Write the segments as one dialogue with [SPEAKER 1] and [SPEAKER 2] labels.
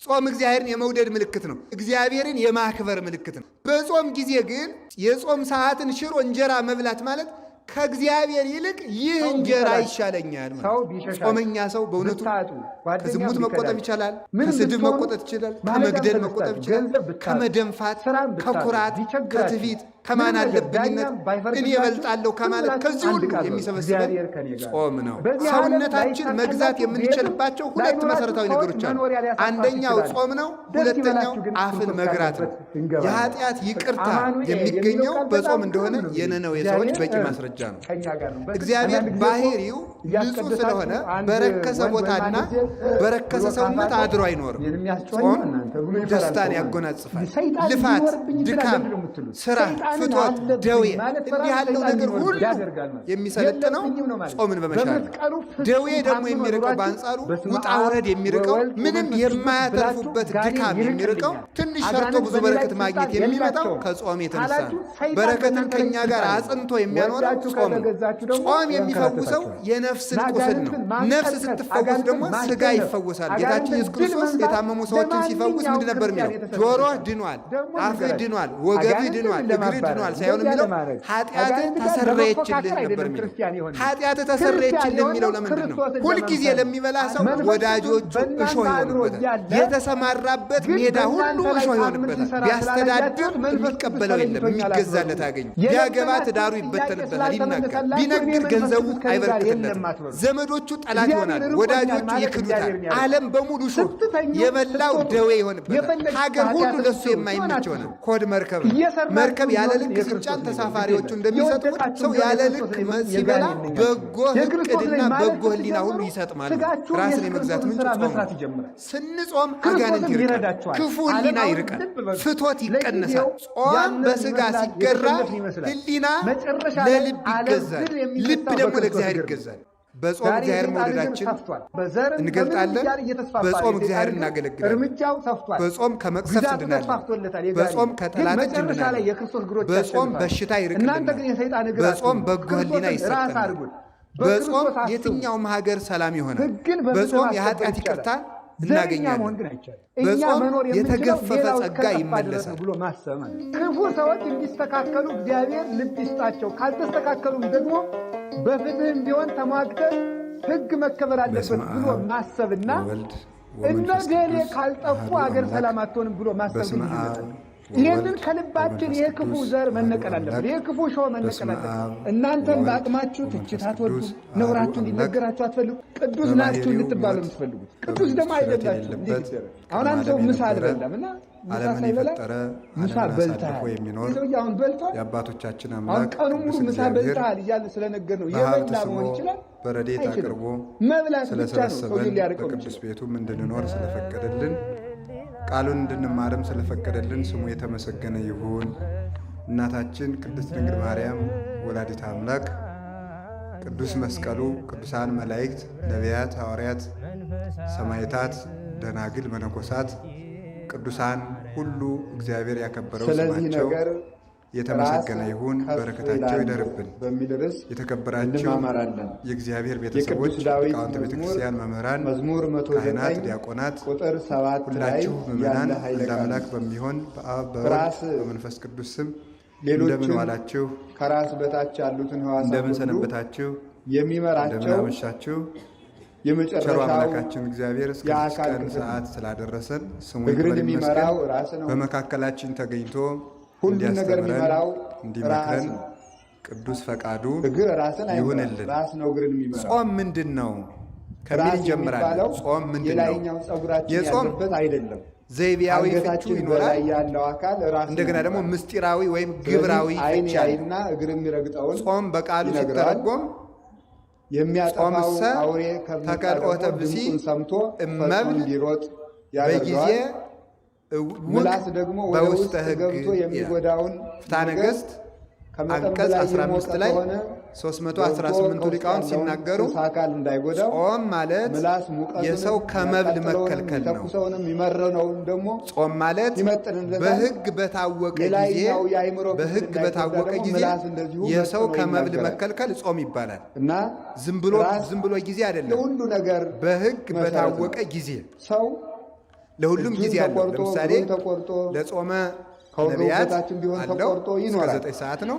[SPEAKER 1] ጾም እግዚአብሔርን የመውደድ ምልክት ነው። እግዚአብሔርን የማክበር ምልክት ነው። በጾም ጊዜ ግን የጾም ሰዓትን ሽሮ እንጀራ መብላት ማለት ከእግዚአብሔር ይልቅ ይህ
[SPEAKER 2] ሰው
[SPEAKER 1] እንጀራ
[SPEAKER 2] ቢጠላችሁ፣
[SPEAKER 1] ይሻለኛል
[SPEAKER 2] ሰው
[SPEAKER 1] ማለት ነው።
[SPEAKER 2] ቢሸሻችሁ፣
[SPEAKER 1] ጾመኛ ሰው በእውነቱ
[SPEAKER 2] ብታጡ፣ ጓደኛ
[SPEAKER 1] ከዝሙት መቆጠብ
[SPEAKER 2] ቢከዳችሁ፣
[SPEAKER 1] ይቻላል።
[SPEAKER 2] ምንም
[SPEAKER 1] ከስድብ
[SPEAKER 2] ብትሆኑ፣
[SPEAKER 1] መቆጠብ ይችላል።
[SPEAKER 2] ማለዳም
[SPEAKER 1] ከመግደል
[SPEAKER 2] ተነስታችሁ፣
[SPEAKER 1] መቆጠብ ይችላል።
[SPEAKER 2] ገንዘብ ብታጡ፣
[SPEAKER 1] ከመደንፋት፣
[SPEAKER 2] ስራም ብታጡ፣
[SPEAKER 1] ከኩራት፣
[SPEAKER 2] ቢቸግራችሁ፣
[SPEAKER 1] ከትዕቢት፣ ከማን
[SPEAKER 2] ምንም ነገር
[SPEAKER 1] አለብኝነት፣
[SPEAKER 2] ዳኛም
[SPEAKER 1] እኔ
[SPEAKER 2] ባይፈርድባችሁ፣
[SPEAKER 1] እበልጣለሁ
[SPEAKER 2] ዝም
[SPEAKER 1] ከማለት
[SPEAKER 2] ብላችሁ
[SPEAKER 1] ከዚህ
[SPEAKER 2] አንድ
[SPEAKER 1] ሁሉ
[SPEAKER 2] ቃል በሉ፣
[SPEAKER 1] የሚሰበስበን
[SPEAKER 2] እግዚአብሔር ከኔ ጋር ነው።
[SPEAKER 1] ጾም ነው።
[SPEAKER 2] በዚህ ዓለም
[SPEAKER 1] ሰውነታችን መግዛት
[SPEAKER 2] ላይሳካላችሁ፣ ቤትም
[SPEAKER 1] የምንችልባቸው ሁለት
[SPEAKER 2] ላይኖራችሁ፣
[SPEAKER 1] መሰረታዊ
[SPEAKER 2] ሰዎች
[SPEAKER 1] ነገሮች አሉ።
[SPEAKER 2] መኖሪያ ሊያሳጧችሁ
[SPEAKER 1] አንደኛው
[SPEAKER 2] ይችላሉ።
[SPEAKER 1] ጾም ነው።
[SPEAKER 2] ደስ
[SPEAKER 1] ሁለተኛው
[SPEAKER 2] ይበላችሁ ግን
[SPEAKER 1] አፍን
[SPEAKER 2] ክርስቶስ
[SPEAKER 1] መግራት ነው።
[SPEAKER 2] ካለበት እንገባለን።
[SPEAKER 1] የኃጢአት ይቅርታ
[SPEAKER 2] አማኑኤል የሚለው
[SPEAKER 1] የሚገኘው
[SPEAKER 2] ቃል
[SPEAKER 1] በጾም
[SPEAKER 2] በጣም
[SPEAKER 1] እንደሆነ
[SPEAKER 2] ግሩም ነው።
[SPEAKER 1] የነነዌ ሰዎች
[SPEAKER 2] እግዚአብሔር
[SPEAKER 1] በቂ ማስረጃ ነው።
[SPEAKER 2] ከኛ ጋር ነው።
[SPEAKER 1] እግዚአብሔር
[SPEAKER 2] አንዳንድ ጊዜ እኮ
[SPEAKER 1] ባህሪው ንጹሕ
[SPEAKER 2] እያስቀደሳችሁ
[SPEAKER 1] ስለሆነ
[SPEAKER 2] አንድ
[SPEAKER 1] በረከሰ
[SPEAKER 2] ወንድ ወይም
[SPEAKER 1] ቦታና
[SPEAKER 2] አንድ ሴት
[SPEAKER 1] በረከሰ
[SPEAKER 2] ብሎ
[SPEAKER 1] ሰውነት
[SPEAKER 2] ካፋጠ
[SPEAKER 1] አድሮ አይኖርም።
[SPEAKER 2] እኔንም ያስጮኸኝ
[SPEAKER 1] ጾም
[SPEAKER 2] ነው እናንተ ብሎ ይፈራል
[SPEAKER 1] ደስታን
[SPEAKER 2] ሰው ማለት ነው።
[SPEAKER 1] ያጎናጽፋል።
[SPEAKER 2] ሰይጣን
[SPEAKER 1] ልፋት፣
[SPEAKER 2] ሊኖርብኝ ይችላል
[SPEAKER 1] ድካም፣
[SPEAKER 2] ለምንድን ነው የምትሉት?
[SPEAKER 1] ስራ፣
[SPEAKER 2] ሰይጣንን
[SPEAKER 1] ፍትወት፣
[SPEAKER 2] አለብኝ
[SPEAKER 1] ደዌ
[SPEAKER 2] ማለት
[SPEAKER 1] እንዲህ
[SPEAKER 2] በራሱ
[SPEAKER 1] ያለው
[SPEAKER 2] ሰይጣን
[SPEAKER 1] ነገር
[SPEAKER 2] ሊኖርብኝ
[SPEAKER 1] ሁሉ
[SPEAKER 2] ያደርጋል ማለት ነው።
[SPEAKER 1] የሚሰለጥነው
[SPEAKER 2] የለብኝም ነው ማለት ነው።
[SPEAKER 1] ጾምን በመሻር ነው።
[SPEAKER 2] በመስቀሉ ፍጹም
[SPEAKER 1] ደዌ ደግሞ
[SPEAKER 2] ታምኖ
[SPEAKER 1] የሚርቀው
[SPEAKER 2] ኑሯችሁ
[SPEAKER 1] በአንጻሩ
[SPEAKER 2] በስመ
[SPEAKER 1] ውጣ
[SPEAKER 2] አብ
[SPEAKER 1] ውረድ የሚርቀው
[SPEAKER 2] ወወልድ
[SPEAKER 1] ምንም
[SPEAKER 2] ወመንፈስ ቅዱስ
[SPEAKER 1] የማያተርፉበት
[SPEAKER 2] ብላችሁ ጋኔን
[SPEAKER 1] ድካም የሚርቀው
[SPEAKER 2] ይርቅልኛል።
[SPEAKER 1] ትንሽ ሰርቶ
[SPEAKER 2] አጋንንት
[SPEAKER 1] ብዙ
[SPEAKER 2] በእኔ ላይ
[SPEAKER 1] በረከት
[SPEAKER 2] ስልጣን
[SPEAKER 1] ማግኘት የሚመጣው
[SPEAKER 2] የላቸውም
[SPEAKER 1] ከጾም የተነሳ
[SPEAKER 2] ካላችሁ
[SPEAKER 1] ነው።
[SPEAKER 2] ሰይጣን
[SPEAKER 1] በረከትን
[SPEAKER 2] በእናንተ ላይ
[SPEAKER 1] ከኛ ጋር
[SPEAKER 2] ስልጣን የለውም።
[SPEAKER 1] አጽንቶ የሚያኖረው
[SPEAKER 2] ወዳችሁ
[SPEAKER 1] ጾም ነው።
[SPEAKER 2] ከተገዛችሁ ደግሞ
[SPEAKER 1] ጾም የሚፈውሰው
[SPEAKER 2] ያንከራትታችኋል።
[SPEAKER 1] የነፍስን ቁስል ነው።
[SPEAKER 2] አጋንንትን
[SPEAKER 1] ነፍስ
[SPEAKER 2] ማንቀጥቀጥ፣
[SPEAKER 1] ስትፈወስ
[SPEAKER 2] አጋንንትን
[SPEAKER 1] ደግሞ ስጋ
[SPEAKER 2] ማሸነፍ፣
[SPEAKER 1] ይፈወሳል። ጌታችን
[SPEAKER 2] አጋንንትን
[SPEAKER 1] ኢየሱስ
[SPEAKER 2] ድል
[SPEAKER 1] ክርስቶስ
[SPEAKER 2] መንሳት
[SPEAKER 1] የታመሙ ሰዎችን ሲፈውስ
[SPEAKER 2] ለማንኛውም
[SPEAKER 1] ምንድን ነበር
[SPEAKER 2] ክርስቲያን
[SPEAKER 1] የሚለው?
[SPEAKER 2] የተሰጠ
[SPEAKER 1] ጆሮህ
[SPEAKER 2] ስልጣን ነው።
[SPEAKER 1] ድኗል፣
[SPEAKER 2] ደግሞ
[SPEAKER 1] አፍህ
[SPEAKER 2] ልንገራችሁ፣
[SPEAKER 1] ድኗል፣ ወገብህ
[SPEAKER 2] አጋንንትን
[SPEAKER 1] ድኗል፣ እግርህ
[SPEAKER 2] ለማባረር
[SPEAKER 1] ድኗል ሳይሆን
[SPEAKER 2] እንደዚያ
[SPEAKER 1] የሚለው
[SPEAKER 2] ለማድረግ
[SPEAKER 1] ኃጢአትህ
[SPEAKER 2] አጋንንት ጋር
[SPEAKER 1] ተሰረየችልህ
[SPEAKER 2] ለመፎካከር
[SPEAKER 1] ነበር
[SPEAKER 2] አይደለም
[SPEAKER 1] የሚለው።
[SPEAKER 2] ክርስቲያን የሆነው።
[SPEAKER 1] ኃጢአትህ
[SPEAKER 2] ክርስቲያን
[SPEAKER 1] ተሰረየችልህ የሚለው
[SPEAKER 2] የሆነው
[SPEAKER 1] ለምንድን ነው?
[SPEAKER 2] ክርስቶስን
[SPEAKER 1] ሁልጊዜ
[SPEAKER 2] ለመምሰል ነው።
[SPEAKER 1] ለሚበላ ሰው
[SPEAKER 2] መንፈስ ቅዱስ
[SPEAKER 1] ወዳጆቹ እሾህ
[SPEAKER 2] በእናንተ አድሮ
[SPEAKER 1] ይሆኑበታል።
[SPEAKER 2] እያለ
[SPEAKER 1] የተሰማራበት
[SPEAKER 2] ግን
[SPEAKER 1] ሜዳ ሁሉ
[SPEAKER 2] በእናንተ ላይ
[SPEAKER 1] እሾህ
[SPEAKER 2] ታምር
[SPEAKER 1] ይሆንበታል።
[SPEAKER 2] ሲሰራ
[SPEAKER 1] ቢያስተዳድር
[SPEAKER 2] ስላላያችሁት መንፈስ ቅዱስ
[SPEAKER 1] የሚቀበለው የለም፣
[SPEAKER 2] ተለይቶኛል አትበሉ።
[SPEAKER 1] የሚገዛለት አያገኝም። ቢያገባ ትዳሩ
[SPEAKER 2] የለመናችሁት ጥያቄ
[SPEAKER 1] ይበተንበታል፣ ይናጋል።
[SPEAKER 2] ስላልተመለሰላችሁ እኔ
[SPEAKER 1] ቢነግድ
[SPEAKER 2] መንፈስ
[SPEAKER 1] ገንዘቡ
[SPEAKER 2] ቅዱስ ከእኔ ጋር
[SPEAKER 1] አይበረክትለትም።
[SPEAKER 2] የለም አትበሉ።
[SPEAKER 1] ዘመዶቹ ጠላት
[SPEAKER 2] እግዚአብሔር
[SPEAKER 1] ይሆናሉ፣
[SPEAKER 2] ርቆኛል
[SPEAKER 1] ወዳጆቹ
[SPEAKER 2] ማለት
[SPEAKER 1] ይክዱታል።
[SPEAKER 2] እግዚአብሔርን ያርቃል።
[SPEAKER 1] ዓለም በሙሉ እሾህ
[SPEAKER 2] ስትተኙ
[SPEAKER 1] የበላው
[SPEAKER 2] ስትወጡ
[SPEAKER 1] ደዌ ይሆንበታል።
[SPEAKER 2] የፈለጋችሁ
[SPEAKER 1] ሀገር ሁሉ
[SPEAKER 2] ኃጢአትን
[SPEAKER 1] ለሱ
[SPEAKER 2] ስሩ
[SPEAKER 1] የማይመች
[SPEAKER 2] ሲሆን
[SPEAKER 1] ይሆናል። ሆድ መርከብ ነው።
[SPEAKER 2] እየሰራችሁ
[SPEAKER 1] መርከብ ያለ
[SPEAKER 2] ቢሆን
[SPEAKER 1] ልክ
[SPEAKER 2] የክርስቶስ
[SPEAKER 1] ሲጫን
[SPEAKER 2] ነኝ
[SPEAKER 1] ተሳፋሪዎቹ
[SPEAKER 2] ግድ የለም።
[SPEAKER 1] እንደሚሰጥሙት
[SPEAKER 2] የወደቃችሁ
[SPEAKER 1] ሰው
[SPEAKER 2] ቢሆን
[SPEAKER 1] ያለ
[SPEAKER 2] የክርስቶስ
[SPEAKER 1] ልክ
[SPEAKER 2] ነኝ
[SPEAKER 1] ሲበላ
[SPEAKER 2] የጋኔን ነኝ
[SPEAKER 1] በጎ
[SPEAKER 2] የክርስቶስ
[SPEAKER 1] እቅድና
[SPEAKER 2] ነኝ ማለት
[SPEAKER 1] በጎ ሕሊና ሁሉ
[SPEAKER 2] ስትጀምሩ
[SPEAKER 1] ይሰጥማል።
[SPEAKER 2] ስጋችሁም
[SPEAKER 1] ራስን የመግዛት
[SPEAKER 2] የክርስቶስን
[SPEAKER 1] ምንጭ
[SPEAKER 2] ስራ
[SPEAKER 1] ጾም ነው።
[SPEAKER 2] መስራት ይጀምራል።
[SPEAKER 1] ስንጾም አጋንንት
[SPEAKER 2] ክርስቶስም
[SPEAKER 1] ይርቃል፣
[SPEAKER 2] ይረዳችኋል።
[SPEAKER 1] ክፉ
[SPEAKER 2] ዓለም
[SPEAKER 1] ሕሊና
[SPEAKER 2] አሁን
[SPEAKER 1] ይርቃል፣
[SPEAKER 2] ልብ በሉ።
[SPEAKER 1] ፍቶት ይቀነሳል።
[SPEAKER 2] ለጊዜው
[SPEAKER 1] ጾም
[SPEAKER 2] ያንን
[SPEAKER 1] በስጋ
[SPEAKER 2] ይመስላል፣
[SPEAKER 1] ሲገራ
[SPEAKER 2] የተሸነፍን ይመስላል።
[SPEAKER 1] ሕሊና
[SPEAKER 2] መጨረሻ ላይ
[SPEAKER 1] ለልብ
[SPEAKER 2] ዓለም
[SPEAKER 1] ይገዛል፣
[SPEAKER 2] ድል
[SPEAKER 1] ልብ
[SPEAKER 2] የሚነሳው
[SPEAKER 1] ደግሞ
[SPEAKER 2] በክርስቶስ
[SPEAKER 1] ለእግዚአብሔር
[SPEAKER 2] እግር ነው።
[SPEAKER 1] ይገዛል። በጾም
[SPEAKER 2] ዛሬ
[SPEAKER 1] እግዚአብሔር
[SPEAKER 2] የሰይጣን እግር
[SPEAKER 1] መውደዳችን
[SPEAKER 2] ሰፍቷል። በዘርም በምንም
[SPEAKER 1] እንገልጣለን።
[SPEAKER 2] እያለ እየተስፋፋ ነው።
[SPEAKER 1] በጾም
[SPEAKER 2] የሰይጣን
[SPEAKER 1] እግዚአብሔር
[SPEAKER 2] እግር
[SPEAKER 1] እናገለግላለን።
[SPEAKER 2] እርምጃው ሰፍቷል።
[SPEAKER 1] በጾም ከመቅሰፍት
[SPEAKER 2] ግዛቱ
[SPEAKER 1] እንድናለን።
[SPEAKER 2] ተስፋፍቶለታል። የጋኔን
[SPEAKER 1] በጾም
[SPEAKER 2] ግን
[SPEAKER 1] ከጠላት እጅ
[SPEAKER 2] መጨረሻ ላይ
[SPEAKER 1] እንድናለን።
[SPEAKER 2] የክርስቶስ እግሮች
[SPEAKER 1] በጾም
[SPEAKER 2] ያሸንፋሉ።
[SPEAKER 1] በሽታ
[SPEAKER 2] እናንተ
[SPEAKER 1] ይርቅልናል።
[SPEAKER 2] ግን የሰይጣን እግር
[SPEAKER 1] በጾም
[SPEAKER 2] አትሁኑ።
[SPEAKER 1] በጎ ሕሊና
[SPEAKER 2] ክርስቶስን ራስ
[SPEAKER 1] ይሰጠናል።
[SPEAKER 2] አድርጉት።
[SPEAKER 1] በጾም
[SPEAKER 2] በክርስቶስ አስቡ።
[SPEAKER 1] የትኛውም ሀገር ሰላም ይሆናል።
[SPEAKER 2] ሕግን በፍትህ
[SPEAKER 1] በጾም
[SPEAKER 2] ማስከበር
[SPEAKER 1] የኃጢአት
[SPEAKER 2] ይቻላል።
[SPEAKER 1] ይቅርታ
[SPEAKER 2] ዘረኛ
[SPEAKER 1] እናገኛለን።
[SPEAKER 2] መሆን ግን አይቻልም። እኛ
[SPEAKER 1] በጾም
[SPEAKER 2] መኖር የምንችለው
[SPEAKER 1] የተገፈፈ
[SPEAKER 2] ሌላው
[SPEAKER 1] ጸጋ
[SPEAKER 2] እስከጠፋ ድረስ ነው
[SPEAKER 1] ይመለሳል።
[SPEAKER 2] ብሎ ማሰብ ማለት ነው። ክፉ ሰዎች እንዲስተካከሉ እግዚአብሔር ልብ ይስጣቸው። ካልተስተካከሉም ደግሞ በፍትህም ቢሆን ተሟግተን ሕግ መከበር አለበት
[SPEAKER 3] በስመ
[SPEAKER 2] ብሎ
[SPEAKER 3] አብ
[SPEAKER 2] ማሰብና
[SPEAKER 3] ወወልድ
[SPEAKER 2] እነ
[SPEAKER 3] ወመንፈስ
[SPEAKER 2] ገሌ
[SPEAKER 3] ቅዱስ
[SPEAKER 2] ካልጠፉ
[SPEAKER 3] አሐዱ
[SPEAKER 2] አገር
[SPEAKER 3] አምላክ።
[SPEAKER 2] ሰላም አትሆንም ብሎ ማሰብ
[SPEAKER 3] በስመ
[SPEAKER 2] ግን
[SPEAKER 3] አብ
[SPEAKER 2] ልዩነት አለ። ይህንን
[SPEAKER 3] ወወልድ
[SPEAKER 2] ከልባችን
[SPEAKER 3] ወመንፈስ
[SPEAKER 2] ይሄ ክፉ
[SPEAKER 3] ቅዱስ
[SPEAKER 2] ዘር
[SPEAKER 3] አሐዱ
[SPEAKER 2] መነቀል አለበት።
[SPEAKER 3] አምላክ።
[SPEAKER 2] ይሄ ክፉ ሾህ መነቀል
[SPEAKER 3] በስመ
[SPEAKER 2] አለበት።
[SPEAKER 3] አብ
[SPEAKER 2] እናንተም
[SPEAKER 3] ወወልድ
[SPEAKER 2] በአቅማችሁ
[SPEAKER 3] ወመንፈስ
[SPEAKER 2] ትችት አትወዱም፣
[SPEAKER 3] ቅዱስ አሐዱ
[SPEAKER 2] ነውራችሁ
[SPEAKER 3] አምላክ።
[SPEAKER 2] እንዲነገራችሁ አትፈልጉ። ቅዱስ ናችሁ
[SPEAKER 3] በባህሪው
[SPEAKER 2] እንድትባሉ
[SPEAKER 3] ሞት
[SPEAKER 2] የምትፈልጉት ቅዱስ
[SPEAKER 3] በመንግሥቱ
[SPEAKER 2] ደግሞ
[SPEAKER 3] ሽረት
[SPEAKER 2] አይደላችሁ። እንዴት
[SPEAKER 3] የሌለበት
[SPEAKER 2] ይደረግ? አሁን አንድ ሰው
[SPEAKER 3] ቅድመ ዓለም
[SPEAKER 2] ምሳ
[SPEAKER 3] የነበረ
[SPEAKER 2] አልበላም እና ምሳ
[SPEAKER 3] ዓለምን
[SPEAKER 2] ሳይበላ
[SPEAKER 3] የፈጠረ
[SPEAKER 2] ምሳ
[SPEAKER 3] ዓለምን አሳልፎ
[SPEAKER 2] በልተሃል፣
[SPEAKER 3] የሚኖር
[SPEAKER 2] ይህ ሰውዬ አሁን በልቷል።
[SPEAKER 3] የአባቶቻችን
[SPEAKER 2] አሁን
[SPEAKER 3] አምላክ
[SPEAKER 2] ቀኑ ሙሉ
[SPEAKER 3] ቅዱስ
[SPEAKER 2] ምሳ
[SPEAKER 3] እግዚአብሔር
[SPEAKER 2] በልተሃል እያለ ስለነገር ነው
[SPEAKER 3] በሀብት
[SPEAKER 2] የበላ
[SPEAKER 3] ስቦ
[SPEAKER 2] መሆን ይችላል
[SPEAKER 3] በረድኤት
[SPEAKER 2] አይችልም።
[SPEAKER 3] አቅርቦ
[SPEAKER 2] መብላት ብቻ ነው ሰውዬው
[SPEAKER 3] ስለሰበሰበን
[SPEAKER 2] ሊያርቀው
[SPEAKER 3] በቅዱስ
[SPEAKER 2] የሚችለው።
[SPEAKER 3] ቤቱም እንድንኖር ስለፈቀደልን ቃሉን እንድንማርም ስለፈቀደልን ስሙ የተመሰገነ ይሁን። እናታችን ቅድስት ድንግል ማርያም ወላዲተ አምላክ፣ ቅዱስ መስቀሉ፣ ቅዱሳን መላእክት፣ ነቢያት፣ ሐዋርያት፣ ሰማዕታት፣ ደናግል፣ መነኮሳት፣ ቅዱሳን ሁሉ እግዚአብሔር ያከበረው
[SPEAKER 4] ስለዚህ
[SPEAKER 3] ስማቸው
[SPEAKER 4] ነገር
[SPEAKER 3] የተመሰገነ
[SPEAKER 4] ራስ
[SPEAKER 3] ይሁን።
[SPEAKER 4] ከፍ
[SPEAKER 3] በረከታቸው
[SPEAKER 4] ይላሉ
[SPEAKER 3] ይደርብን።
[SPEAKER 4] በሚል ርዕስ
[SPEAKER 3] የተከበራችሁ
[SPEAKER 4] እንማማራለን።
[SPEAKER 3] የእግዚአብሔር ቤተሰቦች፣
[SPEAKER 4] የቅዱስ ዳዊት
[SPEAKER 3] ሊቃውንተ ቤተ
[SPEAKER 4] መዝሙር
[SPEAKER 3] ክርስቲያን፣ መምህራን፣
[SPEAKER 4] መዝሙር
[SPEAKER 3] ካህናት፣
[SPEAKER 4] 109
[SPEAKER 3] ዲያቆናት፣
[SPEAKER 4] ቁጥር 7 ላይ
[SPEAKER 3] ሁላችሁ ምዕመናን
[SPEAKER 4] ያለ ኃይለ
[SPEAKER 3] አንድ
[SPEAKER 4] ቃል
[SPEAKER 3] አምላክ
[SPEAKER 4] ነው።
[SPEAKER 3] በሚሆን በአብ በወልድ
[SPEAKER 4] ራስ
[SPEAKER 3] በመንፈስ ቅዱስ ስም እንደምን
[SPEAKER 4] ሌሎችን
[SPEAKER 3] ዋላችሁ?
[SPEAKER 4] ከራስ በታች ያሉትን ሕዋሳት
[SPEAKER 3] እንደምን
[SPEAKER 4] ሁሉ
[SPEAKER 3] ሰነበታችሁ? እንደምን
[SPEAKER 4] የሚመራቸው
[SPEAKER 3] አመሻችሁ? ቸሩ
[SPEAKER 4] የመጨረሻው
[SPEAKER 3] አምላካችን እግዚአብሔር እስከዚች
[SPEAKER 4] የአካል
[SPEAKER 3] ቀን
[SPEAKER 4] ክፍል ነው።
[SPEAKER 3] ሰዓት ስላደረሰን ስሙ
[SPEAKER 4] እግርን
[SPEAKER 3] ይክበር ይመስገን።
[SPEAKER 4] የሚመራው ራስ ነው።
[SPEAKER 3] በመካከላችን ተገኝቶ
[SPEAKER 4] ሁሉን ነገር
[SPEAKER 3] እንዲያስተምረን
[SPEAKER 4] የሚመራው ራስ
[SPEAKER 3] እንዲመክረን
[SPEAKER 4] ነው።
[SPEAKER 3] ቅዱስ ፈቃዱ
[SPEAKER 4] እግር ራስን አይመራም፣
[SPEAKER 3] ይሁንልን።
[SPEAKER 4] ራስ ነው እግርን የሚመራው።
[SPEAKER 1] ጾም ምንድን ነው ከሚል
[SPEAKER 4] ራስ
[SPEAKER 1] እንጀምራለን።
[SPEAKER 4] የሚባለው
[SPEAKER 1] ጾም ምንድን ነው?
[SPEAKER 4] የላይኛው ፀጉራችን
[SPEAKER 1] የጾም
[SPEAKER 4] ያለበት አይደለም።
[SPEAKER 1] ዘይቤያዊ ፍቹ
[SPEAKER 4] አንገታችን
[SPEAKER 1] ይኖራል።
[SPEAKER 4] በላይ ያለው አካል ራስ ነው
[SPEAKER 1] እንደገና ደግሞ
[SPEAKER 4] የሚባለው።
[SPEAKER 1] ምስጢራዊ ወይም
[SPEAKER 4] ስለዚህ
[SPEAKER 1] ግብራዊ
[SPEAKER 4] ዓይን
[SPEAKER 1] ፍቺ አለው።
[SPEAKER 4] ያይና እግር የሚረግጠውን
[SPEAKER 1] ጾም በቃሉ
[SPEAKER 4] ይነግረዋል።
[SPEAKER 1] ሲተረጎም
[SPEAKER 4] የሚያጠፋው
[SPEAKER 1] ጾምሰ
[SPEAKER 4] አውሬ ከመጣ
[SPEAKER 1] ተከልኦተ
[SPEAKER 4] ደግሞ
[SPEAKER 1] ብእሲ
[SPEAKER 4] ድምፁን ሰምቶ ፈጥኖ
[SPEAKER 1] እመብል
[SPEAKER 4] እንዲሮጥ
[SPEAKER 1] በጊዜ
[SPEAKER 4] ያደርገዋል።
[SPEAKER 1] እውቅ
[SPEAKER 4] ምላስ ደግሞ ወደ
[SPEAKER 1] በውስተ
[SPEAKER 4] ውስጥ
[SPEAKER 1] ሕግ
[SPEAKER 4] ገብቶ
[SPEAKER 1] ይላል።
[SPEAKER 4] የሚጎዳውን
[SPEAKER 1] ፍትሐ
[SPEAKER 4] ነገር
[SPEAKER 1] ነገሥት
[SPEAKER 4] ከመጠን
[SPEAKER 1] አንቀጽ
[SPEAKER 4] በላይ የሞቀ
[SPEAKER 1] 15 ላይ
[SPEAKER 4] ከሆነ ገብቶ
[SPEAKER 1] 318ቱ
[SPEAKER 4] ከውስጥ
[SPEAKER 1] ሊቃውንት
[SPEAKER 4] ያለውን
[SPEAKER 1] ሲናገሩ
[SPEAKER 4] ስስ አካል እንዳይጎዳው
[SPEAKER 1] ጾም ማለት
[SPEAKER 4] ምላስ ሙቀቱንም
[SPEAKER 1] የሰው ከመብል
[SPEAKER 4] የሚያቃጥለውንም
[SPEAKER 1] መከልከል ነው።
[SPEAKER 4] የሚተኩሰውንም የሚመረነውን ደግሞ
[SPEAKER 1] ጾም ማለት
[SPEAKER 4] ይመጥንለታል።
[SPEAKER 1] በሕግ በታወቀ ጊዜ
[SPEAKER 4] የላይኛው የአእምሮ ክፍል
[SPEAKER 1] በሕግ
[SPEAKER 4] እንዳይጎዳ
[SPEAKER 1] በታወቀ
[SPEAKER 4] ደግሞ
[SPEAKER 1] ጊዜ
[SPEAKER 4] ምላስ እንደዚሁ
[SPEAKER 1] የሰው
[SPEAKER 4] መጥኖ
[SPEAKER 1] ከመብል
[SPEAKER 4] ይናገራል።
[SPEAKER 1] መከልከል ጾም ይባላል።
[SPEAKER 4] እና
[SPEAKER 1] ዝም ብሎ
[SPEAKER 4] ራስ
[SPEAKER 1] ዝም ብሎ ጊዜ አይደለም።
[SPEAKER 4] የሁሉ ነገር
[SPEAKER 1] በሕግ
[SPEAKER 4] መሰረት ነው።
[SPEAKER 1] በታወቀ ጊዜ
[SPEAKER 4] ሰው
[SPEAKER 1] ለሁሉም
[SPEAKER 4] እጁን
[SPEAKER 1] ጊዜ አለው።
[SPEAKER 4] ተቆርጦ
[SPEAKER 1] ለምሳሌ
[SPEAKER 4] እግሩን ተቆርጦ
[SPEAKER 1] ለጾመ
[SPEAKER 4] ከወገቡ
[SPEAKER 1] ነቢያት
[SPEAKER 4] በታችም ቢሆን
[SPEAKER 1] አለው
[SPEAKER 4] ተቆርጦ
[SPEAKER 1] እስከ
[SPEAKER 4] ይኖራል።
[SPEAKER 1] 9 ሰዓት ነው።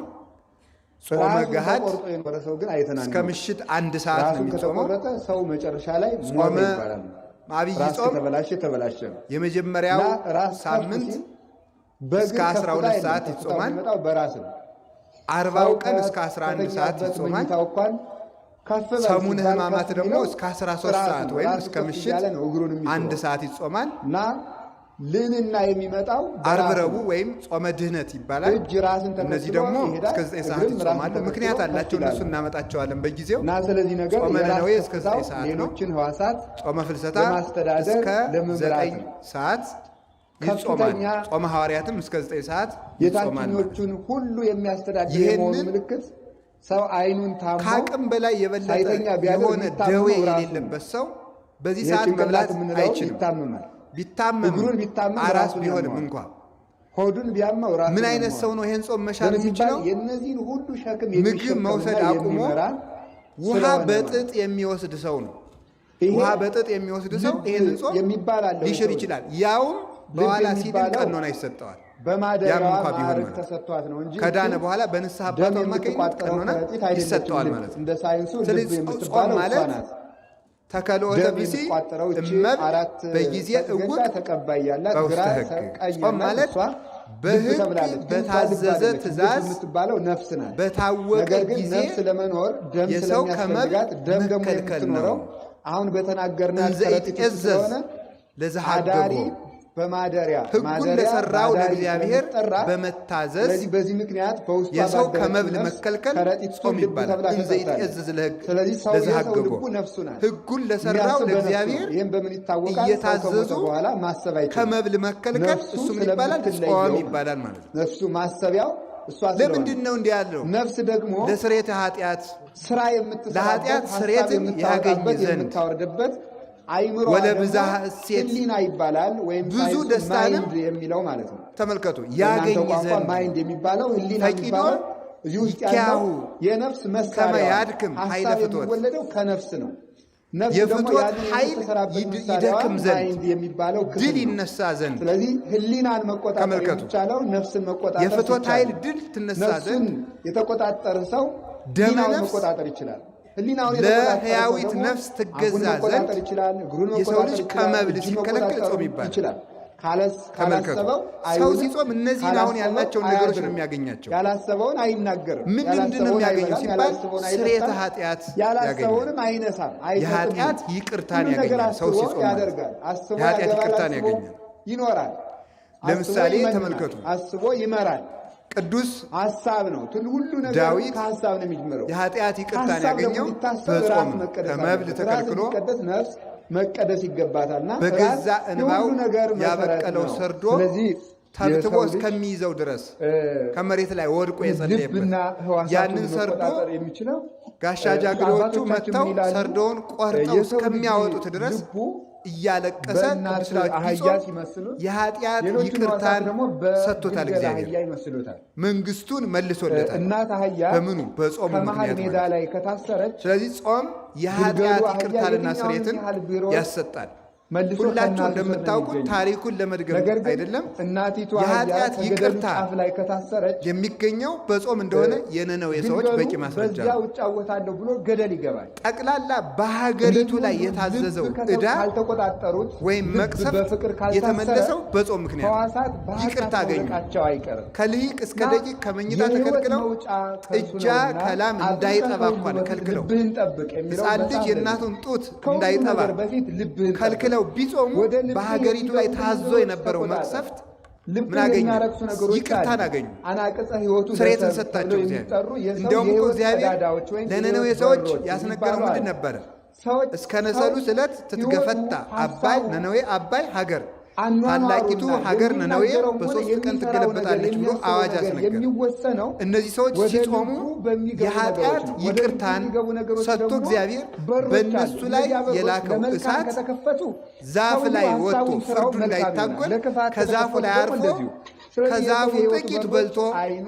[SPEAKER 1] ጾመ
[SPEAKER 4] ራሱን
[SPEAKER 1] ገሃድ
[SPEAKER 4] ተቆርጦ የኖረ ሰው ግን አይተናል።
[SPEAKER 1] እስከ ምሽት 1 ሰዓት ነው
[SPEAKER 4] ራሱን
[SPEAKER 1] የሚጾመው።
[SPEAKER 4] ከተቆረጠ ሰው መጨረሻ ላይ ሞተ
[SPEAKER 1] ጾመ
[SPEAKER 4] ይባላል።
[SPEAKER 1] አብይ
[SPEAKER 4] ራስ
[SPEAKER 1] ጾም
[SPEAKER 4] ከተበላሸ ተበላሸ ነው።
[SPEAKER 1] የመጀመሪያው
[SPEAKER 4] እና ራስ ከፍ
[SPEAKER 1] ሳምንት
[SPEAKER 4] ሲል በእግር
[SPEAKER 1] እስከ
[SPEAKER 4] ከፍታ
[SPEAKER 1] 12
[SPEAKER 4] የለም።
[SPEAKER 1] ሰዓት
[SPEAKER 4] ከፍታው
[SPEAKER 1] ይጾማል።
[SPEAKER 4] የሚመጣው በራስ ነው።
[SPEAKER 1] 40ው
[SPEAKER 4] ሰው
[SPEAKER 1] ቀን እስከ 11 ሰዓት
[SPEAKER 4] ከተኛበት
[SPEAKER 1] ይጾማል።
[SPEAKER 4] መኝታው እንኳን ከፍ በል
[SPEAKER 1] ሰሙነ
[SPEAKER 4] ሲባል
[SPEAKER 1] ሕማማት
[SPEAKER 4] ከፍ
[SPEAKER 1] ደግሞ
[SPEAKER 4] የሚለው
[SPEAKER 1] እስከ 13
[SPEAKER 4] ራሱ
[SPEAKER 1] ሰዓት
[SPEAKER 4] ነው።
[SPEAKER 1] ወይም
[SPEAKER 4] ራሱ
[SPEAKER 1] እስከ
[SPEAKER 4] ከፍ
[SPEAKER 1] ምሽት
[SPEAKER 4] እያለ ነው እግሩን
[SPEAKER 1] አንድ
[SPEAKER 4] የሚስበው
[SPEAKER 1] ሰዓት ይጾማል።
[SPEAKER 4] እና ልዕልና የሚመጣው
[SPEAKER 1] ዓርብ፣
[SPEAKER 4] በራስ
[SPEAKER 1] ረቡዕ
[SPEAKER 4] ነው።
[SPEAKER 1] ወይም ጾመ ድህነት ይባላል።
[SPEAKER 4] እጅ ራስን
[SPEAKER 1] እነዚህ
[SPEAKER 4] ተከትሎ
[SPEAKER 1] ደግሞ
[SPEAKER 4] ይሄዳል፣
[SPEAKER 1] እስከ 9 ሰዓት
[SPEAKER 4] እግርም ራስን
[SPEAKER 1] ይጾማሉ።
[SPEAKER 4] ተከትሎ
[SPEAKER 1] ምክንያት
[SPEAKER 4] ከፍ
[SPEAKER 1] አላቸው፣
[SPEAKER 4] ይላል።
[SPEAKER 1] እነሱ እናመጣቸዋለን በጊዜው።
[SPEAKER 4] እና ስለዚህ ነገር
[SPEAKER 1] ጾመ
[SPEAKER 4] የራስ
[SPEAKER 1] ነነዌ እስከ
[SPEAKER 4] ከፍታው
[SPEAKER 1] 9 ሰዓት ነው።
[SPEAKER 4] ሌሎችን ህዋሳት
[SPEAKER 1] ጾመ ፍልሰታ
[SPEAKER 4] ለማስተዳደር
[SPEAKER 1] እስከ
[SPEAKER 4] ለመምራት
[SPEAKER 1] 9
[SPEAKER 4] ነው።
[SPEAKER 1] ሰዓት ይጾማል።
[SPEAKER 4] ከፍተኛ
[SPEAKER 1] ጾመ ሐዋርያትም እስከ 9 ሰዓት ይጾማል።
[SPEAKER 4] የታችኞቹን ሁሉ የሚያስተዳድር የመሆኑ
[SPEAKER 1] ይህንን
[SPEAKER 4] ምልክት ሰው አይኑን ታሞ
[SPEAKER 1] ከአቅም በላይ የበለጠ
[SPEAKER 4] ሳይተኛ ቢያድር
[SPEAKER 1] የሆነ
[SPEAKER 4] የሚታመመው
[SPEAKER 1] ደዌ
[SPEAKER 4] ራሱ ነው።
[SPEAKER 1] የሌለበት ሰው በዚህ ሰዓት
[SPEAKER 4] የጭንቅላት
[SPEAKER 1] መብላት
[SPEAKER 4] የምንለው
[SPEAKER 1] አይችልም።
[SPEAKER 4] ይታመማል።
[SPEAKER 1] ቢታመም
[SPEAKER 4] እግሩን ቢታመም
[SPEAKER 1] አራስ
[SPEAKER 4] ራሱን
[SPEAKER 1] ቢሆንም
[SPEAKER 4] ያመዋል።
[SPEAKER 1] እንኳ
[SPEAKER 4] ሆዱን ቢያመው ራሱን
[SPEAKER 1] ምን አይነት
[SPEAKER 4] ያመዋል።
[SPEAKER 1] ሰው ነው ይሄን ጾም መሻር
[SPEAKER 4] ለምን ሲባል
[SPEAKER 1] የሚችለው?
[SPEAKER 4] የእነዚህን ሁሉ ሸክም
[SPEAKER 1] ምግብ
[SPEAKER 4] የሚሸከምና
[SPEAKER 1] መውሰድ አቁሞ
[SPEAKER 4] የሚመራ
[SPEAKER 1] ውሃ
[SPEAKER 4] ስለሆነ ማለት
[SPEAKER 1] በጥጥ የሚወስድ ሰው ነው።
[SPEAKER 4] ይሄ
[SPEAKER 1] ውሃ በጥጥ የሚወስድ ሰው
[SPEAKER 4] ልብ
[SPEAKER 1] ይሄንን ጾም
[SPEAKER 4] የሚባል አለው
[SPEAKER 1] ሊሽር
[SPEAKER 4] የሰው ልጅ።
[SPEAKER 1] ይችላል። ያውም
[SPEAKER 4] ልብ
[SPEAKER 1] በኋላ ሲድን
[SPEAKER 4] የሚባለው
[SPEAKER 1] ቀኖና ይሰጠዋል። ያም
[SPEAKER 4] በማደሪያዋ
[SPEAKER 1] እንኳ ቢሆን
[SPEAKER 4] ማዕረግ
[SPEAKER 1] ማለት ነው።
[SPEAKER 4] ተሰጥቷት ነው እንጂ
[SPEAKER 1] ከዳነ
[SPEAKER 4] እቺ
[SPEAKER 1] በኋላ በንስሐ
[SPEAKER 4] ደም
[SPEAKER 1] አባቱ አማካኝነት
[SPEAKER 4] የምትቋጠረው
[SPEAKER 1] ቀኖና
[SPEAKER 4] ከረጢት አይደለችም።
[SPEAKER 1] ይሰጠዋል
[SPEAKER 4] ልብ
[SPEAKER 1] ማለት ነው።
[SPEAKER 4] እንደ ሳይንሱ ልብ
[SPEAKER 1] ስለዚህ ጾም
[SPEAKER 4] የምትባለው እሷ
[SPEAKER 1] ማለት
[SPEAKER 4] ናት።
[SPEAKER 1] ተከልኦተ
[SPEAKER 4] ደም
[SPEAKER 1] ብእሲ
[SPEAKER 4] የምትቋጠረው እቺ
[SPEAKER 1] እመብ
[SPEAKER 4] አራት
[SPEAKER 1] በጊዜ
[SPEAKER 4] ገንዳ
[SPEAKER 1] እውቅ
[SPEAKER 4] ተቀባይ ያላት
[SPEAKER 1] በውስተ
[SPEAKER 4] ግራ
[SPEAKER 1] ሕግ።
[SPEAKER 4] ቀኝ
[SPEAKER 1] ጾም
[SPEAKER 4] ያላት
[SPEAKER 1] ማለት
[SPEAKER 4] እሷ ልብ
[SPEAKER 1] በሕግ
[SPEAKER 4] ተብላለች። ግን እሷ ልብ
[SPEAKER 1] በታዘዘ
[SPEAKER 4] አይደለችም። ልብ
[SPEAKER 1] ትእዛዝ
[SPEAKER 4] የምትባለው ነፍስ ናት።
[SPEAKER 1] በታወቀ
[SPEAKER 4] ነገር ግን
[SPEAKER 1] ጊዜ
[SPEAKER 4] ነፍስ ለመኖር ደም
[SPEAKER 1] የሰው ከመብል
[SPEAKER 4] ስለሚያስፈልጋት ደም ደግሞ
[SPEAKER 1] መከልከል ነው።
[SPEAKER 4] የምትኖረው አሁን በተናገርናት
[SPEAKER 1] እንዘ
[SPEAKER 4] ከረጢት ውስጥ
[SPEAKER 1] ይትዔዘዝ
[SPEAKER 4] ስለሆነ
[SPEAKER 1] ለዘሐገጎ
[SPEAKER 4] አዳሪ በማደሪያ
[SPEAKER 1] ሕጉን
[SPEAKER 4] ማደሪያ
[SPEAKER 1] ለሰራው
[SPEAKER 4] በአዳሪ
[SPEAKER 1] ለእግዚአብሔር
[SPEAKER 4] ስለሚጠራ
[SPEAKER 1] በመታዘዝ
[SPEAKER 4] ስለዚህ በዚህ ምክንያት በውስጧ
[SPEAKER 1] የሰው
[SPEAKER 4] ባደረችው
[SPEAKER 1] ከመብል
[SPEAKER 4] ነፍስ
[SPEAKER 1] መከልከል
[SPEAKER 4] ከረጢቱ
[SPEAKER 1] ጾም
[SPEAKER 4] ልብ
[SPEAKER 1] ይባላል።
[SPEAKER 4] ተብላ
[SPEAKER 1] እንዘ
[SPEAKER 4] ተጠርታለች።
[SPEAKER 1] ይትዔዘዝ ለሕግ
[SPEAKER 4] ስለዚህ ሰው የሰው
[SPEAKER 1] ለዘሐገጎ
[SPEAKER 4] ልቡ ነፍሱ ናት።
[SPEAKER 1] ሕጉን ለሰራው
[SPEAKER 4] የሚያስብ በነፍሱ ነው።
[SPEAKER 1] ለእግዚአብሔር
[SPEAKER 4] ይህም በምን ይታወቃል? ሰው ከሞተ
[SPEAKER 1] እየታዘዙ
[SPEAKER 4] በኋላ ማሰብ አይችልም።
[SPEAKER 1] ከመብል መከልከል
[SPEAKER 4] ነፍሱ
[SPEAKER 1] እሱ ምን ይባላል?
[SPEAKER 4] ስለምትለየው
[SPEAKER 1] ጾም
[SPEAKER 4] ማለት
[SPEAKER 1] ይባላል ማለት ነው።
[SPEAKER 4] ነፍሱ ማሰቢያው እሷ ስለሆነ
[SPEAKER 1] ለምንድን ነው እንዲህ ያለው?
[SPEAKER 4] ነፍስ ደግሞ
[SPEAKER 1] ለስርየተ ኃጢአት
[SPEAKER 4] ስራ የምትሰራበት
[SPEAKER 1] ለኃጢአት
[SPEAKER 4] ሀሳብ
[SPEAKER 1] ስርየትን ያገኝ
[SPEAKER 4] የምታወጣበት
[SPEAKER 1] ዘንድ
[SPEAKER 4] የምታወርድበት አይምሮ
[SPEAKER 1] ወለብዝሃ እሴት
[SPEAKER 4] ህሊና ይባላል። ወይም
[SPEAKER 1] ብዙ
[SPEAKER 4] ሳይንሱ
[SPEAKER 1] ደስታንም
[SPEAKER 4] mind የሚለው ማለት ነው።
[SPEAKER 1] ተመልከቱ
[SPEAKER 4] በእናንተ
[SPEAKER 1] ያገኝ
[SPEAKER 4] ቋንቋ
[SPEAKER 1] ዘንድ
[SPEAKER 4] mind የሚባለው ህሊና
[SPEAKER 1] ፈቂዶ
[SPEAKER 4] የሚባለው እዚህ ውስጥ ያለው
[SPEAKER 1] ይኪያሁ
[SPEAKER 4] የነፍስ
[SPEAKER 1] ከመ
[SPEAKER 4] መሳሪያ
[SPEAKER 1] ያድክም ኃይለ
[SPEAKER 4] ሀሳብ
[SPEAKER 1] ፍትወት
[SPEAKER 4] የሚወለደው ከነፍስ ነው። ነፍስ ደግሞ
[SPEAKER 1] የፍትወት
[SPEAKER 4] ያንን
[SPEAKER 1] ኃይል
[SPEAKER 4] የምትሰራበት መሳሪያዋ
[SPEAKER 1] ይደክም ዘንድ
[SPEAKER 4] mind የሚባለው ክፍል
[SPEAKER 1] ድል
[SPEAKER 4] ነው።
[SPEAKER 1] ይነሳ ዘንድ
[SPEAKER 4] ስለዚህ ህሊናን መቆጣጠር
[SPEAKER 1] ተመልከቱ።
[SPEAKER 4] የሚቻለው ነፍስን መቆጣጠር
[SPEAKER 1] የፍትወት
[SPEAKER 4] ሲቻል
[SPEAKER 1] ኃይል
[SPEAKER 4] ነው።
[SPEAKER 1] ድል ትነሳ
[SPEAKER 4] ነፍሱን
[SPEAKER 1] ዘንድ
[SPEAKER 4] የተቆጣጠረ ሰው
[SPEAKER 1] ደመ
[SPEAKER 4] ህሊናውን
[SPEAKER 1] ነፍስ
[SPEAKER 4] መቆጣጠር ይችላል። ህሊናውን የተቆጣጠረ ሰው
[SPEAKER 1] ለሕያዊት
[SPEAKER 4] ደግሞ
[SPEAKER 1] ነፍስ
[SPEAKER 4] አፉን
[SPEAKER 1] ትገዛ ዘንድ
[SPEAKER 4] መቆጣጠር ይችላል፣ እግሩን
[SPEAKER 1] የሰው
[SPEAKER 4] መቆጣጠር
[SPEAKER 1] ልጅ
[SPEAKER 4] ይችላል፣
[SPEAKER 1] ከመብል
[SPEAKER 4] እጁን
[SPEAKER 1] ሲከለከል
[SPEAKER 4] መቆጣጠር
[SPEAKER 1] ጾም ይባላል።
[SPEAKER 4] ይችላል።
[SPEAKER 1] ተመልከቱ።
[SPEAKER 4] ካላሰበው
[SPEAKER 1] ሰው
[SPEAKER 4] አይውልም፣
[SPEAKER 1] ሲጾም እነዚህን አሁን
[SPEAKER 4] ካላሰበው
[SPEAKER 1] ያልናቸውን ነገሮች ነው
[SPEAKER 4] አያድርም፣
[SPEAKER 1] የሚያገኛቸው።
[SPEAKER 4] ያላሰበውን አይናገርም፣
[SPEAKER 1] ምንድን ነው
[SPEAKER 4] ያላሰበውን
[SPEAKER 1] የሚያገኘው
[SPEAKER 4] አይበላም፣
[SPEAKER 1] ሲባል
[SPEAKER 4] ያላሰበውን
[SPEAKER 1] ስርየተ
[SPEAKER 4] አይጠጣም፣
[SPEAKER 1] ኃጢአት ያገኛል።
[SPEAKER 4] ያላሰበውንም አይነሳም፣ አይሰጥም።
[SPEAKER 1] የኃጢአት ይቅርታን
[SPEAKER 4] ሁሉ ነገር
[SPEAKER 1] ያገኛል ሰው
[SPEAKER 4] አስቦ
[SPEAKER 1] ሲጾም ማለት ነው።
[SPEAKER 4] ያደርጋል። አስቦ
[SPEAKER 1] የኃጢአት
[SPEAKER 4] ያገባል፣
[SPEAKER 1] ይቅርታን
[SPEAKER 4] አስቦ
[SPEAKER 1] ያገኛል።
[SPEAKER 4] ይኖራል። አስቦ
[SPEAKER 1] ለምሳሌ
[SPEAKER 4] ይመኛል፣
[SPEAKER 1] ተመልከቱ።
[SPEAKER 4] አስቦ ይመራል።
[SPEAKER 1] ቅዱስ
[SPEAKER 4] ሀሳብ ነው። ሁሉ ነገር
[SPEAKER 1] ዳዊት
[SPEAKER 4] ከሀሳብ ነው የሚጀምረው።
[SPEAKER 1] የኃጢአት ይቅርታን
[SPEAKER 4] ሀሳብ ደግሞ
[SPEAKER 1] ያገኘው
[SPEAKER 4] ሊታሰብ
[SPEAKER 1] በጾም
[SPEAKER 4] ራስ
[SPEAKER 1] ነው።
[SPEAKER 4] መቀደስ
[SPEAKER 1] ከመብል
[SPEAKER 4] አለበት። ራስ
[SPEAKER 1] ተከልክሎ
[SPEAKER 4] እንዲቀደስ ነፍስ መቀደስ ይገባታልና
[SPEAKER 1] በገዛ
[SPEAKER 4] ራስ
[SPEAKER 1] እንባው
[SPEAKER 4] የሁሉ ነገር መሰረት
[SPEAKER 1] ያበቀለው
[SPEAKER 4] ነው።
[SPEAKER 1] ሰርዶ
[SPEAKER 4] ስለዚህ
[SPEAKER 1] ተብትቦ
[SPEAKER 4] የሰው ልጅ
[SPEAKER 1] እስከሚይዘው ድረስ ከመሬት ላይ ወድቆ የጸለየበት
[SPEAKER 4] ልብና ህዋሳቱን
[SPEAKER 1] ያንን ሰርዶ
[SPEAKER 4] መቆጣጠር የሚችለው
[SPEAKER 1] ጋሻ ጃግሬዎቹ
[SPEAKER 4] አባቶቻችን
[SPEAKER 1] መጥተው
[SPEAKER 4] ምን ይላሉ?
[SPEAKER 1] ሰርዶውን ቆርጠው
[SPEAKER 4] የሰው ልጅ
[SPEAKER 1] እስከሚያወጡት ድረስ
[SPEAKER 4] ልቡ
[SPEAKER 1] እያለቀሰ
[SPEAKER 4] በእናት
[SPEAKER 1] ቅዱስ ዳዊት
[SPEAKER 4] አህያ
[SPEAKER 1] ቢጾም
[SPEAKER 4] ሲመስሉት
[SPEAKER 1] የኃጢአት
[SPEAKER 4] ሌሎቹን ህዋሳት
[SPEAKER 1] ይቅርታን
[SPEAKER 4] ደግሞ
[SPEAKER 1] ሰጥቶታል
[SPEAKER 4] በግልገል
[SPEAKER 1] እግዚአብሔር።
[SPEAKER 4] አህያ ይመስሉታል።
[SPEAKER 1] መንግስቱን መልሶለታል።
[SPEAKER 4] እናት አህያ
[SPEAKER 1] በምኑ? በጾሙ
[SPEAKER 4] ከመሃል
[SPEAKER 1] ምክንያት
[SPEAKER 4] ሜዳ
[SPEAKER 1] ማለት ነው።
[SPEAKER 4] ላይ ከታሰረች
[SPEAKER 1] ስለዚህ ጾም የኃጢአት
[SPEAKER 4] ግልገሉ አህያ
[SPEAKER 1] ይቅርታንና
[SPEAKER 4] የትኛውንም
[SPEAKER 1] ስርየትን
[SPEAKER 4] ያህል ቢሮጥ
[SPEAKER 1] ያሰጣል።
[SPEAKER 4] መልሶ
[SPEAKER 1] ሁላችሁ
[SPEAKER 4] ከእናቱ ስር ነው
[SPEAKER 1] እንደምታውቁት
[SPEAKER 4] የሚገኘው።
[SPEAKER 1] ታሪኩን ለመድገም
[SPEAKER 4] ነገር ግን
[SPEAKER 1] አይደለም፣
[SPEAKER 4] እናቲቱ አህያ
[SPEAKER 1] የኃጢአት
[SPEAKER 4] ከገደሉ
[SPEAKER 1] ይቅርታ
[SPEAKER 4] ጫፍ ላይ ከታሰረች
[SPEAKER 1] የሚገኘው በጾም እንደሆነ የነነዌ ሰዎች
[SPEAKER 4] ግልገሉ
[SPEAKER 1] በቂ ማስረጃ
[SPEAKER 4] በዚያው
[SPEAKER 1] ነው።
[SPEAKER 4] እጫወታለሁ ብሎ ገደል ይገባል።
[SPEAKER 1] ጠቅላላ በሀገሪቱ ላይ የታዘዘው
[SPEAKER 4] ልብ ከሰው
[SPEAKER 1] ዕዳ
[SPEAKER 4] ካልተቆጣጠሩት
[SPEAKER 1] ወይም
[SPEAKER 4] ልብ
[SPEAKER 1] መቅሰፍት
[SPEAKER 4] በፍቅር ካልታሰረ
[SPEAKER 1] የተመለሰው በጾም ምክንያት ነው።
[SPEAKER 4] ህዋሳት በኃጢአት
[SPEAKER 1] ይቅርታ አገኙ።
[SPEAKER 4] መውደቃቸው አይቀርም።
[SPEAKER 1] ከልሂቅ እስከ
[SPEAKER 4] እና
[SPEAKER 1] ደቂቅ ከመኝታ
[SPEAKER 4] የህይወት
[SPEAKER 1] ተከልክለው
[SPEAKER 4] መውጫ ከእርሱ
[SPEAKER 1] ጥጃ
[SPEAKER 4] ነውና
[SPEAKER 1] ከላም
[SPEAKER 4] አጥብቀህ
[SPEAKER 1] እንዳይጠባ
[SPEAKER 4] ከሁሉ
[SPEAKER 1] እንኳን
[SPEAKER 4] በፊት
[SPEAKER 1] ከልክለው
[SPEAKER 4] ልብህን ጠብቅ የሚለው
[SPEAKER 1] ሕፃን ልጅ
[SPEAKER 4] መጽሐፍ
[SPEAKER 1] የእናቱን ጡት
[SPEAKER 4] ከሁሉ
[SPEAKER 1] እንዳይጠባ
[SPEAKER 4] ነገር በፊት ልብህን ጠብቅ።
[SPEAKER 1] ከልክለው ቢጾሙ
[SPEAKER 4] ወደ ልብህ
[SPEAKER 1] በሀገሪቱ ላይ
[SPEAKER 4] የሚገቡ
[SPEAKER 1] ታዞ
[SPEAKER 4] ነገሮች
[SPEAKER 1] የነበረው
[SPEAKER 4] ተቆጣጠር።
[SPEAKER 1] መቅሰፍት
[SPEAKER 4] ልብን
[SPEAKER 1] ምን አገኙ?
[SPEAKER 4] የሚያረክሱ ነገሮች
[SPEAKER 1] ይቅርታን
[SPEAKER 4] አሉ።
[SPEAKER 1] አገኙ።
[SPEAKER 4] አናቅጸ ሕይወቱ
[SPEAKER 1] ስርየትን
[SPEAKER 4] ለሰብ
[SPEAKER 1] ሰጣቸው
[SPEAKER 4] ተብለው
[SPEAKER 1] እግዚአብሔር።
[SPEAKER 4] የሚጠሩ የሰው
[SPEAKER 1] እንዲያውም እኮ
[SPEAKER 4] የህይወት
[SPEAKER 1] እግዚአብሔር
[SPEAKER 4] ቀዳዳዎች ወይም
[SPEAKER 1] ለነነዌ
[SPEAKER 4] የህይወት
[SPEAKER 1] ሰዎች
[SPEAKER 4] በሮች
[SPEAKER 1] ያስነገረው
[SPEAKER 4] የሚባሉ
[SPEAKER 1] ምንድን
[SPEAKER 4] አሉ።
[SPEAKER 1] ነበረ?
[SPEAKER 4] ሰዎች
[SPEAKER 1] እስከ ነሰሉ
[SPEAKER 4] ሰው
[SPEAKER 1] ስለት ትትገፈታ
[SPEAKER 4] ሕይወቱ
[SPEAKER 1] አባይ
[SPEAKER 4] ሀሳቡ
[SPEAKER 1] ነነዌ አባይ ሀገር
[SPEAKER 4] አኗኗሩና
[SPEAKER 1] ታላቂቱ ሀገር ነነዌ
[SPEAKER 4] የሚናገረውም ሆነ
[SPEAKER 1] በ3 ቀን
[SPEAKER 4] የሚሰራው ነገር
[SPEAKER 1] ትገለበጣለች ብሎ
[SPEAKER 4] የሚያስበው
[SPEAKER 1] አዋጅ
[SPEAKER 4] ነገር
[SPEAKER 1] አስነገረ።
[SPEAKER 4] የሚወሰነው
[SPEAKER 1] እነዚህ ሰዎች
[SPEAKER 4] ወደ
[SPEAKER 1] ሲጾሙ
[SPEAKER 4] ልቡ በሚገቡ
[SPEAKER 1] የኃጢአት
[SPEAKER 4] ነገሮች ነው። ወደ ልቡ
[SPEAKER 1] ይቅርታን
[SPEAKER 4] የሚገቡ ነገሮች
[SPEAKER 1] ሰጥቶ
[SPEAKER 4] ደግሞ
[SPEAKER 1] እግዚአብሔር
[SPEAKER 4] በሮች አሉ።
[SPEAKER 1] በእነሱ ላይ
[SPEAKER 4] እነዚያ በሮች
[SPEAKER 1] የላከው
[SPEAKER 4] ለመልካም
[SPEAKER 1] እሳት
[SPEAKER 4] ከተከፈቱ
[SPEAKER 1] ዛፍ
[SPEAKER 4] ሰውየው
[SPEAKER 1] ላይ
[SPEAKER 4] ሀሳቡን
[SPEAKER 1] ወጥቶ
[SPEAKER 4] ስራው
[SPEAKER 1] ፍርዱ
[SPEAKER 4] መልካም ይሆናል።
[SPEAKER 1] እንዳይታጎል
[SPEAKER 4] ለክፋት
[SPEAKER 1] ከዛፉ
[SPEAKER 4] ከተከፈቱ
[SPEAKER 1] ላይ
[SPEAKER 4] ደግሞ
[SPEAKER 1] አርፎ
[SPEAKER 4] እንደዚሁ። ስለዚህ የሰው
[SPEAKER 1] ከዛፉ
[SPEAKER 4] የህይወቱ
[SPEAKER 1] ጥቂት
[SPEAKER 4] በሮች
[SPEAKER 1] በልቶ
[SPEAKER 4] አይኑ፣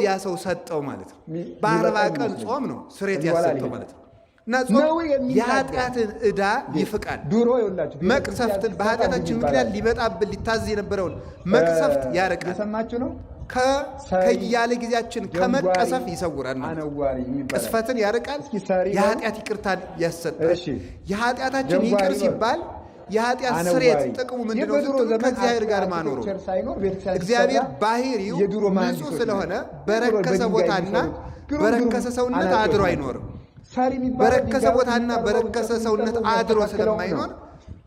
[SPEAKER 1] ለዚያ ሰው ሰጠው ማለት ነው።
[SPEAKER 4] ሚ-
[SPEAKER 1] በ40
[SPEAKER 4] የሚበቃኝ
[SPEAKER 1] ቀን
[SPEAKER 4] ይመስለኛል።
[SPEAKER 1] ጾም ነው ስርየት
[SPEAKER 4] ከዚህ በኋላ
[SPEAKER 1] ያሰጠው
[SPEAKER 4] አልሄድም።
[SPEAKER 1] ማለት ነው። እና ጾም
[SPEAKER 4] ነውር የሚናገር
[SPEAKER 1] የኃጢአትን ዕዳ ይፍቃል።
[SPEAKER 4] ድሮ ይኸውላችሁ ቤተክርስቲያን
[SPEAKER 1] መቅሰፍትን
[SPEAKER 4] ሲሰራ
[SPEAKER 1] በኃጢአታችን
[SPEAKER 4] እንዲህ
[SPEAKER 1] ምክንያት
[SPEAKER 4] ይባላል።
[SPEAKER 1] ሊመጣብን ሊታዝ የነበረውን መቅሰፍት ያርቃል።
[SPEAKER 4] የሰማችሁ ነው። ሰሪ፣
[SPEAKER 1] ከያለ ጊዜያችን
[SPEAKER 4] ደንጓሪ፣
[SPEAKER 1] ከመቀሰፍ ይሰውራል ማለት ነው።
[SPEAKER 4] አነዋሪ የሚባል
[SPEAKER 1] ቅስፈትን ያርቃል።
[SPEAKER 4] እስኪ ሰሪ በሉ።
[SPEAKER 1] የኃጢአት ይቅርታን ያሰጣል።
[SPEAKER 4] እሺ።
[SPEAKER 1] የኃጢአታችን
[SPEAKER 4] ደንጓሪ
[SPEAKER 1] ይቅር
[SPEAKER 4] በሉ።
[SPEAKER 1] ሲባል የኃጢአት
[SPEAKER 4] አነዋሪ።
[SPEAKER 1] ስርየት ጥቅሙ ምንድነው
[SPEAKER 4] የበድሮ
[SPEAKER 1] ስትሉ
[SPEAKER 4] ዘመን
[SPEAKER 1] ከእግዚአብሔር ጋር ማኖሩ
[SPEAKER 4] architecture ሳይኖር ቤተክርስቲያን
[SPEAKER 1] እግዚአብሔር
[SPEAKER 4] ሲሰራ
[SPEAKER 1] ባህሪው
[SPEAKER 4] የድሮ
[SPEAKER 1] ንጹሕ
[SPEAKER 4] መሐንዲሶች
[SPEAKER 1] ስለሆነ
[SPEAKER 4] ናቸው።
[SPEAKER 1] በረከሰ
[SPEAKER 4] በድንጋይ
[SPEAKER 1] ቦታና
[SPEAKER 4] የሚሰሩት ግሩም
[SPEAKER 1] በረከሰ
[SPEAKER 4] ግሩም
[SPEAKER 1] ሰውነት
[SPEAKER 4] አናጢዎች
[SPEAKER 1] አድሮ
[SPEAKER 4] ናቸው።
[SPEAKER 1] አይኖርም።
[SPEAKER 4] ሰሪ የሚባለው
[SPEAKER 1] በረከሰ
[SPEAKER 4] ድንጋዩ
[SPEAKER 1] ቦታና
[SPEAKER 4] የሚጠርበው
[SPEAKER 1] በረከሰ
[SPEAKER 4] እንጨቱ
[SPEAKER 1] ሰውነት
[SPEAKER 4] የሚጠርበው
[SPEAKER 1] አድሮ
[SPEAKER 4] የሚያስተካክለው ነው።
[SPEAKER 1] ስለማይኖር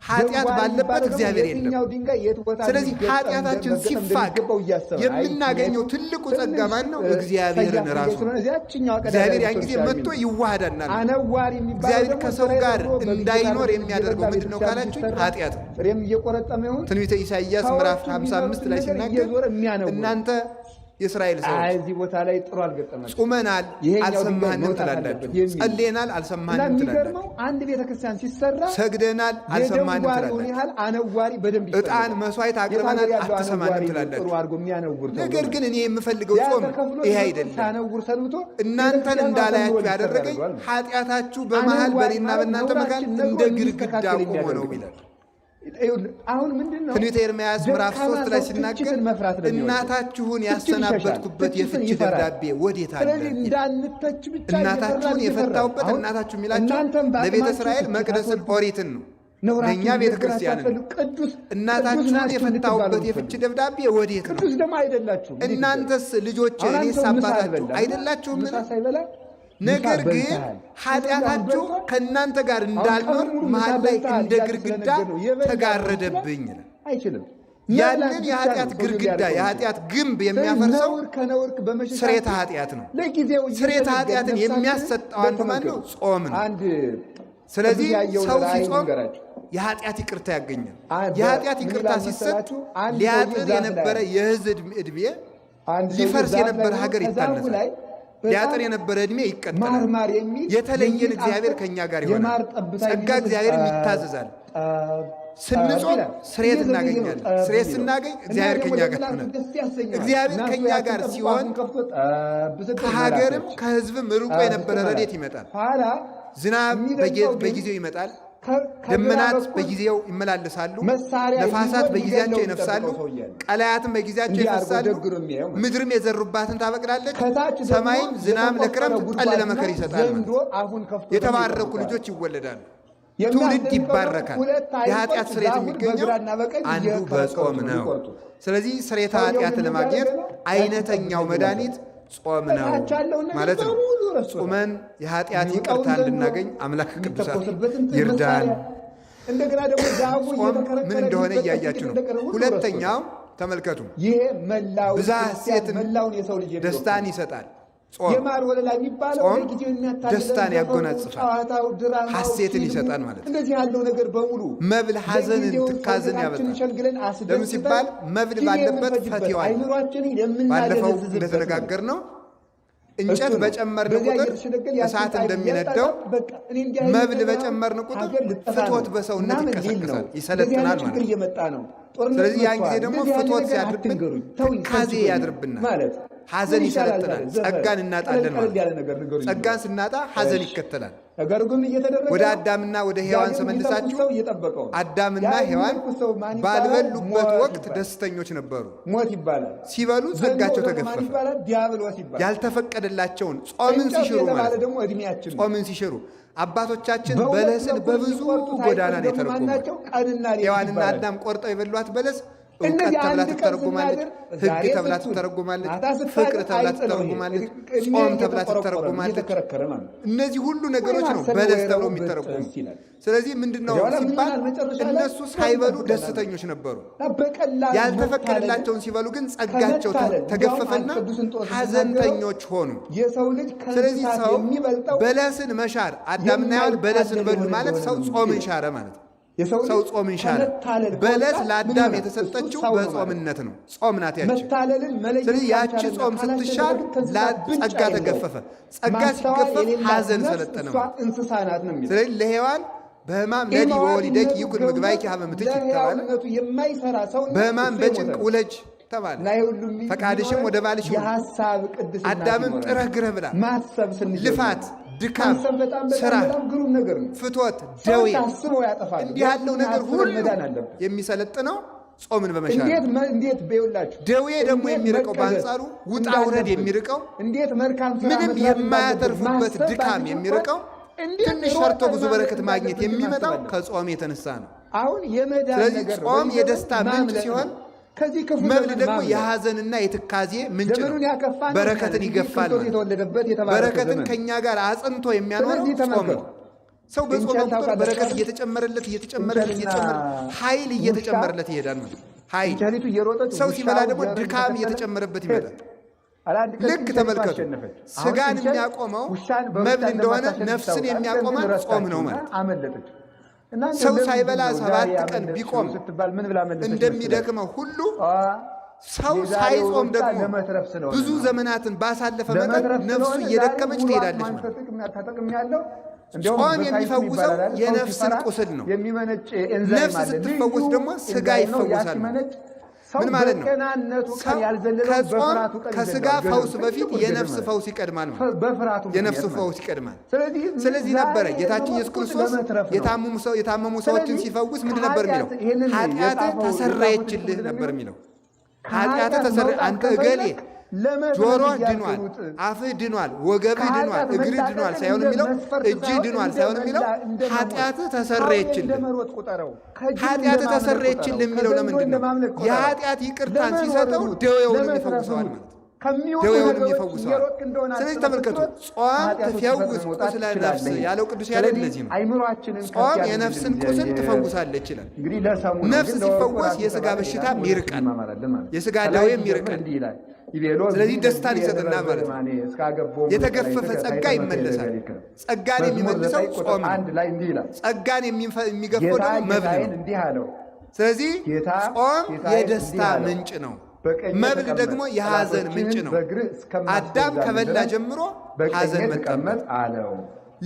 [SPEAKER 1] ኃጢአት
[SPEAKER 4] ደንጓሪ
[SPEAKER 1] ባለበት
[SPEAKER 4] የሚባለው ደግሞ
[SPEAKER 1] እግዚአብሔር የለም።
[SPEAKER 4] የትኛው ድንጋይ የት ቦታ
[SPEAKER 1] ስለዚህ
[SPEAKER 4] እንዲገጠም
[SPEAKER 1] ኃጢአታችን
[SPEAKER 4] መገጠም
[SPEAKER 1] ሲፋቅ
[SPEAKER 4] እንደሚገባው እያሰበ አይ
[SPEAKER 1] የምናገኘው
[SPEAKER 4] ምክንያቱም
[SPEAKER 1] ትልቁ ጸጋ
[SPEAKER 4] ትንሽ
[SPEAKER 1] ማን ነው? እግዚአብሔርን
[SPEAKER 4] ሰያፍ
[SPEAKER 1] ራሱ
[SPEAKER 4] ድንጋይ ስለሆነ እዚያችኛዋ ቀዳዳ
[SPEAKER 1] እግዚአብሔር ያን
[SPEAKER 4] ብትሆን
[SPEAKER 1] ጊዜ
[SPEAKER 4] ይሻላል
[SPEAKER 1] መጥቶ
[SPEAKER 4] የሚል ነው።
[SPEAKER 1] ይዋሃዳናል።
[SPEAKER 4] አነዋሪ የሚባለው
[SPEAKER 1] እግዚአብሔር
[SPEAKER 4] ደግሞ
[SPEAKER 1] ከሰው
[SPEAKER 4] ጥሬ
[SPEAKER 1] ጋር
[SPEAKER 4] ተብሎ በሚጌታ
[SPEAKER 1] እንዳይኖር
[SPEAKER 4] እየበላ
[SPEAKER 1] የሚያደርገው ምንድን ነው
[SPEAKER 4] ቤተክርስቲያን
[SPEAKER 1] ካላችሁ
[SPEAKER 4] ሲሰራ
[SPEAKER 1] ኃጢአት ነው።
[SPEAKER 4] ጥሬም እየቆረጠመ ይሁን
[SPEAKER 1] ትንቢተ ኢሳይያስ
[SPEAKER 4] ሰዎቹ
[SPEAKER 1] ምዕራፍ 55 ላይ
[SPEAKER 4] የሚበሉትን ነገር
[SPEAKER 1] ሲናገር
[SPEAKER 4] እየዞረ የሚያነውር
[SPEAKER 1] እናንተ የእስራኤል
[SPEAKER 4] አይ
[SPEAKER 1] ሰዎች
[SPEAKER 4] እዚህ ቦታ ላይ ጥሩ አልገጠመም፣
[SPEAKER 1] ጾመናል
[SPEAKER 4] ይሄኛው ድንጋይ
[SPEAKER 1] አልሰማህንም
[SPEAKER 4] መውጣት
[SPEAKER 1] ትላላችሁ፣
[SPEAKER 4] አለበት የሚል
[SPEAKER 1] ጸልየናል
[SPEAKER 4] እና
[SPEAKER 1] አልሰማህንም ትላላችሁ፣
[SPEAKER 4] የሚገርመው አንድ ቤተክርስቲያን ሲሰራ
[SPEAKER 1] ሰግደናል አልሰማህንም
[SPEAKER 4] የደንጓሪውን
[SPEAKER 1] ትላላችሁ፣
[SPEAKER 4] ያህል አነዋሪ በደንብ
[SPEAKER 1] ዕጣን
[SPEAKER 4] ይፈልጋል።
[SPEAKER 1] መስዋዕት
[SPEAKER 4] የት ሀገር
[SPEAKER 1] አቅርበናል
[SPEAKER 4] ያለው
[SPEAKER 1] አትሰማንም
[SPEAKER 4] አነዋሪ ነው ጥሩ
[SPEAKER 1] ትላላችሁ።
[SPEAKER 4] አድርጎ የሚያነውር ተብሎ
[SPEAKER 1] ነገር
[SPEAKER 4] ነው።
[SPEAKER 1] ግን እኔ የምፈልገው
[SPEAKER 4] ያ
[SPEAKER 1] ጾም
[SPEAKER 4] ተከፍሎ
[SPEAKER 1] ይሄ
[SPEAKER 4] ተሰጥቶ
[SPEAKER 1] አይደለም።
[SPEAKER 4] ሲያነውር ሰንብቶ
[SPEAKER 1] እናንተን
[SPEAKER 4] ቤተክርስቲያኑ አሳምሮ
[SPEAKER 1] እንዳላያችሁ
[SPEAKER 4] እንዲሰራ
[SPEAKER 1] ያደረገኝ
[SPEAKER 4] ያደርገዋል።
[SPEAKER 1] ኃጢአታችሁ በመሃል
[SPEAKER 4] አነዋሪ
[SPEAKER 1] በእኔና
[SPEAKER 4] ማለት
[SPEAKER 1] በእናንተ መካከል
[SPEAKER 4] ነውራችን ነግሮ
[SPEAKER 1] እንደ ግድግዳ
[SPEAKER 4] እንዲስተካከል
[SPEAKER 1] ቆሞ
[SPEAKER 4] የሚያደርግ
[SPEAKER 1] ነው
[SPEAKER 4] ነው።
[SPEAKER 1] ይላል።
[SPEAKER 4] ይኸውልህ፣ አሁን ምንድን ነው
[SPEAKER 1] ትንቢተ ኤርምያስ ምዕራፍ
[SPEAKER 4] ደካማ
[SPEAKER 1] 3 ላይ
[SPEAKER 4] ሰው
[SPEAKER 1] ሲናገር
[SPEAKER 4] ትችትን መፍራት ነው የሚወደው።
[SPEAKER 1] እናታችሁን
[SPEAKER 4] ትችት ይሸሻል፣
[SPEAKER 1] ያሰናበትኩበት
[SPEAKER 4] ትችትን
[SPEAKER 1] የፍች
[SPEAKER 4] ይፈራል።
[SPEAKER 1] ደብዳቤ ወዴት አለ?
[SPEAKER 4] ስለዚህ እንዳንተች ብቻ
[SPEAKER 1] እናታችሁን
[SPEAKER 4] እየፈራን
[SPEAKER 1] የፈታሁበት
[SPEAKER 4] አሁን
[SPEAKER 1] እናታችሁ የሚላቸው
[SPEAKER 4] እናንተም
[SPEAKER 1] ለቤተ
[SPEAKER 4] በአቅማችሁ
[SPEAKER 1] እስራኤል
[SPEAKER 4] ትችት
[SPEAKER 1] መቅደስን
[SPEAKER 4] አትወዱ፣
[SPEAKER 1] ኦሪትን ነው፣
[SPEAKER 4] ነውራችሁን
[SPEAKER 1] ለእኛ ቤተ
[SPEAKER 4] ሊነገራችሁ
[SPEAKER 1] ክርስቲያንን ነው።
[SPEAKER 4] አትፈልጉ። ቅዱስ ቅዱስ
[SPEAKER 1] እናታችሁን
[SPEAKER 4] ናችሁ እንድትባሉ
[SPEAKER 1] የፈታሁበት የፍች
[SPEAKER 4] የምትፈልጉ
[SPEAKER 1] ደብዳቤ ወዴት ነው?
[SPEAKER 4] ቅዱስ ደግሞ አይደላችሁም። እንዴት ይደረግ?
[SPEAKER 1] እናንተስ ልጆቼ
[SPEAKER 4] አሁን አንድ
[SPEAKER 1] እኔስ
[SPEAKER 4] ሰው ምሳ
[SPEAKER 1] አባታችሁ
[SPEAKER 4] አልበላም፣
[SPEAKER 1] አይደላችሁምን?
[SPEAKER 4] ምሳ ሳይበላ ምሳ
[SPEAKER 1] ነገር ግን
[SPEAKER 4] በልተሃል፣
[SPEAKER 1] ኃጢአታችሁ
[SPEAKER 4] በልቷል።
[SPEAKER 1] ከእናንተ ጋር
[SPEAKER 4] አሁን
[SPEAKER 1] እንዳልኖር
[SPEAKER 4] ቀኑን ሙሉ ምሳ
[SPEAKER 1] መሃል ላይ
[SPEAKER 4] በልተሃል
[SPEAKER 1] እንደ
[SPEAKER 4] እያሉ
[SPEAKER 1] ግድግዳ
[SPEAKER 4] ስለነገር ነው የበላ
[SPEAKER 1] ተጋረደብኝ ይላል።
[SPEAKER 4] አይችልም።
[SPEAKER 1] ያንን
[SPEAKER 4] መብላት ብቻ
[SPEAKER 1] የኃጢአት
[SPEAKER 4] ነው ሰውየው
[SPEAKER 1] ግድግዳ
[SPEAKER 4] ሊያደርገው የሚችለው።
[SPEAKER 1] የኃጢአት ግንብ
[SPEAKER 4] ስለዚህ
[SPEAKER 1] የሚያፈርሰው
[SPEAKER 4] ነውር ከነውር በመሸሻችን
[SPEAKER 1] ስርየተ ኃጢአት ነው።
[SPEAKER 4] ለጊዜው
[SPEAKER 1] ስርየተ
[SPEAKER 4] እየተነገርን
[SPEAKER 1] ኃጢአትን
[SPEAKER 4] ነፍሳችንን
[SPEAKER 1] የሚያሰጠው አንዱ ማን ነው?
[SPEAKER 4] በተመልከቱ።
[SPEAKER 1] ጾም ነው።
[SPEAKER 4] አንድ
[SPEAKER 1] ስለዚህ
[SPEAKER 4] ቅዱስ ያየውን
[SPEAKER 1] ሰው
[SPEAKER 4] ራእይ
[SPEAKER 1] ሲጾም
[SPEAKER 4] ልንገራችሁ።
[SPEAKER 1] የኃጢአት ይቅርታ ያገኛል። የኃጢአት
[SPEAKER 4] ምን
[SPEAKER 1] ይቅርታ
[SPEAKER 4] ይላል
[SPEAKER 1] ሲሰጥ
[SPEAKER 4] መሰላችሁ? አንድ ሰውዬ
[SPEAKER 1] ሊያጥር
[SPEAKER 4] ዛፍ ላይ
[SPEAKER 1] የነበረ
[SPEAKER 4] አለ።
[SPEAKER 1] የሕዝብ ዕድሜ
[SPEAKER 4] አንድ ሰውዬ
[SPEAKER 1] ሊፈርስ
[SPEAKER 4] ዛፍ ላይ
[SPEAKER 1] የነበረ
[SPEAKER 4] ሆኖ
[SPEAKER 1] ሀገር
[SPEAKER 4] ከዛፉ
[SPEAKER 1] ይታነጻል።
[SPEAKER 4] ላይ በጣም
[SPEAKER 1] ሊያጥር የነበረ ዕድሜ ይቀጥላል።
[SPEAKER 4] ማር ማር የሚል
[SPEAKER 1] የተለየን
[SPEAKER 4] የሚጣፍጥ
[SPEAKER 1] እግዚአብሔር ከእኛ ጋር ይሆናል።
[SPEAKER 4] የማር ጠብታ
[SPEAKER 1] ጸጋ
[SPEAKER 4] የሚመስል
[SPEAKER 1] እግዚአብሔርም
[SPEAKER 4] ጠብ
[SPEAKER 1] ይታዘዛል።
[SPEAKER 4] ጠብ
[SPEAKER 1] ስንጾም
[SPEAKER 4] ጠብ ይላል።
[SPEAKER 1] ስርየት
[SPEAKER 4] እየዘገየ ነው
[SPEAKER 1] እናገኛለን።
[SPEAKER 4] ጠብ
[SPEAKER 1] ስርየት
[SPEAKER 4] የሚለው።
[SPEAKER 1] ስናገኝ
[SPEAKER 4] እና
[SPEAKER 1] እግዚአብሔር
[SPEAKER 4] ደግሞ
[SPEAKER 1] ከእኛ ጋር
[SPEAKER 4] ለምላሱ
[SPEAKER 1] ይሆናል።
[SPEAKER 4] ደስ ያሰኘዋል።
[SPEAKER 1] እግዚአብሔር
[SPEAKER 4] እናቱ
[SPEAKER 1] ከእኛ
[SPEAKER 4] ያችን
[SPEAKER 1] ጋር
[SPEAKER 4] ጠብቆ
[SPEAKER 1] ሲሆን
[SPEAKER 4] አፉን ከፍቶ ጠብ ስትል
[SPEAKER 1] ከሀገርም
[SPEAKER 4] መላሰች።
[SPEAKER 1] ከሕዝብም ርቆ
[SPEAKER 4] ጠብ
[SPEAKER 1] የነበረ
[SPEAKER 4] ስትል
[SPEAKER 1] ረድኤት ይመጣል።
[SPEAKER 4] ኋላ
[SPEAKER 1] ዝናብ
[SPEAKER 4] የሚደንቀው ግን
[SPEAKER 1] በጊዜው ይመጣል።
[SPEAKER 4] ከግራ
[SPEAKER 1] ደመናት
[SPEAKER 4] በኩል
[SPEAKER 1] በጊዜው ይመላለሳሉ።
[SPEAKER 4] መሳሪያ
[SPEAKER 1] ነፋሳት
[SPEAKER 4] ይዞ
[SPEAKER 1] በጊዜያቸው
[SPEAKER 4] ሊገለው
[SPEAKER 1] ይነፍሳሉ።
[SPEAKER 4] የሚጠብቀው ሰውዬ አለ።
[SPEAKER 1] ቀላያትም በጊዜያቸው
[SPEAKER 4] እንዲህ አድርጎ
[SPEAKER 1] ይፈሳሉ።
[SPEAKER 4] ደግ ነው የሚያየው ማለት ነው።
[SPEAKER 1] ምድርም የዘሩባትን ታበቅላለች።
[SPEAKER 4] ከታች ደግሞ
[SPEAKER 1] ሰማይም ዝናብ
[SPEAKER 4] የተቆፈረ
[SPEAKER 1] ለክረምት ጠል
[SPEAKER 4] ጉድጓድና
[SPEAKER 1] ለመከር ይሰጣል ማለት
[SPEAKER 4] ዘንዶ
[SPEAKER 1] ነው።
[SPEAKER 4] አፉን ከፍቶ ደግሞ
[SPEAKER 1] የተባረኩ
[SPEAKER 4] ይጠብቀዋል።
[SPEAKER 1] ልጆች ይወለዳሉ። ትውልድ
[SPEAKER 4] የሚያስደንቀው ደግሞ
[SPEAKER 1] ይባረካል።
[SPEAKER 4] ሁለት
[SPEAKER 1] የኃጢአት
[SPEAKER 4] አይጦች
[SPEAKER 1] ስርየት
[SPEAKER 4] ዛፉን
[SPEAKER 1] የሚገኘው
[SPEAKER 4] በግራና በቀኝ
[SPEAKER 1] አንዱ
[SPEAKER 4] እየከረከሩት
[SPEAKER 1] በጾም
[SPEAKER 4] ነው
[SPEAKER 1] ነው።
[SPEAKER 4] የሚቆርጡት።
[SPEAKER 1] ስለዚህ ስርየተ
[SPEAKER 4] ሰውየው
[SPEAKER 1] ኃጢአትን
[SPEAKER 4] ምን
[SPEAKER 1] ለማግኘት
[SPEAKER 4] እያደረገ ነው?
[SPEAKER 1] አይነተኛው መድኃኒት ጾም ነው
[SPEAKER 4] በታች ያለውን ነገር
[SPEAKER 1] ማለት ነው።
[SPEAKER 4] በሙሉ ረስቶታል።
[SPEAKER 1] ጾመን የኃጢአት
[SPEAKER 4] የሚወጣውን
[SPEAKER 1] ይቅርታ
[SPEAKER 4] ዘንዶ፣
[SPEAKER 1] እንድናገኝ አምላክ ቅዱሳን
[SPEAKER 4] የሚተኮስበትን
[SPEAKER 1] ይርዳን።
[SPEAKER 4] መሳሪያ፣ እንደገና ደግሞ ዛፉ
[SPEAKER 1] ጾም
[SPEAKER 4] እየተከረከረ
[SPEAKER 1] ምን እንደሆነ
[SPEAKER 4] የሚበጠስ
[SPEAKER 1] እያያችሁ ነው።
[SPEAKER 4] እንደቀረ ሁሉ
[SPEAKER 1] ሁለተኛው
[SPEAKER 4] ረስቶታል።
[SPEAKER 1] ተመልከቱ፣
[SPEAKER 4] ይሄ መላውን
[SPEAKER 1] ብዝሃ
[SPEAKER 4] ክርስቲያን
[SPEAKER 1] ሐሴትን
[SPEAKER 4] መላውን የሰው ልጅ የሚወክል
[SPEAKER 1] ደስታን ይሰጣል። ጾም
[SPEAKER 4] የማር ወለላ የሚባለው
[SPEAKER 1] ጾም
[SPEAKER 4] ለጊዜው የሚያታልለን
[SPEAKER 1] ደስታን
[SPEAKER 4] ዘፈኑ፣
[SPEAKER 1] ያጎናጽፋል፣
[SPEAKER 4] ጨዋታው፣ ድራማው፣
[SPEAKER 1] ሐሴትን
[SPEAKER 4] ፊልሙ፣
[SPEAKER 1] ይሰጣል ማለት ነው።
[SPEAKER 4] እንደዚህ ያለው ነገር በሙሉ
[SPEAKER 1] መብል ሐዘንን
[SPEAKER 4] ለጊዜው
[SPEAKER 1] ትካዝን
[SPEAKER 4] ሰውነታችንን
[SPEAKER 1] ያበዛል።
[SPEAKER 4] ሸንግለን
[SPEAKER 1] ለምን
[SPEAKER 4] አስደስተን
[SPEAKER 1] ሲባል መብል
[SPEAKER 4] ጊዜ
[SPEAKER 1] ባለበት
[SPEAKER 4] የምንፈጅበት
[SPEAKER 1] ፈቲዋ አለ።
[SPEAKER 4] አይምሯችንን
[SPEAKER 1] ባለፈው
[SPEAKER 4] የምናደነዝዝበት ነው።
[SPEAKER 1] እንደተነጋገርነው
[SPEAKER 4] እሱ
[SPEAKER 1] እንጨት
[SPEAKER 4] ነው።
[SPEAKER 1] በጨመርን
[SPEAKER 4] በዚያ
[SPEAKER 1] ቁጥር
[SPEAKER 4] እየተሸነገል ያችን
[SPEAKER 1] እሳት
[SPEAKER 4] ጣዕም
[SPEAKER 1] እንደሚነደው
[SPEAKER 4] እያጣጣም በቃ እኔ እንዲህ አይነት
[SPEAKER 1] መብል
[SPEAKER 4] ነገር
[SPEAKER 1] በጨመርን ቁጥር
[SPEAKER 4] ሀገር ልጠፋ
[SPEAKER 1] ፍትወት
[SPEAKER 4] ነው
[SPEAKER 1] በሰውነት
[SPEAKER 4] ምናምን ሊል ነው።
[SPEAKER 1] ይቀሰቀሳል፣
[SPEAKER 4] እንደዚህ ያለ
[SPEAKER 1] ይሰለጥናል
[SPEAKER 4] ችግር
[SPEAKER 1] ማለት ነው።
[SPEAKER 4] እየመጣ ነው። ጦርነት
[SPEAKER 1] ስለዚህ ያን ጊዜ
[SPEAKER 4] መጥቷል።
[SPEAKER 1] ደግሞ
[SPEAKER 4] እንደዚህ ያለ
[SPEAKER 1] ፍትወት
[SPEAKER 4] ነገር
[SPEAKER 1] ሲያድርብን
[SPEAKER 4] አትንገሩኝ፣ ተውኝ፣
[SPEAKER 1] ትካዜ
[SPEAKER 4] ሰልችቶኛል
[SPEAKER 1] ያድርብናል፣
[SPEAKER 4] ማለት
[SPEAKER 1] ሐዘን
[SPEAKER 4] ምን ይሻላል
[SPEAKER 1] ይሰለጥናል፣
[SPEAKER 4] ታዲያ? ዘፈን
[SPEAKER 1] ጸጋን እናጣለን
[SPEAKER 4] ቀለል
[SPEAKER 1] ማለት
[SPEAKER 4] ቀለል ያለ
[SPEAKER 1] ነው።
[SPEAKER 4] ነገር ንገሩኝ
[SPEAKER 1] ጸጋን
[SPEAKER 4] ብሏል።
[SPEAKER 1] ስናጣ ሐዘን
[SPEAKER 4] እሺ።
[SPEAKER 1] ይከተላል።
[SPEAKER 4] ነገሩ ግን እየተደረገ
[SPEAKER 1] ወደ
[SPEAKER 4] ነው።
[SPEAKER 1] አዳምና ወደ ሔዋን
[SPEAKER 4] ዳግም የሚተኩስ
[SPEAKER 1] ስመልሳችሁ
[SPEAKER 4] ሰው እየጠበቀው ነው።
[SPEAKER 1] አዳምና
[SPEAKER 4] ያ
[SPEAKER 1] ሔዋን
[SPEAKER 4] የሚተኩስ ሰው ማን ይባላል?
[SPEAKER 1] ባልበሉበት
[SPEAKER 4] ሞት
[SPEAKER 1] ወቅት
[SPEAKER 4] ይባላል።
[SPEAKER 1] ደስተኞች ነበሩ።
[SPEAKER 4] ሞት ይባላል።
[SPEAKER 1] ሲበሉ
[SPEAKER 4] ዘንዶ
[SPEAKER 1] ጸጋቸው
[SPEAKER 4] ደግሞ ማን
[SPEAKER 1] ተገፈፈ።
[SPEAKER 4] ይባላል? ዲያብሎስ ይባላል።
[SPEAKER 1] ያልተፈቀደላቸውን ጾምን
[SPEAKER 4] እንጨቱ
[SPEAKER 1] ሲሽሩ
[SPEAKER 4] የተባለ
[SPEAKER 1] ማለት ነው።
[SPEAKER 4] ደግሞ እድሜያችን ነው።
[SPEAKER 1] ጾምን ሲሽሩ አባቶቻችን
[SPEAKER 4] በሁለት
[SPEAKER 1] በለስን
[SPEAKER 4] በኩል
[SPEAKER 1] በብዙ
[SPEAKER 4] የሚቆርጡት
[SPEAKER 1] ጎዳና
[SPEAKER 4] አይጦች
[SPEAKER 1] ነው
[SPEAKER 4] ደግሞ
[SPEAKER 1] የተረጎሟት።
[SPEAKER 4] ማናቸው? ቀንና ሌሊት
[SPEAKER 1] ሔዋንና
[SPEAKER 4] ይባላል።
[SPEAKER 1] አዳም ቆርጠው የበሏት በለስ እውቀት
[SPEAKER 4] እነዚህ
[SPEAKER 1] ተብላ
[SPEAKER 4] አንድ ቀን
[SPEAKER 1] ትተረጎማለች፣
[SPEAKER 4] ስናድር
[SPEAKER 1] ሕግ
[SPEAKER 4] ዛሬ
[SPEAKER 1] ተብላ
[SPEAKER 4] ስትውል
[SPEAKER 1] ትተረጎማለች፣
[SPEAKER 4] ማታ ስታድር
[SPEAKER 1] ፍቅር ተብላ
[SPEAKER 4] አይጥ ነው ይሄ።
[SPEAKER 1] ትተረጎማለች፣
[SPEAKER 4] እድሜ
[SPEAKER 1] ጾም ተብላ
[SPEAKER 4] እየተቆረቆረ ነው፣
[SPEAKER 1] ትተረጎማለች።
[SPEAKER 4] እየተከረከረ ማለት ነው።
[SPEAKER 1] እነዚህ ሁሉ ነገሮች ነው
[SPEAKER 4] ወይ
[SPEAKER 1] በለስ
[SPEAKER 4] ማሰል
[SPEAKER 1] ተብለው
[SPEAKER 4] ወይ
[SPEAKER 1] የሚተረጎሙ።
[SPEAKER 4] ብጥስ ይላል።
[SPEAKER 1] ስለዚህ ምንድነው
[SPEAKER 4] ከዚያ በኋላ ምን
[SPEAKER 1] ሲባል
[SPEAKER 4] ይሆናል? መጨረሻ ላይ
[SPEAKER 1] እነሱ ሳይበሉ
[SPEAKER 4] ይጠብቀናል።
[SPEAKER 1] ደስተኞች ነበሩ።
[SPEAKER 4] እና በቀላሉ
[SPEAKER 1] ያልተፈቀደላቸውን ሲበሉ ግን ጸጋቸው
[SPEAKER 4] ከመታለል
[SPEAKER 1] ተገፈፈና
[SPEAKER 4] እንዲያውም አንድ ቅዱስ እንጦንስ
[SPEAKER 1] ሐዘንተኞች ሆኑ።
[SPEAKER 4] የሰው ልጅ
[SPEAKER 1] ስለዚህ
[SPEAKER 4] ከእንስሳት
[SPEAKER 1] ሰው
[SPEAKER 4] የሚበልጠው
[SPEAKER 1] በለስን መሻር አዳምና ሔዋን በለስን በሉ ማለት ሰው ጾምን ሻረ ማለት ነው።
[SPEAKER 4] የሰው
[SPEAKER 1] ሰው
[SPEAKER 4] ልጅ
[SPEAKER 1] ጾምን ሻረ።
[SPEAKER 4] ከመታለል
[SPEAKER 1] በለስ
[SPEAKER 4] ከወጣ ምን
[SPEAKER 1] ለአዳም
[SPEAKER 4] ይሆናል? እሱ
[SPEAKER 1] የተሰጠችው
[SPEAKER 4] ሰው ነው ማለት ነው።
[SPEAKER 1] በጾምነት ነው። ጾም ናት ያቺ።
[SPEAKER 4] መታለልን መለየት
[SPEAKER 1] ስለዚህ ያቺ
[SPEAKER 4] ካልቻለና
[SPEAKER 1] ጾም
[SPEAKER 4] ካላሸነፈ
[SPEAKER 1] ስትሻር
[SPEAKER 4] ግን ከእንስሳት ብልጫ
[SPEAKER 1] ጸጋ
[SPEAKER 4] የለውም።
[SPEAKER 1] ተገፈፈ። ጸጋ
[SPEAKER 4] ማስተዋል
[SPEAKER 1] ሲገፈፍ
[SPEAKER 4] የሌላት
[SPEAKER 1] ሐዘን
[SPEAKER 4] ነፍስ
[SPEAKER 1] ሰለጠነ
[SPEAKER 4] እሷ
[SPEAKER 1] ማለት ነው።
[SPEAKER 4] እንስሳ ናት ነው የሚለው።
[SPEAKER 1] ስለዚህ ለሔዋን በሕማም ለዲ ወወሊደኪ ይኩን ምግባይኪ ሀበ ምትኪ ተባለ።
[SPEAKER 4] ለሕያውነቱ የማይሰራ ሰው
[SPEAKER 1] በሕማም በጭንቅ ውለጅ ተባለ።
[SPEAKER 4] እና ይሄ ሁሉ
[SPEAKER 1] ፈቃድሽም ወደ ባልሽ ይሁን።
[SPEAKER 4] የሐሳብ ቅድስና
[SPEAKER 1] አዳምም
[SPEAKER 4] ሲኖረን
[SPEAKER 1] ጥረህ ግረህ ብላ
[SPEAKER 4] ማሰብ ስንጀምር
[SPEAKER 1] ልፋት፣ ድካም፣
[SPEAKER 4] ማሰብ በጣም በጣም
[SPEAKER 1] ስራ፣
[SPEAKER 4] በጣም ግሩም ነገር ነው።
[SPEAKER 1] ፍትወት፣
[SPEAKER 4] ሰዎች
[SPEAKER 1] ደዌ
[SPEAKER 4] አስበው ያጠፋሉ።
[SPEAKER 1] እንዲህ ያለው
[SPEAKER 4] እኛ
[SPEAKER 1] ነገር
[SPEAKER 4] አስበን
[SPEAKER 1] ሁሉ
[SPEAKER 4] መዳን አለብን።
[SPEAKER 1] የሚሰለጥነው ጾምን በመሻር
[SPEAKER 4] እንዴት
[SPEAKER 1] ነው።
[SPEAKER 4] እንዴት በይውላችሁ
[SPEAKER 1] ደዌ ደግሞ
[SPEAKER 4] እንዴት
[SPEAKER 1] የሚርቀው
[SPEAKER 4] መቀደስ
[SPEAKER 1] በአንጻሩ ውጣ ውረድ
[SPEAKER 4] እንዳለብን፣
[SPEAKER 1] የሚርቀው
[SPEAKER 4] እንዴት መልካም ስራ
[SPEAKER 1] ምንም
[SPEAKER 4] መስራት
[SPEAKER 1] የማያተርፉበት
[SPEAKER 4] እንዳለብን ማሰብ
[SPEAKER 1] ድካም
[SPEAKER 4] ባንችል
[SPEAKER 1] የሚርቀው
[SPEAKER 4] እንኳን እንዴት
[SPEAKER 1] ትንሽ ሰርቶ
[SPEAKER 4] ሮጠን
[SPEAKER 1] ብዙ
[SPEAKER 4] ማምለጥ
[SPEAKER 1] በረከት ማግኘት
[SPEAKER 4] እንዳለብን
[SPEAKER 1] የሚመጣው
[SPEAKER 4] ማሰብ አለብን።
[SPEAKER 1] ከጾም የተነሳ ነው።
[SPEAKER 4] አሁን የመዳን
[SPEAKER 1] ስለዚህ
[SPEAKER 4] ነገር ነው።
[SPEAKER 1] ጾም
[SPEAKER 4] በዚህ
[SPEAKER 1] የደስታ
[SPEAKER 4] ዘመን
[SPEAKER 1] ምንጭ
[SPEAKER 4] ማምለጥ
[SPEAKER 1] ሲሆን
[SPEAKER 4] ነው። ከዚህ ክፉ
[SPEAKER 1] መብል
[SPEAKER 4] ዘመን
[SPEAKER 1] ደግሞ
[SPEAKER 4] ማምለጥ።
[SPEAKER 1] የሐዘንና የትካዜ ምንጭ ነው።
[SPEAKER 4] ዘመኑን ያከፋ ነው
[SPEAKER 1] በረከትን
[SPEAKER 4] እንጂ
[SPEAKER 1] ይገፋል
[SPEAKER 4] ክርስቶስ
[SPEAKER 1] ማለት ነው።
[SPEAKER 4] የተወለደበት የተባረከ
[SPEAKER 1] በረከትን
[SPEAKER 4] ዘመን።
[SPEAKER 1] ከኛ ጋር አጽንቶ የሚያኖረው
[SPEAKER 4] ስለዚህ
[SPEAKER 1] ጾም
[SPEAKER 4] ተመልከቱ።
[SPEAKER 1] ነው። ሰው በጾመ
[SPEAKER 4] እንጨት
[SPEAKER 1] ቁጥር
[SPEAKER 4] ታውቃላችሁ
[SPEAKER 1] በረከት
[SPEAKER 4] አይደል?
[SPEAKER 1] እየተጨመረለት እየተጨመረለት
[SPEAKER 4] እንጨትና
[SPEAKER 1] እየተጨመረ ኃይል
[SPEAKER 4] ውሻ
[SPEAKER 1] እየተጨመረለት ይሄዳል ማለት ነው። ኃይል
[SPEAKER 4] እንጨሊቱ እየሮጠች
[SPEAKER 1] ሰው ሲበላ
[SPEAKER 4] ውሻው
[SPEAKER 1] ደግሞ
[SPEAKER 4] እየሮጠ
[SPEAKER 1] ድካም
[SPEAKER 4] እየተከተለ
[SPEAKER 1] እየተጨመረበት
[SPEAKER 4] ሄደ።
[SPEAKER 1] ይመጣል።
[SPEAKER 4] ኧረ አንድ ቀን
[SPEAKER 1] ልክ
[SPEAKER 4] እንጨሊቱ
[SPEAKER 1] ተመልከቱ፣
[SPEAKER 4] አሸነፈች። አሁን
[SPEAKER 1] ስጋን
[SPEAKER 4] እንጨት
[SPEAKER 1] የሚያቆመው
[SPEAKER 4] ውሻን በሩጫ
[SPEAKER 1] መብል እንደሆነ
[SPEAKER 4] እንደማታሸንፍ
[SPEAKER 1] ነፍስን
[SPEAKER 4] ይታወቃል። አንድ ቀን ግን
[SPEAKER 1] የሚያቆማት ጾም ነው
[SPEAKER 4] ረሳችውና
[SPEAKER 1] ማለት ነው።
[SPEAKER 4] አመለጠች። እናንተ
[SPEAKER 1] ሰው
[SPEAKER 4] ለምንድን
[SPEAKER 1] ሳይበላ
[SPEAKER 4] ነው ዛሬ
[SPEAKER 1] 7 ቀን
[SPEAKER 4] ያመለጥሽው
[SPEAKER 1] ቢቆም
[SPEAKER 4] ስትባል ምን ብላ መለሰች መሰለህ?
[SPEAKER 1] እንደሚደክመው ሁሉ ሰው
[SPEAKER 4] የዛሬው
[SPEAKER 1] ሳይጾም
[SPEAKER 4] ሩጫ
[SPEAKER 1] ደግሞ
[SPEAKER 4] ለመትረፍ ስለሆነ
[SPEAKER 1] ብዙ
[SPEAKER 4] ነው።
[SPEAKER 1] ዘመናትን ባሳለፈ መጠን
[SPEAKER 4] ለመትረፍ
[SPEAKER 1] ነፍሱ
[SPEAKER 4] ስለሆነ ዛሬ
[SPEAKER 1] እየደከመች
[SPEAKER 4] ሙሉ
[SPEAKER 1] ትሄዳለች
[SPEAKER 4] አቅሟን
[SPEAKER 1] ማለት ነው።
[SPEAKER 4] ተጠቅሜያለሁ። እንደውም
[SPEAKER 1] ጾም
[SPEAKER 4] በሳይንስም
[SPEAKER 1] የሚፈውሰው
[SPEAKER 4] ይባላል አይደል? ሰው
[SPEAKER 1] የነፍስን
[SPEAKER 4] ሲፈራ
[SPEAKER 1] ቁስል ነው።
[SPEAKER 4] የሚመነጭ ኤንዛይም
[SPEAKER 1] ነፍስ
[SPEAKER 4] አለ።
[SPEAKER 1] ስትፈወስ
[SPEAKER 4] ልዩ
[SPEAKER 1] ደግሞ ስጋ
[SPEAKER 4] ኤንዛይም ነው። ያ
[SPEAKER 1] ይፈወሳል።
[SPEAKER 4] ሲመነጭ ሰው
[SPEAKER 1] ምን ማለት ነው?
[SPEAKER 4] በቀናነቱ ቀን
[SPEAKER 1] ሰው
[SPEAKER 4] ያልዘለለው
[SPEAKER 1] ከጾም
[SPEAKER 4] በፍርሃቱ ቀን
[SPEAKER 1] ከስጋ
[SPEAKER 4] ይዘለዋል።
[SPEAKER 1] ፈውስ
[SPEAKER 4] ገደሉ
[SPEAKER 1] በፊት
[SPEAKER 4] ትልቁ ገደል
[SPEAKER 1] የነፍስ
[SPEAKER 4] ማለት ነው።
[SPEAKER 1] ፈውስ ይቀድማል ማለት ነው።
[SPEAKER 4] በፍርሃቱ ምክንያት
[SPEAKER 1] የነፍስ
[SPEAKER 4] ማለት ነው።
[SPEAKER 1] ፈውስ ይቀድማል።
[SPEAKER 4] ስለዚህ
[SPEAKER 1] ስለዚህ
[SPEAKER 4] ዛሬ
[SPEAKER 1] ነበረ ጌታችን ኢየሱስ
[SPEAKER 4] የሮጥኩት
[SPEAKER 1] ክርስቶስ
[SPEAKER 4] ለመትረፍ ነው።
[SPEAKER 1] የታመሙ ሰዎችን
[SPEAKER 4] ስለዚህ
[SPEAKER 1] ሲፈውስ ምንድን ነበር የሚለው?
[SPEAKER 4] ከኃጢአት ይሄንን
[SPEAKER 1] ኃጢአትህ
[SPEAKER 4] የጻፈው
[SPEAKER 1] ተሰረየችልህ
[SPEAKER 4] ምንድን ነው
[SPEAKER 1] ነበር
[SPEAKER 4] የሚለው?
[SPEAKER 1] የሚለው። ኃጢአትህ
[SPEAKER 4] ከኃጢአት
[SPEAKER 1] ተሰረ
[SPEAKER 4] መውጣት
[SPEAKER 1] አንተ እገሌ
[SPEAKER 4] ከፈለክ ለመትረፍ
[SPEAKER 1] ጆሮህ
[SPEAKER 4] እያልክ
[SPEAKER 1] ድኗል፣
[SPEAKER 4] ሩጥ።
[SPEAKER 1] አፍህ ድኗል፣ ወገብህ ድኗል፣
[SPEAKER 4] ከኃጢአት
[SPEAKER 1] እግርህ ድኗል
[SPEAKER 4] መላቀቅን
[SPEAKER 1] ሳይሆን
[SPEAKER 4] እንደ
[SPEAKER 1] የሚለው
[SPEAKER 4] መስፈርት
[SPEAKER 1] እጅህ
[SPEAKER 4] ሳይሆን
[SPEAKER 1] ድኗል
[SPEAKER 4] እንደ
[SPEAKER 1] ሳይሆን የሚለው
[SPEAKER 4] መላ እንደ መሞት
[SPEAKER 1] ኃጢአትህ
[SPEAKER 4] አሁን
[SPEAKER 1] ተሰረየችልህ።
[SPEAKER 4] እንደ መሮጥ ቁጠረው። ከጅብ
[SPEAKER 1] ኃጢአትህ
[SPEAKER 4] እንደ ማምለጥ
[SPEAKER 1] ተሰረየችልህ
[SPEAKER 4] ቁጠረው።
[SPEAKER 1] የሚለው
[SPEAKER 4] ከዘንዶ
[SPEAKER 1] ለምንድን
[SPEAKER 4] እንደ
[SPEAKER 1] ነው?
[SPEAKER 4] ማምለጥ ቁጠረው።
[SPEAKER 1] የኃጢአት ይቅርታን
[SPEAKER 4] ለመኖር
[SPEAKER 1] ሲሰጠው
[SPEAKER 4] ሩጥ፣
[SPEAKER 1] ደዌውንም
[SPEAKER 4] ለመትረፍ
[SPEAKER 1] ይፈውሰዋል
[SPEAKER 4] ሩጥ።
[SPEAKER 1] ማለት ነው።
[SPEAKER 4] ከሚወጡ
[SPEAKER 1] ደዌውንም
[SPEAKER 4] ነገሮች
[SPEAKER 1] ይፈውሰዋል።
[SPEAKER 4] እየሮጥክ እንደሆነ
[SPEAKER 1] ስለዚህ
[SPEAKER 4] አስበህ
[SPEAKER 1] ተመልከቱ፣
[SPEAKER 4] ስትሮጥ
[SPEAKER 1] ጾም
[SPEAKER 4] ከኃጢአቶች
[SPEAKER 1] ትፈውስ
[SPEAKER 4] ፈጥነህ መውጣት
[SPEAKER 1] ቁስለ ነፍስ
[SPEAKER 4] ትችላለህ።
[SPEAKER 1] ያለው ቅዱስ ያሬድ
[SPEAKER 4] ስለዚህ
[SPEAKER 1] ለዚህ ነው።
[SPEAKER 4] አይምሯችንን ከፍ
[SPEAKER 1] ጾም
[SPEAKER 4] ያድርግልን
[SPEAKER 1] የነፍስን ቁስል
[SPEAKER 4] እግዚአብሔር።
[SPEAKER 1] ትፈውሳለች ይላል።
[SPEAKER 4] እንግዲህ ለሰሙ ነው፣
[SPEAKER 1] ነፍስ
[SPEAKER 4] ግን ለወርቁ
[SPEAKER 1] ሲፈወስ
[SPEAKER 4] ራሱ
[SPEAKER 1] የስጋ
[SPEAKER 4] የተባለ
[SPEAKER 1] በሽታም
[SPEAKER 4] ይላል። ወደሱ
[SPEAKER 1] ይርቃል፣
[SPEAKER 4] እንማማራለን ማለት ነው።
[SPEAKER 1] የስጋ
[SPEAKER 4] ከላይ
[SPEAKER 1] ደዌም
[SPEAKER 4] ሲጀምር
[SPEAKER 1] ይርቃል።
[SPEAKER 4] እንዲህ ይላል፣ ይቤሎ
[SPEAKER 1] ስለዚህ
[SPEAKER 4] እግዚእ
[SPEAKER 1] ደስታን
[SPEAKER 4] እግዚእ
[SPEAKER 1] ይሰጥናል
[SPEAKER 4] የነበረ
[SPEAKER 1] ማለት ነው።
[SPEAKER 4] ዘማኔ እስካገቦሙ
[SPEAKER 1] የተገፈፈ
[SPEAKER 4] ለጠላይትከ
[SPEAKER 1] ጸጋ
[SPEAKER 4] ሳይተመተ
[SPEAKER 1] ይመለሳል።
[SPEAKER 4] ለገሪከ።
[SPEAKER 1] ጸጋን
[SPEAKER 4] መዝሙር
[SPEAKER 1] የሚመልሰው
[SPEAKER 4] 9 ቁጥር
[SPEAKER 1] ጾም ነው።
[SPEAKER 4] 1 ላይ እንዲህ ይላል፣
[SPEAKER 1] ጸጋን የሚገፈው
[SPEAKER 4] ጌታ
[SPEAKER 1] ደግሞ መብል
[SPEAKER 4] ጌታዬን
[SPEAKER 1] ነው።
[SPEAKER 4] እንዲህ አለው፣
[SPEAKER 1] ስለዚህ
[SPEAKER 4] ጌታ
[SPEAKER 1] ጾም
[SPEAKER 4] ጌታዬን
[SPEAKER 1] የደስታ
[SPEAKER 4] እንዲህ አለው፣
[SPEAKER 1] ምንጭ ነው።
[SPEAKER 4] በቀኜ
[SPEAKER 1] መብል
[SPEAKER 4] ተቀመጥ፣
[SPEAKER 1] ደግሞ የሐዘን ምንጭ
[SPEAKER 4] ጠላቶችህን
[SPEAKER 1] ነው።
[SPEAKER 4] በእግርህ እስከማስገዛልህ
[SPEAKER 1] አዳም ከበላ
[SPEAKER 4] ድረስ
[SPEAKER 1] ጀምሮ
[SPEAKER 4] በቀኜ
[SPEAKER 1] ሐዘን መጣበት።
[SPEAKER 4] ተቀመጥ አለው።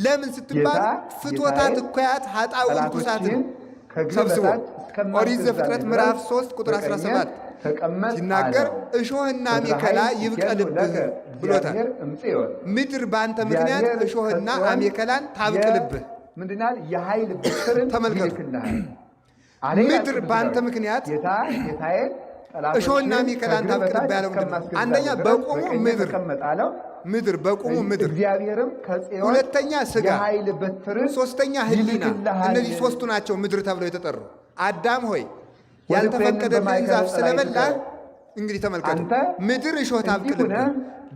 [SPEAKER 1] ለምን ስትባል
[SPEAKER 4] ጌታ
[SPEAKER 1] ፍትወታት
[SPEAKER 4] ጌታዬን
[SPEAKER 1] እኩያት ኃጣውእ ርኩሳትን
[SPEAKER 4] ጠላቶችህን ከእግርህ
[SPEAKER 1] ሰብስቦ
[SPEAKER 4] በታች
[SPEAKER 1] ኦሪት
[SPEAKER 4] እስከማስገዛልህ
[SPEAKER 1] ዘፍጥረት
[SPEAKER 4] ድረስ
[SPEAKER 1] ምዕራፍ 3 ቁጥር
[SPEAKER 4] በቀኜ
[SPEAKER 1] 17
[SPEAKER 4] ተቀመጥ
[SPEAKER 1] ሲናገር
[SPEAKER 4] አለው።
[SPEAKER 1] እሾህና
[SPEAKER 4] በትረ
[SPEAKER 1] አሜከላ
[SPEAKER 4] ኃይል ይኬሉ
[SPEAKER 1] ይብቀልብህ
[SPEAKER 4] ለከ
[SPEAKER 1] ብሎታል።
[SPEAKER 4] እግዚአብሔር እምጽዮን።
[SPEAKER 1] ምድር በአንተ ምክንያት
[SPEAKER 4] እግዚአብሔር
[SPEAKER 1] እሾህና
[SPEAKER 4] ከጽዮን
[SPEAKER 1] አሜከላን ታብቅልብህ።
[SPEAKER 4] ምንድናል? የኃይል በትርን
[SPEAKER 1] ተመልከቱ።
[SPEAKER 4] ይልክልሃል አለ ይላል
[SPEAKER 1] ምድር
[SPEAKER 4] ቅዱስ
[SPEAKER 1] በአንተ
[SPEAKER 4] ዳዊት።
[SPEAKER 1] ምክንያት
[SPEAKER 4] ጌታ ጌታዬን ጠላቶችህን
[SPEAKER 1] እሾህና አሜከላን
[SPEAKER 4] ከእግርህ
[SPEAKER 1] ታብቅልብህ
[SPEAKER 4] በታች
[SPEAKER 1] ያለው ምንድን ነው?
[SPEAKER 4] እስከማስገዛልህ
[SPEAKER 1] አንደኛ
[SPEAKER 4] ድረስ
[SPEAKER 1] በቁሙ
[SPEAKER 4] በቀኜ
[SPEAKER 1] ምድር
[SPEAKER 4] ተቀመጥ አለው።
[SPEAKER 1] ምድር በቁሙ ምድር፣
[SPEAKER 4] እግዚአብሔርም ከጽዮን
[SPEAKER 1] ሁለተኛ ስጋ፣
[SPEAKER 4] የኃይል በትርን
[SPEAKER 1] ሶስተኛ ሕሊና።
[SPEAKER 4] ይልክልሃል።
[SPEAKER 1] እነዚህ ሶስቱ ናቸው ምድር ተብለው የተጠሩ። አዳም ሆይ
[SPEAKER 4] ወደ
[SPEAKER 1] ያልተፈቀደልህን
[SPEAKER 4] በማይከለ
[SPEAKER 1] ዛፍ ስለበላህ
[SPEAKER 4] ጠላይትከ
[SPEAKER 1] እንግዲህ ተመልከቱ፣
[SPEAKER 4] አንተ
[SPEAKER 1] ምድር እሾህ
[SPEAKER 4] እንዲህ
[SPEAKER 1] ታብቅልብህ።
[SPEAKER 4] ሁነህ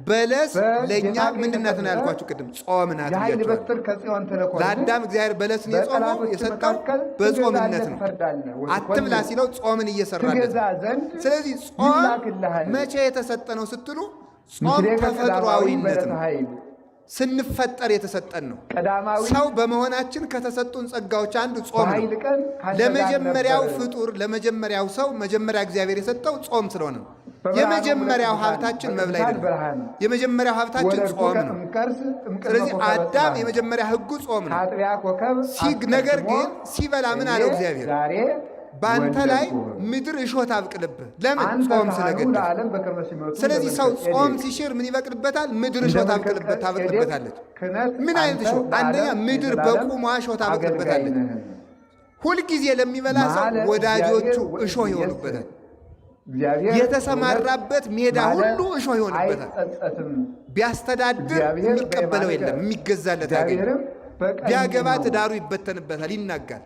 [SPEAKER 1] በለስ
[SPEAKER 4] በጌታ
[SPEAKER 1] ለእኛ
[SPEAKER 4] ቀኝ
[SPEAKER 1] ምንድን ናት ነው
[SPEAKER 4] ተቀምጠህ
[SPEAKER 1] ያልኳችሁ ቅድም፣ ጾም ናት
[SPEAKER 4] የኃይል
[SPEAKER 1] ብያችኋለሁ።
[SPEAKER 4] በትር ከጽዮን ተልኮልህ
[SPEAKER 1] ለአዳም እግዚአብሔር በለስን የጾመው
[SPEAKER 4] በጠላቶች
[SPEAKER 1] የሰጠው
[SPEAKER 4] መካከል
[SPEAKER 1] በጾምነት
[SPEAKER 4] ትገዛለህ፣
[SPEAKER 1] ነው።
[SPEAKER 4] ትፈርዳለህ።
[SPEAKER 1] አትብላ
[SPEAKER 4] ወትኮንን
[SPEAKER 1] ሲለው ጾምን እየሰራለት
[SPEAKER 4] ትገዛ
[SPEAKER 1] ነው።
[SPEAKER 4] ዘንድ
[SPEAKER 1] ስለዚህ ጾም
[SPEAKER 4] ይላክልሃል።
[SPEAKER 1] መቼ የተሰጠ ነው ስትሉ፣ ጾም
[SPEAKER 4] ምስሌከ ቀዳማዊ
[SPEAKER 1] ተፈጥሯዊነት
[SPEAKER 4] በለተ
[SPEAKER 1] ነው።
[SPEAKER 4] ኃይል
[SPEAKER 1] ስንፈጠር የተሰጠን ነው።
[SPEAKER 4] ቀዳማዊ
[SPEAKER 1] ሰው በመሆናችን ከተሰጡን ጸጋዎች አንዱ ጾም ነው።
[SPEAKER 4] በኃይል ቀን ካንተ ጋር
[SPEAKER 1] ለመጀመሪያው
[SPEAKER 4] ነበር።
[SPEAKER 1] ፍጡር ለመጀመሪያው ሰው መጀመሪያ እግዚአብሔር የሰጠው ጾም ስለሆነ ነው።
[SPEAKER 4] በብርሃኑ
[SPEAKER 1] የመጀመሪያው
[SPEAKER 4] ለቅዱሳን፣
[SPEAKER 1] ሀብታችን መብል
[SPEAKER 4] በቅዱሳን
[SPEAKER 1] አይደለም።
[SPEAKER 4] ብርሃን
[SPEAKER 1] የመጀመሪያው ሀብታችን
[SPEAKER 4] ወለድኩከ
[SPEAKER 1] ጾም ነው።
[SPEAKER 4] እምከርስ እምቅድመ
[SPEAKER 1] ስለዚህ
[SPEAKER 4] ኮከበ
[SPEAKER 1] አዳም
[SPEAKER 4] ጽባሕ።
[SPEAKER 1] የመጀመሪያ ሕጉ ጾም ነው።
[SPEAKER 4] ከአጥቢያ ኮከብ
[SPEAKER 1] ነገር
[SPEAKER 4] አስቀድሞ
[SPEAKER 1] ግን ሲበላ ምን
[SPEAKER 4] እኔ
[SPEAKER 1] አለው እግዚአብሔር?
[SPEAKER 4] ዛሬ
[SPEAKER 1] በአንተ ላይ
[SPEAKER 4] ወለድኩህ።
[SPEAKER 1] ምድር እሾህ ታብቅልብህ። ለምን?
[SPEAKER 4] አንተ
[SPEAKER 1] ጾም
[SPEAKER 4] ካህኑ
[SPEAKER 1] ስለገደፍ።
[SPEAKER 4] ለዓለም በከመ ሲመቱ
[SPEAKER 1] ስለዚህ ሰው
[SPEAKER 4] እንደ
[SPEAKER 1] ጾም
[SPEAKER 4] መልከ
[SPEAKER 1] ሲሽር ምን ይበቅልበታል? ምድር
[SPEAKER 4] እንደ
[SPEAKER 1] እሾህ
[SPEAKER 4] መልከ
[SPEAKER 1] ታበቅልበታለች።
[SPEAKER 4] ክህነት
[SPEAKER 1] ምን አይነት
[SPEAKER 4] አንተ
[SPEAKER 1] እሾህ? አንደኛ
[SPEAKER 4] ለዓለም
[SPEAKER 1] ምድር
[SPEAKER 4] የዘላለም
[SPEAKER 1] በቁሟ እሾህ
[SPEAKER 4] አገልጋይ
[SPEAKER 1] ታበቅልበታለች።
[SPEAKER 4] ነህ።
[SPEAKER 1] ሁልጊዜ ለሚበላ ሰው
[SPEAKER 4] ማለ
[SPEAKER 1] ወዳጆቹ
[SPEAKER 4] እግዚአብሔር
[SPEAKER 1] እሾህ
[SPEAKER 4] ወኢየሱስ።
[SPEAKER 1] ይሆኑበታል።
[SPEAKER 4] እግዚአብሔር
[SPEAKER 1] የተሰማራበት ሜዳ
[SPEAKER 4] ማለ
[SPEAKER 1] ሁሉ እሾህ ይሆንበታል።
[SPEAKER 4] አይጸጸትም።
[SPEAKER 1] ቢያስተዳድር
[SPEAKER 4] እግዚአብሔር
[SPEAKER 1] የሚቀበለው
[SPEAKER 4] በየማንከ
[SPEAKER 1] የለም፣ የሚገዛለት አያገኝም።
[SPEAKER 4] እግዚአብሔርም በቀኝ
[SPEAKER 1] ቢያገባ
[SPEAKER 4] ነው።
[SPEAKER 1] ትዳሩ ይበተንበታል፣ ይናጋል።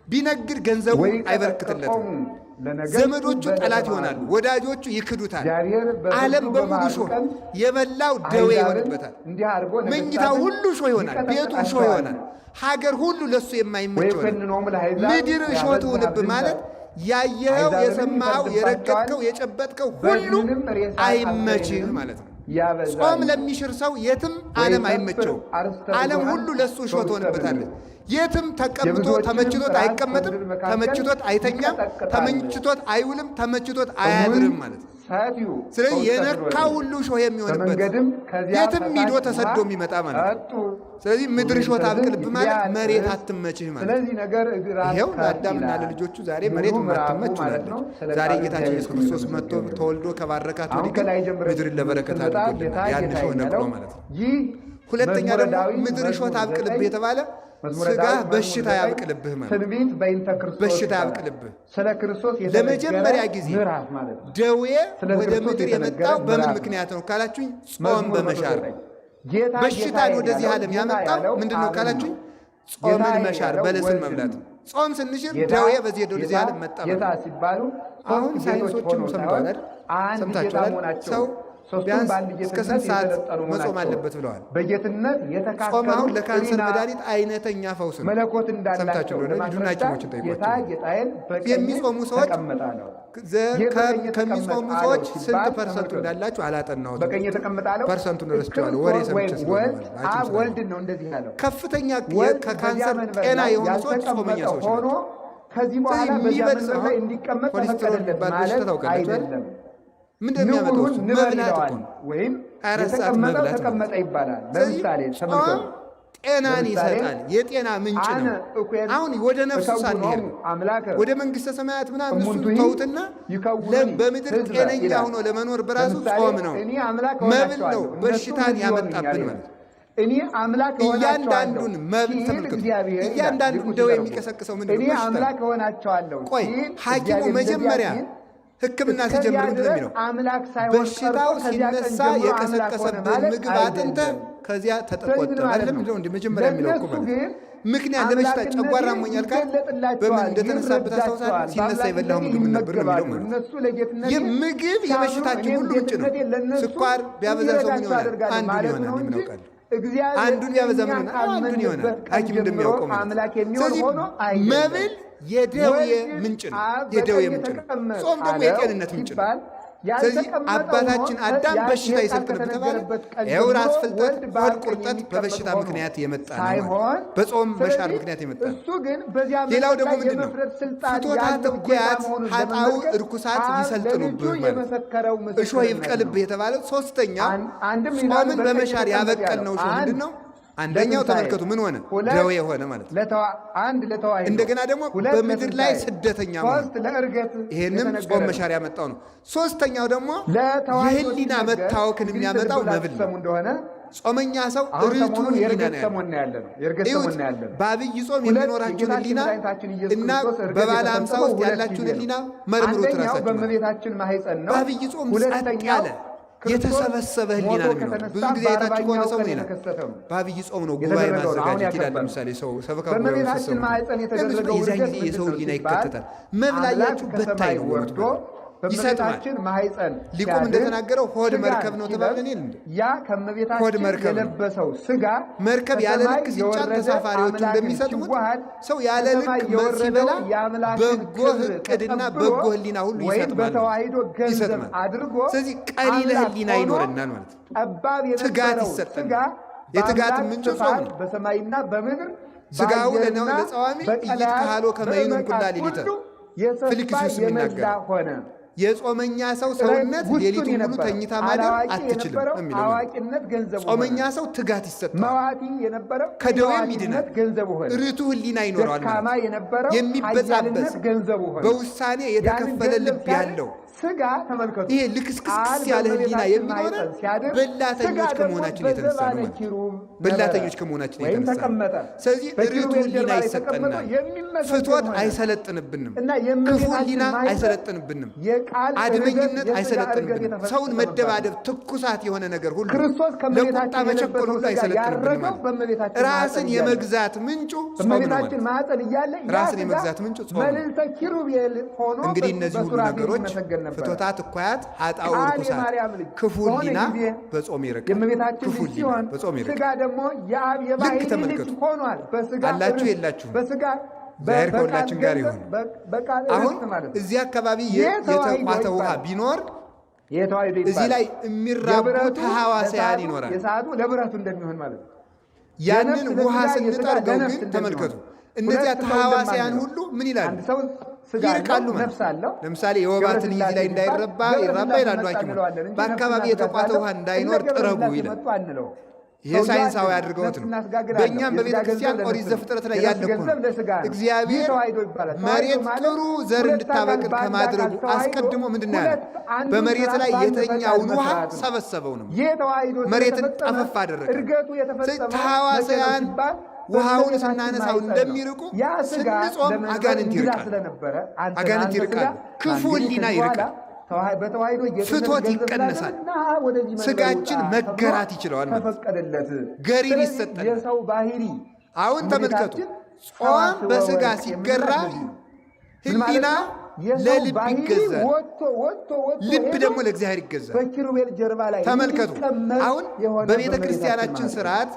[SPEAKER 1] ቢነግድ ገንዘቡ አይበረክትለትም።
[SPEAKER 4] ወይቀጠቅጦሙ ለነገሥቱ
[SPEAKER 1] ዘመዶቹ
[SPEAKER 4] በዕለተ
[SPEAKER 1] ጠላት
[SPEAKER 4] መዓቱ።
[SPEAKER 1] ይሆናሉ፣ ወዳጆቹ ይክዱታል።
[SPEAKER 4] እግዚአብሔር በፍርዱ
[SPEAKER 1] ዓለም በሙሉ
[SPEAKER 4] በመዓቱ
[SPEAKER 1] እሾህ
[SPEAKER 4] ቀን
[SPEAKER 1] የበላው ደዌ
[SPEAKER 4] አሕዛብን
[SPEAKER 1] ይሆንበታል።
[SPEAKER 4] እንዲህ አድርጎ
[SPEAKER 1] መኝታው
[SPEAKER 4] ነገሥታትን
[SPEAKER 1] ሁሉ እሾህ ይሆናል፣ ቤቱ እሾህ
[SPEAKER 4] ይቀጠቅጣቸዋል።
[SPEAKER 1] ይሆናል። ሀገር ሁሉ ለእሱ የማይመች ይሆናል።
[SPEAKER 4] ወይኮንኖሙ ለአሕዛብ
[SPEAKER 1] ምድር እሾህ
[SPEAKER 4] ያበዝህ
[SPEAKER 1] ትሁንብህ
[SPEAKER 4] አብዝንተ
[SPEAKER 1] ማለት ያየኸው፣
[SPEAKER 4] አሕዛብንም
[SPEAKER 1] የሰማኸው፣
[SPEAKER 4] ይፈርድባቸዋል፣
[SPEAKER 1] የረገጥከው፣ የጨበጥከው ሁሉ
[SPEAKER 4] በድንንም ሬሳ
[SPEAKER 1] አይመችህ
[SPEAKER 4] አስከሬንንም
[SPEAKER 1] ማለት ነው።
[SPEAKER 4] ያበዛል።
[SPEAKER 1] ጾም ለሚሽር ሰው የትም ዓለም
[SPEAKER 4] ወይሰብር
[SPEAKER 1] አይመቸውም።
[SPEAKER 4] አርእስተ
[SPEAKER 1] ዓለም
[SPEAKER 4] ብዙኃን
[SPEAKER 1] ሁሉ ለእሱ እሾህ
[SPEAKER 4] በውስተ
[SPEAKER 1] ትሆንበታለች።
[SPEAKER 4] ምድር።
[SPEAKER 1] የትም ተቀምጦ
[SPEAKER 4] የብዙዎችንም
[SPEAKER 1] ተመችቶት
[SPEAKER 4] ራስ
[SPEAKER 1] አይቀመጥም፣
[SPEAKER 4] በምድር መካከል
[SPEAKER 1] ተመችቶት አይተኛም፣
[SPEAKER 4] ይቀጠቅጣል።
[SPEAKER 1] ተመችቶት አይውልም፣ ተመችቶት አያድርም ማለት ነው።
[SPEAKER 4] ሰትዩ
[SPEAKER 1] ስለዚህ
[SPEAKER 4] በውስተ
[SPEAKER 1] የነካ
[SPEAKER 4] ፍኖት።
[SPEAKER 1] ሁሉ እሾህ የሚሆንበት
[SPEAKER 4] በመንገድም ከዚያ
[SPEAKER 1] የትም
[SPEAKER 4] ፈሳሽ
[SPEAKER 1] ሂዶ
[SPEAKER 4] ውሃ
[SPEAKER 1] ተሰዶ የሚመጣ ማለት ነው።
[SPEAKER 4] ጠጡ።
[SPEAKER 1] ስለዚህ ምድር እሾህ ታብቅልብህ ማለት
[SPEAKER 4] ይትለያል
[SPEAKER 1] መሬት
[SPEAKER 4] ርዕስ።
[SPEAKER 1] አትመችህ ማለት ነው።
[SPEAKER 4] ስለዚህ ነገር እግር
[SPEAKER 1] ይሄው
[SPEAKER 4] አትካት
[SPEAKER 1] ለአዳምና
[SPEAKER 4] ይላል።
[SPEAKER 1] ለልጆቹ ዛሬ
[SPEAKER 4] ሙሉ
[SPEAKER 1] መሬት
[SPEAKER 4] ምዕራፉ
[SPEAKER 1] የማትመች
[SPEAKER 4] ማለት ነው።
[SPEAKER 1] ሆናለች።
[SPEAKER 4] ስለ
[SPEAKER 1] ዛሬ
[SPEAKER 4] ቃሉ
[SPEAKER 1] ጌታችን
[SPEAKER 4] እግዚአብሔር
[SPEAKER 1] ኢየሱስ ክርስቶስ
[SPEAKER 4] ስም
[SPEAKER 1] መጥቶ
[SPEAKER 4] የተመሰገነ ይሁን።
[SPEAKER 1] ተወልዶ ከባረካት
[SPEAKER 4] አሁን
[SPEAKER 1] ወዲህ ግን
[SPEAKER 4] ከላይ ጀምረን
[SPEAKER 1] ምድርን ለበረከት
[SPEAKER 4] ስንመጣ ጌታ
[SPEAKER 1] አድርጎልናል። ያን
[SPEAKER 4] ጌታ
[SPEAKER 1] እሾህ ነቅሎ
[SPEAKER 4] ያለው
[SPEAKER 1] ማለት ነው።
[SPEAKER 4] ይህ
[SPEAKER 1] ሁለተኛ
[SPEAKER 4] መዝሙረ
[SPEAKER 1] ደግሞ
[SPEAKER 4] ዳዊት
[SPEAKER 1] ምድር እሾህ
[SPEAKER 4] መዝሙር
[SPEAKER 1] ታብቅልብህ
[SPEAKER 4] 9
[SPEAKER 1] የተባለ
[SPEAKER 4] መዝሙረ
[SPEAKER 1] ስጋ
[SPEAKER 4] ዳዊት መዝሙር
[SPEAKER 1] በሽታ
[SPEAKER 4] 9
[SPEAKER 1] ያብቅልብህ ማለት ነው።
[SPEAKER 4] ትንቢት በእንተ ክርስቶስ
[SPEAKER 1] በሽታ
[SPEAKER 4] ይባላል።
[SPEAKER 1] ያብቅልብህ።
[SPEAKER 4] ስለ ክርስቶስ የተነገረ
[SPEAKER 1] ለመጀመሪያ ጊዜ
[SPEAKER 4] ምዕራፍ ማለት ነው።
[SPEAKER 1] ደዌ
[SPEAKER 4] ስለ
[SPEAKER 1] ወደ
[SPEAKER 4] ክርስቶስ
[SPEAKER 1] ምድር
[SPEAKER 4] የተነገረ
[SPEAKER 1] የመጣው በምን
[SPEAKER 4] ምዕራፍ ነው።
[SPEAKER 1] ምክንያት ነው ካላችሁኝ፣ ጾም
[SPEAKER 4] መዝሙር
[SPEAKER 1] በመሻር
[SPEAKER 4] 109 ጌታ
[SPEAKER 1] በሽታን
[SPEAKER 4] ጌታዬን
[SPEAKER 1] ወደዚህ
[SPEAKER 4] ያለው
[SPEAKER 1] ዓለም
[SPEAKER 4] ጌታ
[SPEAKER 1] ያመጣው
[SPEAKER 4] ያለው
[SPEAKER 1] ምንድን ነው
[SPEAKER 4] አብን
[SPEAKER 1] ካላችሁኝ፣
[SPEAKER 4] ነው።
[SPEAKER 1] ጾምን
[SPEAKER 4] ጌታዬ
[SPEAKER 1] መሻር
[SPEAKER 4] ያለው
[SPEAKER 1] በለስን
[SPEAKER 4] ወልድን
[SPEAKER 1] መብላት
[SPEAKER 4] ነው።
[SPEAKER 1] ጾም ስንሽር
[SPEAKER 4] ጌታ
[SPEAKER 1] ደዌ በዚህ ወደዚህ
[SPEAKER 4] ጌታ
[SPEAKER 1] ዓለም መጣ
[SPEAKER 4] ጌታ
[SPEAKER 1] ማለት ነው።
[SPEAKER 4] ሲባሉ
[SPEAKER 1] አሁን
[SPEAKER 4] ሶስት ጌቶች
[SPEAKER 1] ሳይንሶችም
[SPEAKER 4] ሆነው
[SPEAKER 1] ሰምተዋል
[SPEAKER 4] ሳይሆን
[SPEAKER 1] አይደል?
[SPEAKER 4] አንድ ጌታ
[SPEAKER 1] ሰምታችኋል አይደል?
[SPEAKER 4] መሆናቸው
[SPEAKER 1] ሰው
[SPEAKER 4] ሶስቱም
[SPEAKER 1] ቢያንስ
[SPEAKER 4] በአንድ
[SPEAKER 1] እስከ
[SPEAKER 4] ጌትነት
[SPEAKER 1] ስንት ሰዓት
[SPEAKER 4] የሰለጠኑ
[SPEAKER 1] መጾም
[SPEAKER 4] መሆናቸው
[SPEAKER 1] አለበት ብለዋል።
[SPEAKER 4] በጌትነት
[SPEAKER 1] ጾም
[SPEAKER 4] የተካከሉ
[SPEAKER 1] አሁን ለካንሰር
[SPEAKER 4] ጥሪና
[SPEAKER 1] መድኃኒት አይነተኛ ፈውስ ነው።
[SPEAKER 4] መለኮት
[SPEAKER 1] ሰምታችሁ
[SPEAKER 4] እንዳላቸው
[SPEAKER 1] እንደሆነ ሂዱና
[SPEAKER 4] ለማስረዳት
[SPEAKER 1] ሐኪሞችን
[SPEAKER 4] ጌታ
[SPEAKER 1] ጠይቋቸው።
[SPEAKER 4] ጌታዬን በቀኝ
[SPEAKER 1] የሚጾሙ ሰዎች
[SPEAKER 4] ተቀመጠ አለው። ይህ በቀኝ
[SPEAKER 1] ከሚጾሙ
[SPEAKER 4] የተቀመጠ
[SPEAKER 1] ሰዎች
[SPEAKER 4] አለው
[SPEAKER 1] ስንት
[SPEAKER 4] ሲባል
[SPEAKER 1] percent ኡ
[SPEAKER 4] ተመልከቱ።
[SPEAKER 1] እንዳላችሁ አላጠናሁትም።
[SPEAKER 4] በቀኝ የተቀመጠ አለው
[SPEAKER 1] percent ኡን ረስቼዋለሁ። ወሬ
[SPEAKER 4] ክርስቶስ
[SPEAKER 1] ሰምቼ
[SPEAKER 4] ወይም
[SPEAKER 1] ስለሆነ
[SPEAKER 4] ወልድ
[SPEAKER 1] ማለት ነው። ሐኪም
[SPEAKER 4] አብ
[SPEAKER 1] ስለሆነ
[SPEAKER 4] ወልድን ነው እንደዚህ ያለው።
[SPEAKER 1] ከፍተኛ
[SPEAKER 4] ወልድ በዚያ
[SPEAKER 1] ከካንሰር
[SPEAKER 4] መንበር
[SPEAKER 1] ጤና
[SPEAKER 4] ላይ
[SPEAKER 1] የሆኑ ሰዎች ጾመኛ
[SPEAKER 4] ያልተቀመጠ
[SPEAKER 1] ሰዎች
[SPEAKER 4] ሆኖ
[SPEAKER 1] ናቸው።
[SPEAKER 4] ከዚህ በኋላ
[SPEAKER 1] ስለዚህ
[SPEAKER 4] በዚያ
[SPEAKER 1] የሚበልጽ
[SPEAKER 4] መንበር ላይ
[SPEAKER 1] አሁን
[SPEAKER 4] እንዲቀመጥ
[SPEAKER 1] ኮሌስትሮል
[SPEAKER 4] ተፈቀደለት
[SPEAKER 1] የሚባል በሽታ
[SPEAKER 4] ማለት
[SPEAKER 1] ታውቃላችሁ አይደል?
[SPEAKER 4] አይደለም።
[SPEAKER 1] ምንድን ነው የሚያመጣው?
[SPEAKER 4] ንቡሩን
[SPEAKER 1] እሱ
[SPEAKER 4] ንበር
[SPEAKER 1] መብላት እኮ
[SPEAKER 4] ይለዋል
[SPEAKER 1] ነው።
[SPEAKER 4] ወይም
[SPEAKER 1] 24 ሰዓት
[SPEAKER 4] የተቀመጠው
[SPEAKER 1] መብላት ማለት
[SPEAKER 4] ተቀመጠ
[SPEAKER 1] ነው።
[SPEAKER 4] ይባላል።
[SPEAKER 1] ስለዚህ
[SPEAKER 4] ለምሳሌ
[SPEAKER 1] ጾም
[SPEAKER 4] ተመልከቱ።
[SPEAKER 1] ጤናን
[SPEAKER 4] ለምሳሌ
[SPEAKER 1] ይሰጣል። የጤና ምንጭ
[SPEAKER 4] አነ
[SPEAKER 1] ነው።
[SPEAKER 4] እኩል
[SPEAKER 1] አሁን ወደ ነፍሱ ሳንሄድ
[SPEAKER 4] እከውኖሙ አምላከ
[SPEAKER 1] ወደ መንግስተ ሰማያት ምናምን እሱን
[SPEAKER 4] እሙንቱሂ
[SPEAKER 1] ተውትና
[SPEAKER 4] ይከውኑኒ
[SPEAKER 1] በምድር
[SPEAKER 4] ሕዝበ
[SPEAKER 1] ጤነኛ
[SPEAKER 4] ይላል።
[SPEAKER 1] ሆኖ ለመኖር በራሱ
[SPEAKER 4] ለምሳሌ
[SPEAKER 1] ጾም ነው፣
[SPEAKER 4] እኔ አምላክ
[SPEAKER 1] መብል
[SPEAKER 4] እሆናቸዋለሁ
[SPEAKER 1] ነው፣
[SPEAKER 4] እነሱም
[SPEAKER 1] በሽታን
[SPEAKER 4] ሕዝብ ይሆኑኛል
[SPEAKER 1] ያመጣብን
[SPEAKER 4] ይላል።
[SPEAKER 1] ማለት ነው።
[SPEAKER 4] እኔ አምላክ እሆናቸዋለሁ
[SPEAKER 1] እያንዳንዱን መብል
[SPEAKER 4] ሲል
[SPEAKER 1] ተመልከቱ።
[SPEAKER 4] እግዚአብሔር ይላል
[SPEAKER 1] እያንዳንዱን
[SPEAKER 4] ሊቁ
[SPEAKER 1] ደዌ
[SPEAKER 4] ሲተረጉም
[SPEAKER 1] የሚቀሰቅሰው ምንድን
[SPEAKER 4] እኔ
[SPEAKER 1] ነው? በሽታ ነው።
[SPEAKER 4] አምላክ እሆናቸዋለሁ
[SPEAKER 1] ቆይ
[SPEAKER 4] ሲል
[SPEAKER 1] ሐኪሙ
[SPEAKER 4] እግዚአብሔር እንደዚያ
[SPEAKER 1] መጀመሪያ
[SPEAKER 4] ሲል
[SPEAKER 1] ሕክምና
[SPEAKER 4] እስከዚያ
[SPEAKER 1] ሲጀምር ምንድን ነው
[SPEAKER 4] ድረስ
[SPEAKER 1] የሚለው?
[SPEAKER 4] አምላክ ሳይሆን ቀርቶ
[SPEAKER 1] በሽታው
[SPEAKER 4] ከዚያ ቀን
[SPEAKER 1] ሲነሳ
[SPEAKER 4] ጀምሮ አምላክ ሆነ
[SPEAKER 1] የቀሰቀሰብህን
[SPEAKER 4] ማለት
[SPEAKER 1] ምግብ አጥንተህ
[SPEAKER 4] አይደለም።
[SPEAKER 1] ከዚያ
[SPEAKER 4] ስለዚህ ምን
[SPEAKER 1] ተቆጠብ።
[SPEAKER 4] ማለት
[SPEAKER 1] አይደለም
[SPEAKER 4] ነው?
[SPEAKER 1] እንደው እንደ መጀመሪያ የሚለው እኮ
[SPEAKER 4] ለእነሱ
[SPEAKER 1] ማለት ነው።
[SPEAKER 4] ግን
[SPEAKER 1] ምክንያት ለበሽታ
[SPEAKER 4] አምላክነቴ
[SPEAKER 1] ጨጓራ አሞኛል ካል በምን
[SPEAKER 4] ይገለጥላቸዋል፣
[SPEAKER 1] እንደተነሳበት ታስታውሳለህ?
[SPEAKER 4] ይረዳቸዋል፣
[SPEAKER 1] ሲነሳ የበላኸው
[SPEAKER 4] በአምላክነቴ
[SPEAKER 1] ምግብ ምን ነበር ነው የሚለው
[SPEAKER 4] ይመገባሉ።
[SPEAKER 1] ማለት ነው።
[SPEAKER 4] እነሱ ለጌትነቴ
[SPEAKER 1] ይህ ምግብ
[SPEAKER 4] ሲያምኑ
[SPEAKER 1] የበሽታችን
[SPEAKER 4] እኔም
[SPEAKER 1] ሁሉ ምንጭ ነው።
[SPEAKER 4] ጌትነቴን ለእነሱ
[SPEAKER 1] ስኳር ቢያበዛ ሰው ምን
[SPEAKER 4] እንዲረዳቸው
[SPEAKER 1] ይሆናል?
[SPEAKER 4] አደርጋለሁ
[SPEAKER 1] አንዱን
[SPEAKER 4] ማለቱ
[SPEAKER 1] ይሆናል።
[SPEAKER 4] ነው
[SPEAKER 1] ምን
[SPEAKER 4] እንጂ
[SPEAKER 1] አውቃለሁ።
[SPEAKER 4] እግዚአብሔር
[SPEAKER 1] አንዱን ቢያበዛ
[SPEAKER 4] እኛ
[SPEAKER 1] ምን ይሆናል? አንዱን ይሆናል።
[SPEAKER 4] ካመንበት ቀን
[SPEAKER 1] ሐኪም
[SPEAKER 4] ጀምሮ
[SPEAKER 1] እንደሚያውቀው ማለት ነው።
[SPEAKER 4] አምላክ የሚሆን
[SPEAKER 1] ስለዚህ
[SPEAKER 4] ሆኖ አይደለም።
[SPEAKER 1] መብል የደዌ
[SPEAKER 4] ወልድ
[SPEAKER 1] ምንጭ ነው።
[SPEAKER 4] አብ
[SPEAKER 1] የደዌ
[SPEAKER 4] በቀኝ
[SPEAKER 1] ምንጭ ነው።
[SPEAKER 4] ተቀመጥ
[SPEAKER 1] ጾም ደግሞ
[SPEAKER 4] አለው
[SPEAKER 1] የጤንነት ምንጭ ነው።
[SPEAKER 4] ሲባል
[SPEAKER 1] ስለዚህ
[SPEAKER 4] ያልተቀመጠው ሆኖ
[SPEAKER 1] አባታችን አዳም
[SPEAKER 4] ያ
[SPEAKER 1] በሽታ
[SPEAKER 4] ይሄ ቃል
[SPEAKER 1] ይሰልጥን በተባለ
[SPEAKER 4] ከተነገረበት ቀን
[SPEAKER 1] ይኸው
[SPEAKER 4] ጀምሮ
[SPEAKER 1] ራስ ፍልጠት፣
[SPEAKER 4] ወልድ
[SPEAKER 1] ሆድ
[SPEAKER 4] በአብ ቀኝ
[SPEAKER 1] ቁርጠት
[SPEAKER 4] የሚቀመጥ
[SPEAKER 1] በበሽታ
[SPEAKER 4] ሆኖ
[SPEAKER 1] ምክንያት የመጣ ነው ማለት
[SPEAKER 4] ሳይሆን
[SPEAKER 1] በጾም መሻር
[SPEAKER 4] ስለዚህ
[SPEAKER 1] ምክንያት የመጣ ነው።
[SPEAKER 4] እሱ ግን በዚያ
[SPEAKER 1] ሌላው
[SPEAKER 4] መንበር
[SPEAKER 1] ደግሞ
[SPEAKER 4] ላይ
[SPEAKER 1] ምንድን ነው?
[SPEAKER 4] የመፍረድ ስልጣን
[SPEAKER 1] ፍትወታት፣
[SPEAKER 4] ያለው ጌታ
[SPEAKER 1] እኩያት፣
[SPEAKER 4] መሆኑን
[SPEAKER 1] ኃጣው፣
[SPEAKER 4] ለመመልከት
[SPEAKER 1] እርኩሳት
[SPEAKER 4] አብ ለልጁ
[SPEAKER 1] ይሰልጥኑብህ ማለት ነው።
[SPEAKER 4] የመሰከረው
[SPEAKER 1] እሾህ
[SPEAKER 4] ምስክርነት
[SPEAKER 1] ይብቀልብህ
[SPEAKER 4] ነው።
[SPEAKER 1] የተባለው ሶስተኛው
[SPEAKER 4] አንድም ይላሉ
[SPEAKER 1] ጾምን
[SPEAKER 4] በቀኝ
[SPEAKER 1] በመሻር
[SPEAKER 4] የተቀመጠ ያለው
[SPEAKER 1] ያበቀልነው እሾህ
[SPEAKER 4] አንድ
[SPEAKER 1] ምንድን ነው? አንደኛው
[SPEAKER 4] ለትንሣኤ፣
[SPEAKER 1] ተመልከቱ ምን ሆነ?
[SPEAKER 4] ሁለት
[SPEAKER 1] ደዌ ሆነ ማለት ነው።
[SPEAKER 4] አንድ ለተዋሕዶ፣
[SPEAKER 1] እንደገና ደግሞ
[SPEAKER 4] ሁለት
[SPEAKER 1] በምድር ላይ
[SPEAKER 4] ለትንሣኤ፣
[SPEAKER 1] ስደተኛ መሆን፣
[SPEAKER 4] ሶስት ለዕርገት
[SPEAKER 1] ይሄንም
[SPEAKER 4] የተነገረ
[SPEAKER 1] ጾም
[SPEAKER 4] ነው።
[SPEAKER 1] መሻር ያመጣው ነው። ሶስተኛው ደግሞ
[SPEAKER 4] ለተዋሕዶ
[SPEAKER 1] የህሊና
[SPEAKER 4] ሲነገር
[SPEAKER 1] መታወክን
[SPEAKER 4] እንግዲህ
[SPEAKER 1] የሚያመጣው
[SPEAKER 4] ልብ ብላችሁ
[SPEAKER 1] መብል ነው።
[SPEAKER 4] ትሰሙ እንደሆነ
[SPEAKER 1] ጾመኛ ሰው
[SPEAKER 4] አሁን
[SPEAKER 1] ርቱ
[SPEAKER 4] ሰሞኑን
[SPEAKER 1] ህሊና
[SPEAKER 4] የዕርገት
[SPEAKER 1] ነው ያለው።
[SPEAKER 4] ሰሞን ነው ያለነው። የዕርገት
[SPEAKER 1] እዩት፣
[SPEAKER 4] ሰሞን ነው ያለነው።
[SPEAKER 1] በአብይ ጾም
[SPEAKER 4] ሁለት
[SPEAKER 1] የሚኖራችሁን
[SPEAKER 4] የጌታችን
[SPEAKER 1] ህሊና
[SPEAKER 4] መድኃኒታችን ኢየሱስ
[SPEAKER 1] እና
[SPEAKER 4] ክርስቶስ ዕርገት
[SPEAKER 1] በባለ 50
[SPEAKER 4] የተፈጸመው
[SPEAKER 1] ውስጥ
[SPEAKER 4] ሁለት
[SPEAKER 1] ያላችሁን
[SPEAKER 4] ጊዜ ነው።
[SPEAKER 1] ህሊና መርምሩት
[SPEAKER 4] አንደኛው
[SPEAKER 1] ራሳችሁ ማለት ነው።
[SPEAKER 4] በእመቤታችን ማኅፀን ነው።
[SPEAKER 1] በአብይ ጾም ጸጥ
[SPEAKER 4] ሁለተኛው
[SPEAKER 1] ያለ
[SPEAKER 4] ክርስቶስ
[SPEAKER 1] የተሰበሰበ ህሊና
[SPEAKER 4] ሞቶ
[SPEAKER 1] ነው የሚኖረው።
[SPEAKER 4] ከተነሳ
[SPEAKER 1] ብዙ ጊዜ አይታችሁ ከሆነ
[SPEAKER 4] በአርባኛው
[SPEAKER 1] ሰው
[SPEAKER 4] ቀን
[SPEAKER 1] ምን ይላል?
[SPEAKER 4] የተከሰተ ነው።
[SPEAKER 1] በአብይ ጾም ነው ጉባኤ
[SPEAKER 4] የተደረገው ነው። አሁን
[SPEAKER 1] ማዘጋጀት ይላል።
[SPEAKER 4] ያከበረው
[SPEAKER 1] ለምሳሌ ሰው ሰበካ ጉባኤው
[SPEAKER 4] በእመቤታችን
[SPEAKER 1] ሲሰሙ
[SPEAKER 4] ማኅፀን የተደረገው
[SPEAKER 1] የዚያን
[SPEAKER 4] ዕርገት
[SPEAKER 1] ጊዜ የሰው
[SPEAKER 4] ምንድን ነው
[SPEAKER 1] ህሊና
[SPEAKER 4] ሲባል
[SPEAKER 1] ይከተታል። መብላያችሁ
[SPEAKER 4] አምላክ
[SPEAKER 1] በታይ
[SPEAKER 4] ከሰማይ
[SPEAKER 1] ነው የሚሆኑት
[SPEAKER 4] ወርዶ
[SPEAKER 1] ማለት ነው። ይሰጥማል።
[SPEAKER 4] በእመቤታችን ማኅፀን
[SPEAKER 1] ሊቁም
[SPEAKER 4] ሲያድር
[SPEAKER 1] እንደተናገረው ሆድ
[SPEAKER 4] ስጋን
[SPEAKER 1] መርከብ ነው
[SPEAKER 4] ሲለብስ
[SPEAKER 1] ተባብለን የለ እንዴ?
[SPEAKER 4] ያ
[SPEAKER 1] ሆድ
[SPEAKER 4] ከእመቤታችን
[SPEAKER 1] መርከብ ነው።
[SPEAKER 4] የለበሰው ስጋ
[SPEAKER 1] መርከብ ያለ
[SPEAKER 4] ከሰማይ
[SPEAKER 1] ልክ ሲጫን
[SPEAKER 4] የወረደ
[SPEAKER 1] ተሳፋሪዎቹ
[SPEAKER 4] አምላክን
[SPEAKER 1] እንደሚሰጥሙት
[SPEAKER 4] ሲዋሃድ
[SPEAKER 1] ሰው ያለ ልክ
[SPEAKER 4] ከሰማይ የወረደው
[SPEAKER 1] ሲበላ
[SPEAKER 4] የአምላክን
[SPEAKER 1] በጎ
[SPEAKER 4] ክብር
[SPEAKER 1] ዕቅድና
[SPEAKER 4] ተቀብሎ
[SPEAKER 1] በጎ ህሊና ሁሉ
[SPEAKER 4] ወይም
[SPEAKER 1] ይሰጥማል ማለት ነው።
[SPEAKER 4] በተዋሕዶ ገንዘብ
[SPEAKER 1] ይሰጥማል።
[SPEAKER 4] አድርጎ
[SPEAKER 1] ስለዚህ ቀሊለ
[SPEAKER 4] አምላክ
[SPEAKER 1] ህሊና
[SPEAKER 4] ሆኖ
[SPEAKER 1] ይኖረናል ማለት ነው።
[SPEAKER 4] ጠባብ
[SPEAKER 1] ትጋት
[SPEAKER 4] የነበረው
[SPEAKER 1] ይሰጠናል።
[SPEAKER 4] ስጋ
[SPEAKER 1] የትጋት
[SPEAKER 4] በአምላክ
[SPEAKER 1] ምንጩ ጾም
[SPEAKER 4] ስፋት
[SPEAKER 1] ነው።
[SPEAKER 4] በሰማይና በምድር
[SPEAKER 1] ስጋው
[SPEAKER 4] በአየርና
[SPEAKER 1] ለጸዋሚ
[SPEAKER 4] በቀላያት
[SPEAKER 1] ኢይትከሃሎ ከመ ይኑም ኩላ
[SPEAKER 4] በእመቃት
[SPEAKER 1] ሌሊተ
[SPEAKER 4] ሁሉ የሰፋ
[SPEAKER 1] ፊልክስዩስ
[SPEAKER 4] የመላ
[SPEAKER 1] የሚናገረው
[SPEAKER 4] ሆነ።
[SPEAKER 1] የጾመኛ ሰው ሰውነት
[SPEAKER 4] ውሱን
[SPEAKER 1] ሌሊቱን ሙሉ
[SPEAKER 4] የነበረው
[SPEAKER 1] ተኝታ ማደር
[SPEAKER 4] አላዋቂ
[SPEAKER 1] አትችልም
[SPEAKER 4] የነበረው
[SPEAKER 1] ነው የሚለው ማለት ነው።
[SPEAKER 4] አዋቂነት ገንዘቡ ሆነ።
[SPEAKER 1] ጾመኛ ሰው ትጋት ይሰጠዋል፣
[SPEAKER 4] መዋቲ የነበረው
[SPEAKER 1] ከደዌም
[SPEAKER 4] ኢመዋቲነት
[SPEAKER 1] ይድናል።
[SPEAKER 4] ገንዘቡ ሆነ።
[SPEAKER 1] ርቱ ህሊና ይኖረዋል
[SPEAKER 4] ደካማ
[SPEAKER 1] ማለት ነው።
[SPEAKER 4] የነበረው
[SPEAKER 1] የሚበጻበጽ
[SPEAKER 4] ኃያልነት ገንዘቡ ሆነ።
[SPEAKER 1] በውሳኔ
[SPEAKER 4] ያንን
[SPEAKER 1] የተከፈለ
[SPEAKER 4] ገንዘብ
[SPEAKER 1] ልብ
[SPEAKER 4] ሲያደርግ
[SPEAKER 1] ያለው
[SPEAKER 4] ስጋ ተመልከቱ።
[SPEAKER 1] ይሄ ልክስክስክስ
[SPEAKER 4] ቃል
[SPEAKER 1] ያለ ህሊና
[SPEAKER 4] በእመቤታችን
[SPEAKER 1] የሚኖረን
[SPEAKER 4] ማኅፀን ሲያድር ስጋ
[SPEAKER 1] በላተኞች
[SPEAKER 4] ደግሞ
[SPEAKER 1] ከመሆናችን የተነሳ ነው
[SPEAKER 4] በዘባነ
[SPEAKER 1] ማለት ነው።
[SPEAKER 4] ኪሩብ ነበረ
[SPEAKER 1] በላተኞች ከመሆናችን
[SPEAKER 4] ወይም
[SPEAKER 1] የተነሳ ነው።
[SPEAKER 4] ተቀመጠ።
[SPEAKER 1] ስለዚህ ርቱ
[SPEAKER 4] በኪሩቤል
[SPEAKER 1] ህሊና
[SPEAKER 4] ጀርባ ላይ ተቀምጦ
[SPEAKER 1] ይሰጠናል።
[SPEAKER 4] የሚመሰገን
[SPEAKER 1] ፍትወት
[SPEAKER 4] ሆነ።
[SPEAKER 1] አይሰለጥንብንም።
[SPEAKER 4] እና
[SPEAKER 1] ክፉ
[SPEAKER 4] የእመቤታችን
[SPEAKER 1] ህሊና
[SPEAKER 4] ማኅፀን
[SPEAKER 1] አይሰለጥንብንም።
[SPEAKER 4] የቃል ዕርገት
[SPEAKER 1] አድመኝነት
[SPEAKER 4] የስጋ ዕርገት
[SPEAKER 1] አይሰለጥንብንም። ሰውን
[SPEAKER 4] የተፈጸመባት
[SPEAKER 1] መደባደብ፣ ትኩሳት የሆነ ነገር ሁሉ
[SPEAKER 4] ክርስቶስ
[SPEAKER 1] ለቁጣ
[SPEAKER 4] ከእመቤታችን
[SPEAKER 1] መቸኮል
[SPEAKER 4] የለበሰው
[SPEAKER 1] ሁሉ
[SPEAKER 4] ስጋ
[SPEAKER 1] አይሰለጥንብንም
[SPEAKER 4] ያረገው
[SPEAKER 1] ማለት ነው።
[SPEAKER 4] በእመቤታችን
[SPEAKER 1] ራስን
[SPEAKER 4] ማኅፀን እያለ
[SPEAKER 1] የመግዛት ምንጩ ጾም ነው ማለት
[SPEAKER 4] በእመቤታችን
[SPEAKER 1] ነው።
[SPEAKER 4] ማኅፀን እያለ ያ
[SPEAKER 1] ራስን
[SPEAKER 4] ስጋ
[SPEAKER 1] የመግዛት ምንጩ ጾም ነው።
[SPEAKER 4] መልዕልተ ኪሩቤል ሆኖ
[SPEAKER 1] እንግዲህ እነዚህ ሁሉ
[SPEAKER 4] በሱራፌል
[SPEAKER 1] ነገሮች
[SPEAKER 4] ይመሰገን ነበረ።
[SPEAKER 1] ፍትወታት፣ እኳያት፣ ኃጣው፣
[SPEAKER 4] ቃል
[SPEAKER 1] ርኩሳት፣
[SPEAKER 4] የማርያም ልጅ
[SPEAKER 1] ክፉ
[SPEAKER 4] በሆነ
[SPEAKER 1] ህሊና
[SPEAKER 4] ጊዜ
[SPEAKER 1] በጾም ይርቃል።
[SPEAKER 4] የእመቤታችን
[SPEAKER 1] ክፉ
[SPEAKER 4] ልጅ
[SPEAKER 1] ህሊና
[SPEAKER 4] ሲሆን
[SPEAKER 1] በጾም
[SPEAKER 4] ስጋ
[SPEAKER 1] ይርቃል።
[SPEAKER 4] ደግሞ የአብ
[SPEAKER 1] ልክ
[SPEAKER 4] የባሕርይ ልጅ
[SPEAKER 1] ተመልከቱ።
[SPEAKER 4] ሆኗል። በስጋ
[SPEAKER 1] አላችሁ
[SPEAKER 4] ርስት
[SPEAKER 1] የላችሁም?
[SPEAKER 4] በስጋ
[SPEAKER 1] እግዚአብሔር
[SPEAKER 4] በቃል
[SPEAKER 1] ከሁላችን ጋር
[SPEAKER 4] ገንዘብ
[SPEAKER 1] ይሁን።
[SPEAKER 4] በቃል
[SPEAKER 1] አሁን
[SPEAKER 4] ርስት ማለት ነው።
[SPEAKER 1] እዚህ አካባቢ
[SPEAKER 4] ይህ ተዋሕዶ
[SPEAKER 1] የተቋተ ውሃ
[SPEAKER 4] ይባላል።
[SPEAKER 1] ቢኖር
[SPEAKER 4] ይህ ተዋሕዶ
[SPEAKER 1] እዚህ
[SPEAKER 4] ይባላል።
[SPEAKER 1] ላይ የሚራቡ
[SPEAKER 4] የብረቱ
[SPEAKER 1] ተሐዋስያን
[SPEAKER 4] ለሰዓቱ
[SPEAKER 1] ይኖራል።
[SPEAKER 4] የሰዓቱ ለብረቱ እንደሚሆን ማለት ነው።
[SPEAKER 1] ያንን
[SPEAKER 4] የነፍስ
[SPEAKER 1] ውሃ
[SPEAKER 4] ለስጋ የስጋ
[SPEAKER 1] ስንጠርገው
[SPEAKER 4] ለነፍስ
[SPEAKER 1] ግን
[SPEAKER 4] እንደሚሆን
[SPEAKER 1] ተመልከቱ፣ እነዚያ
[SPEAKER 4] ሁለት ሰው
[SPEAKER 1] ተሐዋስያን
[SPEAKER 4] እንደማንለው
[SPEAKER 1] ሁሉ ምን ይላሉ?
[SPEAKER 4] አንድ ሰው ስጋ
[SPEAKER 1] ይርቃሉ
[SPEAKER 4] አለው
[SPEAKER 1] ማለት
[SPEAKER 4] ነፍስ አለው።
[SPEAKER 1] ለምሳሌ የወባ
[SPEAKER 4] ገብረ
[SPEAKER 1] ትንኝ እዚህ
[SPEAKER 4] ሥላሴ
[SPEAKER 1] ላይ
[SPEAKER 4] ቢባል
[SPEAKER 1] እንዳይረባ
[SPEAKER 4] ገብረ
[SPEAKER 1] ይራባ
[SPEAKER 4] ሥላሴ
[SPEAKER 1] ይላሉ
[SPEAKER 4] መጣ
[SPEAKER 1] ሐኪሞች።
[SPEAKER 4] እንለዋለን እንጂ
[SPEAKER 1] በአካባቢ
[SPEAKER 4] ነፍስና ስጋ
[SPEAKER 1] የተቋተ
[SPEAKER 4] ስላለው
[SPEAKER 1] ውሃ
[SPEAKER 4] እነ
[SPEAKER 1] እንዳይኖር
[SPEAKER 4] ገብረ
[SPEAKER 1] ጥረጉ
[SPEAKER 4] ሥላሴ
[SPEAKER 1] ይላል።
[SPEAKER 4] መጡ አንለው።
[SPEAKER 1] ይሄ
[SPEAKER 4] ሰውየው
[SPEAKER 1] ሳይንሳዊ
[SPEAKER 4] አንድ ነው።
[SPEAKER 1] አድርገውት ነው።
[SPEAKER 4] ነፍስና ስጋ ግን አለው።
[SPEAKER 1] በእኛም በቤተ
[SPEAKER 4] የስጋ
[SPEAKER 1] ክርስቲያን
[SPEAKER 4] ገንዘብ
[SPEAKER 1] ኦሪት
[SPEAKER 4] ለነፍስ ነው።
[SPEAKER 1] ዘፍጥረት ላይ
[SPEAKER 4] የነፍስ
[SPEAKER 1] ያለ እኮ
[SPEAKER 4] ገንዘብ
[SPEAKER 1] ነው።
[SPEAKER 4] ለስጋ ነው። ይህ
[SPEAKER 1] እግዚአብሔር
[SPEAKER 4] ተዋሕዶ ይባላል። ተዋሕዶ
[SPEAKER 1] መሬት
[SPEAKER 4] ማለት
[SPEAKER 1] ጥሩ ዘር
[SPEAKER 4] ሁለት አካል
[SPEAKER 1] እንድታበቅል
[SPEAKER 4] በአንድ አካል
[SPEAKER 1] ከማድረጉ
[SPEAKER 4] ተዋሕዶ
[SPEAKER 1] አስቀድሞ ምንድን ነው ያለው?
[SPEAKER 4] ሁለት አንዱን
[SPEAKER 1] በመሬት
[SPEAKER 4] ስራ
[SPEAKER 1] ላይ
[SPEAKER 4] በአንድ ፈቃድ
[SPEAKER 1] የተኛውን ውሃ
[SPEAKER 4] መስራት ነው።
[SPEAKER 1] ሰበሰበው ነው።
[SPEAKER 4] ይህ ተዋሕዶ
[SPEAKER 1] መሬትን
[SPEAKER 4] ስለተፈጸመ
[SPEAKER 1] ጠፈፍ አደረገ።
[SPEAKER 4] እርገቱ የተፈጸመው መቼ ነው
[SPEAKER 1] ተሐዋስያን
[SPEAKER 4] ሲባል
[SPEAKER 1] ውሃውን
[SPEAKER 4] በእመቤታችን
[SPEAKER 1] ስናነሳው
[SPEAKER 4] ማኅፀን ነው።
[SPEAKER 1] እንደሚርቁ
[SPEAKER 4] ያ ስጋ
[SPEAKER 1] ስንጾም
[SPEAKER 4] ለመንበር
[SPEAKER 1] አጋንንት
[SPEAKER 4] እንግዳ
[SPEAKER 1] ይርቃል።
[SPEAKER 4] ስለነበረ አንተ
[SPEAKER 1] አጋንንት
[SPEAKER 4] ለአንተ ስጋ
[SPEAKER 1] ይርቃል። ክፉ
[SPEAKER 4] እንግዲህ
[SPEAKER 1] ሕሊና
[SPEAKER 4] ከዚህ በኋላ
[SPEAKER 1] ይርቃል።
[SPEAKER 4] በተዋሕዶ ጌትነት
[SPEAKER 1] ፍትወት
[SPEAKER 4] ገንዘብ
[SPEAKER 1] ይቀነሳል።
[SPEAKER 4] ስላለ ና ወደዚህ መንበር
[SPEAKER 1] ስጋችን
[SPEAKER 4] ውጣ ተብሎ
[SPEAKER 1] መገራት ይችለዋል ማለት ነው።
[SPEAKER 4] ተፈቀደለት።
[SPEAKER 1] ገሪር
[SPEAKER 4] ስለዚህ
[SPEAKER 1] ይሰጠናል።
[SPEAKER 4] የሰው ባህሪ
[SPEAKER 1] አሁን ተመልከቱ፣
[SPEAKER 4] እመቤታችን
[SPEAKER 1] ጾም
[SPEAKER 4] ሰዋስወ
[SPEAKER 1] በስጋ
[SPEAKER 4] ወርቅ
[SPEAKER 1] ሲገራ
[SPEAKER 4] የምንላት ለዚህ ነው። ምን ማለት
[SPEAKER 1] ሕሊና
[SPEAKER 4] ነው? የሰው
[SPEAKER 1] ለልብ
[SPEAKER 4] ባህሪ
[SPEAKER 1] ይገዛል፣
[SPEAKER 4] ወጥቶ ወጥቶ ወጥቶ
[SPEAKER 1] ልብ
[SPEAKER 4] ሄዶ
[SPEAKER 1] ደግሞ ለእግዚአብሔር ይገዛል።
[SPEAKER 4] በኪሩቤል ጀርባ ላይ
[SPEAKER 1] ተመልከቱ፣
[SPEAKER 4] እንዲቀመጥ
[SPEAKER 1] አሁን
[SPEAKER 4] የሆነ
[SPEAKER 1] በቤተ
[SPEAKER 4] በእመቤታችን
[SPEAKER 1] ክርስቲያናችን
[SPEAKER 4] ማለት ነው።
[SPEAKER 1] ስርዓት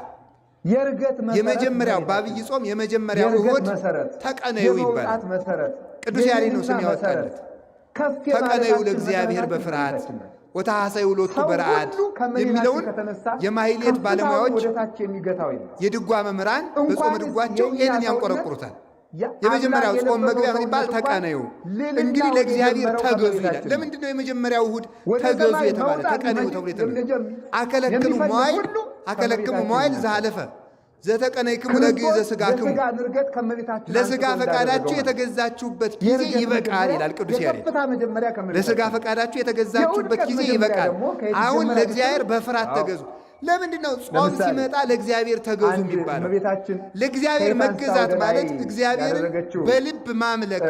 [SPEAKER 4] የእርገት መሰረት
[SPEAKER 1] የመጀመሪያው
[SPEAKER 4] እመቤታችን
[SPEAKER 1] በአብይ ጾም የመጀመሪያው
[SPEAKER 4] የእርገት
[SPEAKER 1] እሁድ
[SPEAKER 4] መሰረት፣
[SPEAKER 1] ተቀነዩ
[SPEAKER 4] የመውጣት
[SPEAKER 1] ይባላል።
[SPEAKER 4] መሰረት፣
[SPEAKER 1] ቅዱስ ያሬድ ነው ስም
[SPEAKER 4] የልዕልና መሰረት፣
[SPEAKER 1] ያወጣለት።
[SPEAKER 4] ከፍ
[SPEAKER 1] ተቀነዩ
[SPEAKER 4] የማለታችን
[SPEAKER 1] ለእግዚአብሔር
[SPEAKER 4] መሰረታችን
[SPEAKER 1] በፍርሃት
[SPEAKER 4] እመቤታችን ናት።
[SPEAKER 1] ወተሐሰዩ ሎቱ
[SPEAKER 4] ሰው
[SPEAKER 1] በረአድ
[SPEAKER 4] ሁሉ ከእመቤታችን
[SPEAKER 1] የሚለውን
[SPEAKER 4] ከተነሳ
[SPEAKER 1] የማሕሌት
[SPEAKER 4] ከፍታውን
[SPEAKER 1] ባለሙያዎች
[SPEAKER 4] ወደ ታች የሚገታው የለም።
[SPEAKER 1] የድጓ መምህራን በጾመ
[SPEAKER 4] እንኳንስ
[SPEAKER 1] ድጓቸው
[SPEAKER 4] የእኛ
[SPEAKER 1] ይህንን
[SPEAKER 4] ሰውነት
[SPEAKER 1] ያንቆረቁሩታል።
[SPEAKER 4] የአምላክ
[SPEAKER 1] የመጀመሪያው ጾም
[SPEAKER 4] የለበሰው
[SPEAKER 1] መግቢያ ምን ይባል?
[SPEAKER 4] ሰውነት እንኳን
[SPEAKER 1] ተቀነዩ።
[SPEAKER 4] ልዕልናውን
[SPEAKER 1] እንግዲህ ለእግዚአብሔር
[SPEAKER 4] የጀመረው
[SPEAKER 1] ተገዙ ይላል።
[SPEAKER 4] ከእመቤታችን ነው።
[SPEAKER 1] ለምንድን ነው የመጀመሪያው እሁድ
[SPEAKER 4] ወደ
[SPEAKER 1] ተገዙ
[SPEAKER 4] ሰማይ
[SPEAKER 1] የተባለ?
[SPEAKER 4] መውጣት
[SPEAKER 1] ተቀነዩ ተብሎ የተነገረው? አከለክሙ
[SPEAKER 4] የሚፈልግ
[SPEAKER 1] መዋዕል
[SPEAKER 4] ሁሉ
[SPEAKER 1] አከለክሙ
[SPEAKER 4] ከእመቤታችን
[SPEAKER 1] መዋዕል
[SPEAKER 4] ይነሳል።
[SPEAKER 1] ዘሃለፈ ዘተቀነይክሙ ለግዕዘ
[SPEAKER 4] ክርስቶስ
[SPEAKER 1] ሥጋክሙ
[SPEAKER 4] የሥጋን እርገት ከእመቤታችን
[SPEAKER 1] ለሥጋ
[SPEAKER 4] አንስቶ
[SPEAKER 1] ፈቃዳችሁ
[SPEAKER 4] እንዳደረገው ማለት ነው።
[SPEAKER 1] የተገዛችሁበት ጊዜ
[SPEAKER 4] የእርገት
[SPEAKER 1] ይበቃል
[SPEAKER 4] መጀመሪያ
[SPEAKER 1] ይላል ቅዱስ ያሬድ።
[SPEAKER 4] የከፍታ መጀመሪያ
[SPEAKER 1] ለሥጋ
[SPEAKER 4] ከእመቤታችን ነው።
[SPEAKER 1] ፈቃዳችሁ የተገዛችሁበት
[SPEAKER 4] የውድቀት
[SPEAKER 1] ጊዜ
[SPEAKER 4] መጀመሪያ
[SPEAKER 1] ይበቃል።
[SPEAKER 4] ደግሞ ከየት
[SPEAKER 1] አሁን
[SPEAKER 4] ይጀምራል
[SPEAKER 1] ለእግዚአብሔር
[SPEAKER 4] ብትሉ፣
[SPEAKER 1] በፍርሃት
[SPEAKER 4] አዎ
[SPEAKER 1] ተገዙ። ለምንድን ነው ጾም
[SPEAKER 4] ለምሳሌ
[SPEAKER 1] ሲመጣ ለእግዚአብሔር ተገዙ
[SPEAKER 4] አንድ
[SPEAKER 1] የሚባለው?
[SPEAKER 4] እመቤታችን
[SPEAKER 1] ለእግዚአብሔር
[SPEAKER 4] ከየት አንስታ
[SPEAKER 1] መገዛት
[SPEAKER 4] ወደ ላይ
[SPEAKER 1] ማለት እግዚአብሔርን
[SPEAKER 4] ያደረገችው
[SPEAKER 1] በልብ ማምለክ፣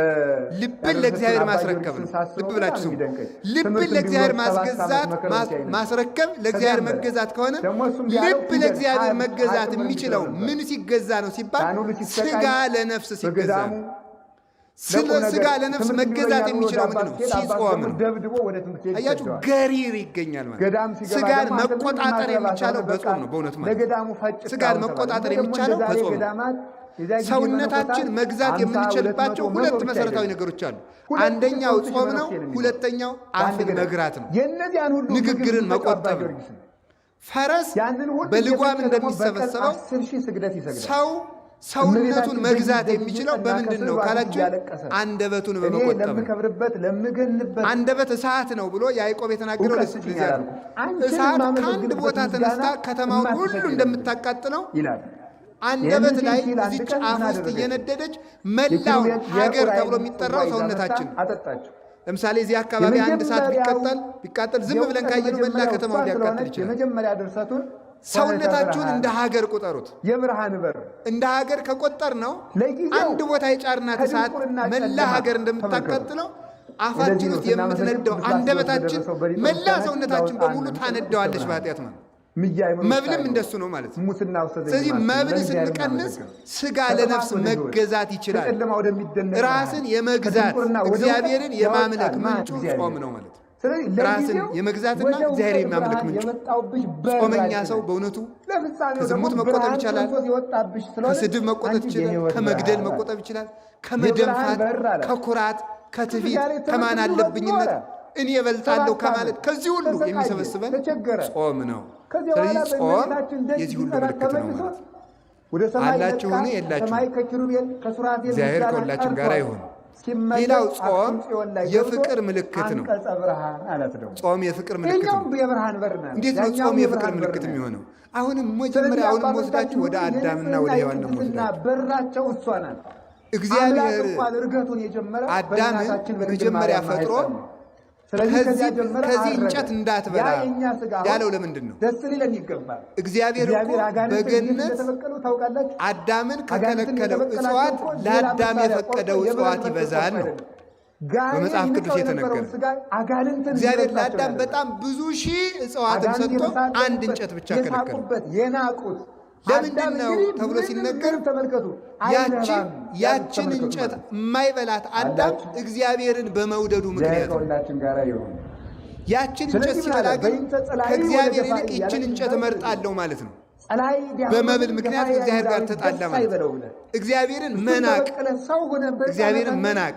[SPEAKER 1] ልብን
[SPEAKER 4] ያደረሰችውን
[SPEAKER 1] ለእግዚአብሔር
[SPEAKER 4] አባ
[SPEAKER 1] ማስረከብ
[SPEAKER 4] ጊዮርጊስን
[SPEAKER 1] ነው።
[SPEAKER 4] ሳስበው
[SPEAKER 1] ልብ
[SPEAKER 4] በጣም
[SPEAKER 1] ብላችሁ ስሙ።
[SPEAKER 4] የሚደንቀኝ
[SPEAKER 1] ልብን
[SPEAKER 4] ትምህርት እንዲህ ብሎ
[SPEAKER 1] ለእግዚአብሔር
[SPEAKER 4] 7 ዓመት
[SPEAKER 1] ማስገዛት
[SPEAKER 4] መከራ ሲያይ ነበር።
[SPEAKER 1] ማስረከብ ለእግዚአብሔር
[SPEAKER 4] ከዚያም በላይ
[SPEAKER 1] መገዛት ከሆነ
[SPEAKER 4] ደግሞ እሱም ቢያለው
[SPEAKER 1] ልብ
[SPEAKER 4] ፊደል
[SPEAKER 1] ለእግዚአብሔር መገዛት
[SPEAKER 4] ሀ ጭምር
[SPEAKER 1] የሚችለው
[SPEAKER 4] ነበር።
[SPEAKER 1] ምን ሲገዛ ነው ሲባል
[SPEAKER 4] ያን ሁሉ ሲሰቃይ
[SPEAKER 1] ስጋ ለነፍስ ሲገዛ
[SPEAKER 4] በገዳሙ
[SPEAKER 1] ነው። ስለ
[SPEAKER 4] ለቁም
[SPEAKER 1] ስጋ
[SPEAKER 4] ነገር
[SPEAKER 1] ለነፍስ
[SPEAKER 4] ትምህርት
[SPEAKER 1] መገዛት
[SPEAKER 4] ቢበኛ ብሎ ወደ
[SPEAKER 1] የሚችለው
[SPEAKER 4] አባት
[SPEAKER 1] ምንድን ነው?
[SPEAKER 4] ሲሄድ አባት
[SPEAKER 1] ሲጾም
[SPEAKER 4] ደግሞ
[SPEAKER 1] ነው።
[SPEAKER 4] ደብድቦ ወደ ትምህርት ቤት
[SPEAKER 1] አያችሁ፣
[SPEAKER 4] ይሰደዋል።
[SPEAKER 1] ገሪር ይገኛል ማለት ነው።
[SPEAKER 4] ገዳም ሲገባ
[SPEAKER 1] ስጋን
[SPEAKER 4] ደግሞ አንተ ምንም
[SPEAKER 1] መቆጣጠር
[SPEAKER 4] የማትረባ
[SPEAKER 1] የሚቻለው
[SPEAKER 4] ሰው ነህ፣ በቃ
[SPEAKER 1] በጾም ነው። በእውነቱ ማለት ነው።
[SPEAKER 4] ለገዳሙ ፈጭ
[SPEAKER 1] ስጋን
[SPEAKER 4] እስካሁን ተባለ።
[SPEAKER 1] መቆጣጠር
[SPEAKER 4] ደግሞ
[SPEAKER 1] የሚቻለው
[SPEAKER 4] እንደ ዛሬ
[SPEAKER 1] በጾም ነው።
[SPEAKER 4] ገዳማት የዚያ ጊዜ
[SPEAKER 1] ሰውነታችን
[SPEAKER 4] መነኮሳት
[SPEAKER 1] መግዛት
[SPEAKER 4] 50
[SPEAKER 1] የምንችልባቸው
[SPEAKER 4] 200 100
[SPEAKER 1] ሁለት
[SPEAKER 4] ብቻ
[SPEAKER 1] መሰረታዊ
[SPEAKER 4] አይደለም
[SPEAKER 1] ነገሮች አሉ።
[SPEAKER 4] 2000
[SPEAKER 1] አንደኛው
[SPEAKER 4] 3000
[SPEAKER 1] ጾም ነው።
[SPEAKER 4] መነኩሴ ነው የሚኖረው
[SPEAKER 1] ሁለተኛው
[SPEAKER 4] በአንድ
[SPEAKER 1] አፍን
[SPEAKER 4] ገዳም።
[SPEAKER 1] መግራት ነው፣
[SPEAKER 4] የእነዚያን ሁሉ ምግብ
[SPEAKER 1] ንግግርን
[SPEAKER 4] የሚሰጠው አባ
[SPEAKER 1] መቆጠብ ነው።
[SPEAKER 4] ጊዮርጊስ ነው።
[SPEAKER 1] ፈረስ
[SPEAKER 4] ያንን ሁሉ
[SPEAKER 1] በልጓም
[SPEAKER 4] እየፈጨ ደግሞ በቀን
[SPEAKER 1] እንደሚሰበሰበው
[SPEAKER 4] 10,000 ስግደት ይሰግዳል።
[SPEAKER 1] ሰው ሰውነቱን
[SPEAKER 4] እመቤታችን ደጅ
[SPEAKER 1] መግዛት
[SPEAKER 4] ደጅ
[SPEAKER 1] የሚችለው
[SPEAKER 4] እየጠና
[SPEAKER 1] በምንድን ነው
[SPEAKER 4] ከስዕሏ ፊት
[SPEAKER 1] ካላችሁ
[SPEAKER 4] እያለቀሰ
[SPEAKER 1] አንደበቱን
[SPEAKER 4] እኔ
[SPEAKER 1] በመቆጠብ ነው።
[SPEAKER 4] ለምከብርበት ለምገንበት
[SPEAKER 1] አንደበት እሳት ነው ብሎ ያዕቆብ የተናገረው
[SPEAKER 4] እውቀት
[SPEAKER 1] ለዚህ
[SPEAKER 4] ስጭኝ
[SPEAKER 1] ነው።
[SPEAKER 4] አላልኩም። አንቺን
[SPEAKER 1] እሳት ከአንድ
[SPEAKER 4] የማመሰግንበት
[SPEAKER 1] ቦታ
[SPEAKER 4] ምስጋና
[SPEAKER 1] ተነስታ ከተማውን ሁሉ
[SPEAKER 4] የማትሰጪኝ ለምንድን ነው
[SPEAKER 1] እንደምታቃጥለው
[SPEAKER 4] ይላል።
[SPEAKER 1] አንደበት
[SPEAKER 4] ይህንን
[SPEAKER 1] ላይ
[SPEAKER 4] ሲል አንድ
[SPEAKER 1] እዚች
[SPEAKER 4] ቀን
[SPEAKER 1] አፍ
[SPEAKER 4] ምን
[SPEAKER 1] ውስጥ
[SPEAKER 4] አደረገች?
[SPEAKER 1] እየነደደች መላውን
[SPEAKER 4] የኪሩቤል
[SPEAKER 1] ሀገር ተብሎ
[SPEAKER 4] የዑራኤልን ጽዋ
[SPEAKER 1] የሚጠራው
[SPEAKER 4] ይዛ መጥታ
[SPEAKER 1] ሰውነታችን ነው።
[SPEAKER 4] አጠጣችው።
[SPEAKER 1] ለምሳሌ እዚህ አካባቢ አንድ እሳት
[SPEAKER 4] የመጀመሪያው
[SPEAKER 1] ቢቃጠል ዝም ብለን
[SPEAKER 4] የእውቀት
[SPEAKER 1] ካየነው መላ
[SPEAKER 4] መጀመሪያው እሷ
[SPEAKER 1] ከተማውን ሊያቃጥል
[SPEAKER 4] ስለሆነች
[SPEAKER 1] ይችላል።
[SPEAKER 4] የመጀመሪያ ድርሰቱን ሆነተ
[SPEAKER 1] ሰውነታችሁን
[SPEAKER 4] ብርሃን
[SPEAKER 1] እንደ ሀገር ቁጠሩት።
[SPEAKER 4] የብርሃን በር
[SPEAKER 1] እንደ ሀገር ከቆጠር ነው
[SPEAKER 4] ለጊዜው
[SPEAKER 1] አንድ ቦታ የጫርናት እሳት
[SPEAKER 4] ከድንቁርና
[SPEAKER 1] መላ
[SPEAKER 4] ጨለማ
[SPEAKER 1] ሀገር
[SPEAKER 4] ተመልከቱ።
[SPEAKER 1] እንደምታቃጥለው
[SPEAKER 4] እንደዚህ
[SPEAKER 1] አፋችን
[SPEAKER 4] ነው
[SPEAKER 1] ውስጥ
[SPEAKER 4] ስናመሰግን
[SPEAKER 1] የምትነደው
[SPEAKER 4] ቅዱስ ላስቲዎስ
[SPEAKER 1] አንደበታችን
[SPEAKER 4] በደረሰው በሊቀ
[SPEAKER 1] መላ
[SPEAKER 4] ምስጋናችን
[SPEAKER 1] ሰውነታችን
[SPEAKER 4] ላወጣን
[SPEAKER 1] በሙሉ
[SPEAKER 4] ነው
[SPEAKER 1] ታነደዋለች
[SPEAKER 4] ብርሃን
[SPEAKER 1] በኃጢአት ማለት ነው።
[SPEAKER 4] ምያይምሮ
[SPEAKER 1] መብልም
[SPEAKER 4] ሳይኖር
[SPEAKER 1] እንደሱ ነው ማለት ነው።
[SPEAKER 4] ሙስና ወሰደኝ
[SPEAKER 1] ስለዚህ
[SPEAKER 4] ማለት ነው።
[SPEAKER 1] መብል
[SPEAKER 4] ለእግዚአብሔር
[SPEAKER 1] ስንቀንስ
[SPEAKER 4] እናመሰግነው።
[SPEAKER 1] ስጋ
[SPEAKER 4] ከጥፋት
[SPEAKER 1] ለነፍስ
[SPEAKER 4] ወደ ሕይወት፣
[SPEAKER 1] መገዛት ይችላል።
[SPEAKER 4] ከጨለማ ወደሚደነቅ ብርሃን፣
[SPEAKER 1] ራስን የመግዛት
[SPEAKER 4] ከድንቁርና ወደ እውቀት
[SPEAKER 1] እግዚአብሔርን የማምለክ
[SPEAKER 4] ያወጣን ማን?
[SPEAKER 1] ምንጩ
[SPEAKER 4] እግዚአብሔር።
[SPEAKER 1] ጾም ነው ማለት ነው።
[SPEAKER 4] ስለዚህ
[SPEAKER 1] ራስን
[SPEAKER 4] ለጊዜው
[SPEAKER 1] የመግዛትና
[SPEAKER 4] ወደ
[SPEAKER 1] እግዚአብሔር
[SPEAKER 4] እውቀት
[SPEAKER 1] የማምለክ
[SPEAKER 4] ብርሃን
[SPEAKER 1] ምንጩ
[SPEAKER 4] የመጣውብሽ በር
[SPEAKER 1] ጾመኛ
[SPEAKER 4] አንቺ
[SPEAKER 1] ሰው
[SPEAKER 4] ነሽ።
[SPEAKER 1] በእውነቱ
[SPEAKER 4] ለፍጻሜው ደግሞ
[SPEAKER 1] ከዝሙት መቆጠብ
[SPEAKER 4] ብርሃን
[SPEAKER 1] ይቻላል።
[SPEAKER 4] ክርስቶስ የወጣብሽ ስለሆነ
[SPEAKER 1] ከስድብ መቆጠብ
[SPEAKER 4] አንቺ
[SPEAKER 1] ይችላል።
[SPEAKER 4] የሕይወት
[SPEAKER 1] ከመግደል
[SPEAKER 4] ብርሃን
[SPEAKER 1] መቆጠብ ይችላል።
[SPEAKER 4] የብርሃን
[SPEAKER 1] ከመደንፋት፣
[SPEAKER 4] በር አለ።
[SPEAKER 1] ከኩራት፣ ከትዕቢት፣
[SPEAKER 4] ያለ ትምህርት
[SPEAKER 1] ከማን
[SPEAKER 4] ሁሉ
[SPEAKER 1] አለብኝነት
[SPEAKER 4] ኖረ።
[SPEAKER 1] እኔ እበልጣለሁ
[SPEAKER 4] 7
[SPEAKER 1] ከማለት
[SPEAKER 4] ዓመት
[SPEAKER 1] ከዚህ ሁሉ
[SPEAKER 4] ተሰቃየ፣
[SPEAKER 1] የሚሰበስበን
[SPEAKER 4] ተቸገረ።
[SPEAKER 1] ጾም ነው።
[SPEAKER 4] ከዚያ በኋላ
[SPEAKER 1] ስለዚህ ጾም
[SPEAKER 4] በእመቤታችን ደጅ
[SPEAKER 1] የዚህ ሁሉ
[SPEAKER 4] ሲጠራ
[SPEAKER 1] ምልክት ነው
[SPEAKER 4] ተመልሶ
[SPEAKER 1] ማለት ነው።
[SPEAKER 4] ወደ ሰማይ
[SPEAKER 1] አላችሁን?
[SPEAKER 4] ነቃ።
[SPEAKER 1] የላችሁም?
[SPEAKER 4] ሰማይ ከኪሩቤል ከሱራፌል
[SPEAKER 1] እግዚአብሔር
[SPEAKER 4] ምስጋና
[SPEAKER 1] ከሁላችን ጋር
[SPEAKER 4] ጠርቷል።
[SPEAKER 1] ይሁን።
[SPEAKER 4] ሲመለስ
[SPEAKER 1] ሌላው ጾም
[SPEAKER 4] አክሱም ጽዮን ላይ ገብቶ
[SPEAKER 1] የፍቅር ምልክት ነው።
[SPEAKER 4] አንቀጸ ብርሃን አላት ደግሞ
[SPEAKER 1] ጾም የፍቅር ምልክት ነው።
[SPEAKER 4] ይኸኛውም የብርሃን በር ነው።
[SPEAKER 1] እንዴት ነው
[SPEAKER 4] ያኛውም
[SPEAKER 1] ጾም የፍቅር
[SPEAKER 4] የብርሃን በር
[SPEAKER 1] ምልክት
[SPEAKER 4] ነው።
[SPEAKER 1] የሚሆነው? አሁንም
[SPEAKER 4] ስለዚህ
[SPEAKER 1] መጀመሪያ አሁንም
[SPEAKER 4] አባቶቻችን
[SPEAKER 1] ወስዳችሁ ወደ
[SPEAKER 4] ሁሉ
[SPEAKER 1] አዳምና ወደ
[SPEAKER 4] የንጽህና
[SPEAKER 1] ሔዋን ነው
[SPEAKER 4] የቅድስና
[SPEAKER 1] ወስዳችሁ
[SPEAKER 4] በራቸው እሷ ናት። አምላክ
[SPEAKER 1] እግዚአብሔር
[SPEAKER 4] እንኳን እርገቱን የጀመረ
[SPEAKER 1] አዳምን
[SPEAKER 4] በእናታችን በድንግል
[SPEAKER 1] መጀመሪያ
[SPEAKER 4] ማርያም
[SPEAKER 1] ፈጥሮ
[SPEAKER 4] ማኅፀን ነው። ስለዚህ ከዚያ ጀመረ
[SPEAKER 1] ከዚህ
[SPEAKER 4] አረገ።
[SPEAKER 1] እንጨት እንዳትበላ
[SPEAKER 4] ያ የእኛ ስጋ አሁን
[SPEAKER 1] ያለው ለምንድን ነው?
[SPEAKER 4] ደስ ሊለን ይገባል።
[SPEAKER 1] እግዚአብሔር እኮ
[SPEAKER 4] እግዚአብሔር አጋንንትን እንዴት
[SPEAKER 1] በገነት
[SPEAKER 4] እንደተበቀሉ ታውቃላችሁ?
[SPEAKER 1] አዳምን
[SPEAKER 4] አጋንንትን
[SPEAKER 1] ከከለከለው
[SPEAKER 4] የተበቀላቸው
[SPEAKER 1] እጽዋት
[SPEAKER 4] እኮ ሌላ
[SPEAKER 1] ለአዳም
[SPEAKER 4] መሳሪያ
[SPEAKER 1] የፈቀደው
[SPEAKER 4] ቆርጦ የብረት
[SPEAKER 1] እጽዋት
[SPEAKER 4] በትር
[SPEAKER 1] ይበዛል
[SPEAKER 4] ቆርጦ
[SPEAKER 1] ነው
[SPEAKER 4] አይደለም። ጋኔን
[SPEAKER 1] በመጽሐፍ ቅዱስ
[SPEAKER 4] ይንቀው
[SPEAKER 1] የተነገረ።
[SPEAKER 4] የነበረውን ስጋ አጋንንትን
[SPEAKER 1] እግዚአብሔር
[SPEAKER 4] እንዲረግጣቸው
[SPEAKER 1] ለአዳም
[SPEAKER 4] ያደረገ።
[SPEAKER 1] በጣም ብዙ ሺህ እጽዋትን
[SPEAKER 4] አጋንንት
[SPEAKER 1] ሰጥቶ አንድ
[SPEAKER 4] የተሳለቁበት፣
[SPEAKER 1] እንጨት ብቻ ከለከለው።
[SPEAKER 4] የሳቁበት፣ የናቁት
[SPEAKER 1] ለምንድን
[SPEAKER 4] አዳም
[SPEAKER 1] ነው
[SPEAKER 4] እንግዲህ
[SPEAKER 1] ተብሎ
[SPEAKER 4] ምንም
[SPEAKER 1] ሲነገር
[SPEAKER 4] ምንም ተመልከቱ አይረባም
[SPEAKER 1] ያችን
[SPEAKER 4] ተመልከቱ
[SPEAKER 1] እንጨት
[SPEAKER 4] ማለት ነው።
[SPEAKER 1] የማይበላት አዳም
[SPEAKER 4] አላችሁ?
[SPEAKER 1] እግዚአብሔርን በመውደዱ
[SPEAKER 4] እግዚአብሔር
[SPEAKER 1] ምክንያት ነው።
[SPEAKER 4] ከሁላችን ጋር ይሁን።
[SPEAKER 1] ያችን እንጨት
[SPEAKER 4] ስለዚህ ምን
[SPEAKER 1] ሲበላ
[SPEAKER 4] አለ?
[SPEAKER 1] ግን
[SPEAKER 4] በይንተ ጸላኢ
[SPEAKER 1] ከእግዚአብሔር
[SPEAKER 4] ወደ
[SPEAKER 1] ይልቅ
[SPEAKER 4] ገፋኢ
[SPEAKER 1] ይችን
[SPEAKER 4] ያለ
[SPEAKER 1] እንጨት እመርጣለሁ ማለት ነው።
[SPEAKER 4] ጸላኢ ዲያብሎስን
[SPEAKER 1] በመብል ምክንያት
[SPEAKER 4] ገፋኢ
[SPEAKER 1] ከእግዚአብሔር ጋር
[SPEAKER 4] አይዛዊ
[SPEAKER 1] ተጣላ
[SPEAKER 4] ደስ
[SPEAKER 1] ማለት ነው።
[SPEAKER 4] አይበለው ብለህ
[SPEAKER 1] እግዚአብሔርን
[SPEAKER 4] እሱን
[SPEAKER 1] መናቅ
[SPEAKER 4] ተበቅለህ ሰው ሆነህ በሕፃናት
[SPEAKER 1] እግዚአብሔርን
[SPEAKER 4] አንደበት
[SPEAKER 1] መናቅ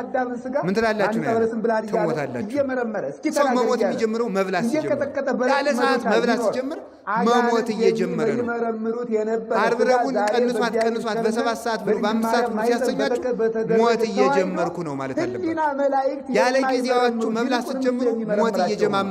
[SPEAKER 2] የአዳምን ስጋ
[SPEAKER 1] ምን ትላላችሁ ነው ያለው?
[SPEAKER 2] አንቀበለስም ብላል እያለ
[SPEAKER 1] ትሞታላችሁ።
[SPEAKER 2] እየመረመረ እስኪ
[SPEAKER 1] ሰው
[SPEAKER 2] ተናገር
[SPEAKER 1] መሞት
[SPEAKER 2] እያለ
[SPEAKER 1] የሚጀምረው መብላት ሲጀምር፣
[SPEAKER 2] እየቀጠቀጠ በዕለት
[SPEAKER 1] ያለ ሰዓት
[SPEAKER 2] መዶሻ
[SPEAKER 1] መብላት
[SPEAKER 2] ቢኖር
[SPEAKER 1] ሲጀምር
[SPEAKER 2] አጋንንት
[SPEAKER 1] መሞት እየጀመረ ነው።
[SPEAKER 2] የሚመረምሩት የነበረ
[SPEAKER 1] ዓርብ
[SPEAKER 2] ስጋ
[SPEAKER 1] ረቡዕን
[SPEAKER 2] ዛሬ
[SPEAKER 1] ቀንሷት
[SPEAKER 2] በእግዚአብሔር
[SPEAKER 1] ቀንሷት
[SPEAKER 2] ቸርነት
[SPEAKER 1] በ7 ሰዓት ብሉ
[SPEAKER 2] በድንግል
[SPEAKER 1] በ5 ሰዓት
[SPEAKER 2] ማርያም
[SPEAKER 1] ብሉ
[SPEAKER 2] ማኅፀን
[SPEAKER 1] ሲያሰኛችሁ
[SPEAKER 2] በተደረገ
[SPEAKER 1] ሞት
[SPEAKER 2] ተዋሕዶ
[SPEAKER 1] እየጀመርኩ ነው ማለት
[SPEAKER 2] ሕሊና
[SPEAKER 1] አለባችሁ።
[SPEAKER 2] መላእክት
[SPEAKER 1] ያለ ጊዜያችሁ
[SPEAKER 2] የማይመረምሩት
[SPEAKER 1] መብላት
[SPEAKER 2] ይልቁንም
[SPEAKER 1] ስትጀምሩ ሞት
[SPEAKER 2] የሚመረምራቸው
[SPEAKER 1] እየጀማመራችሁ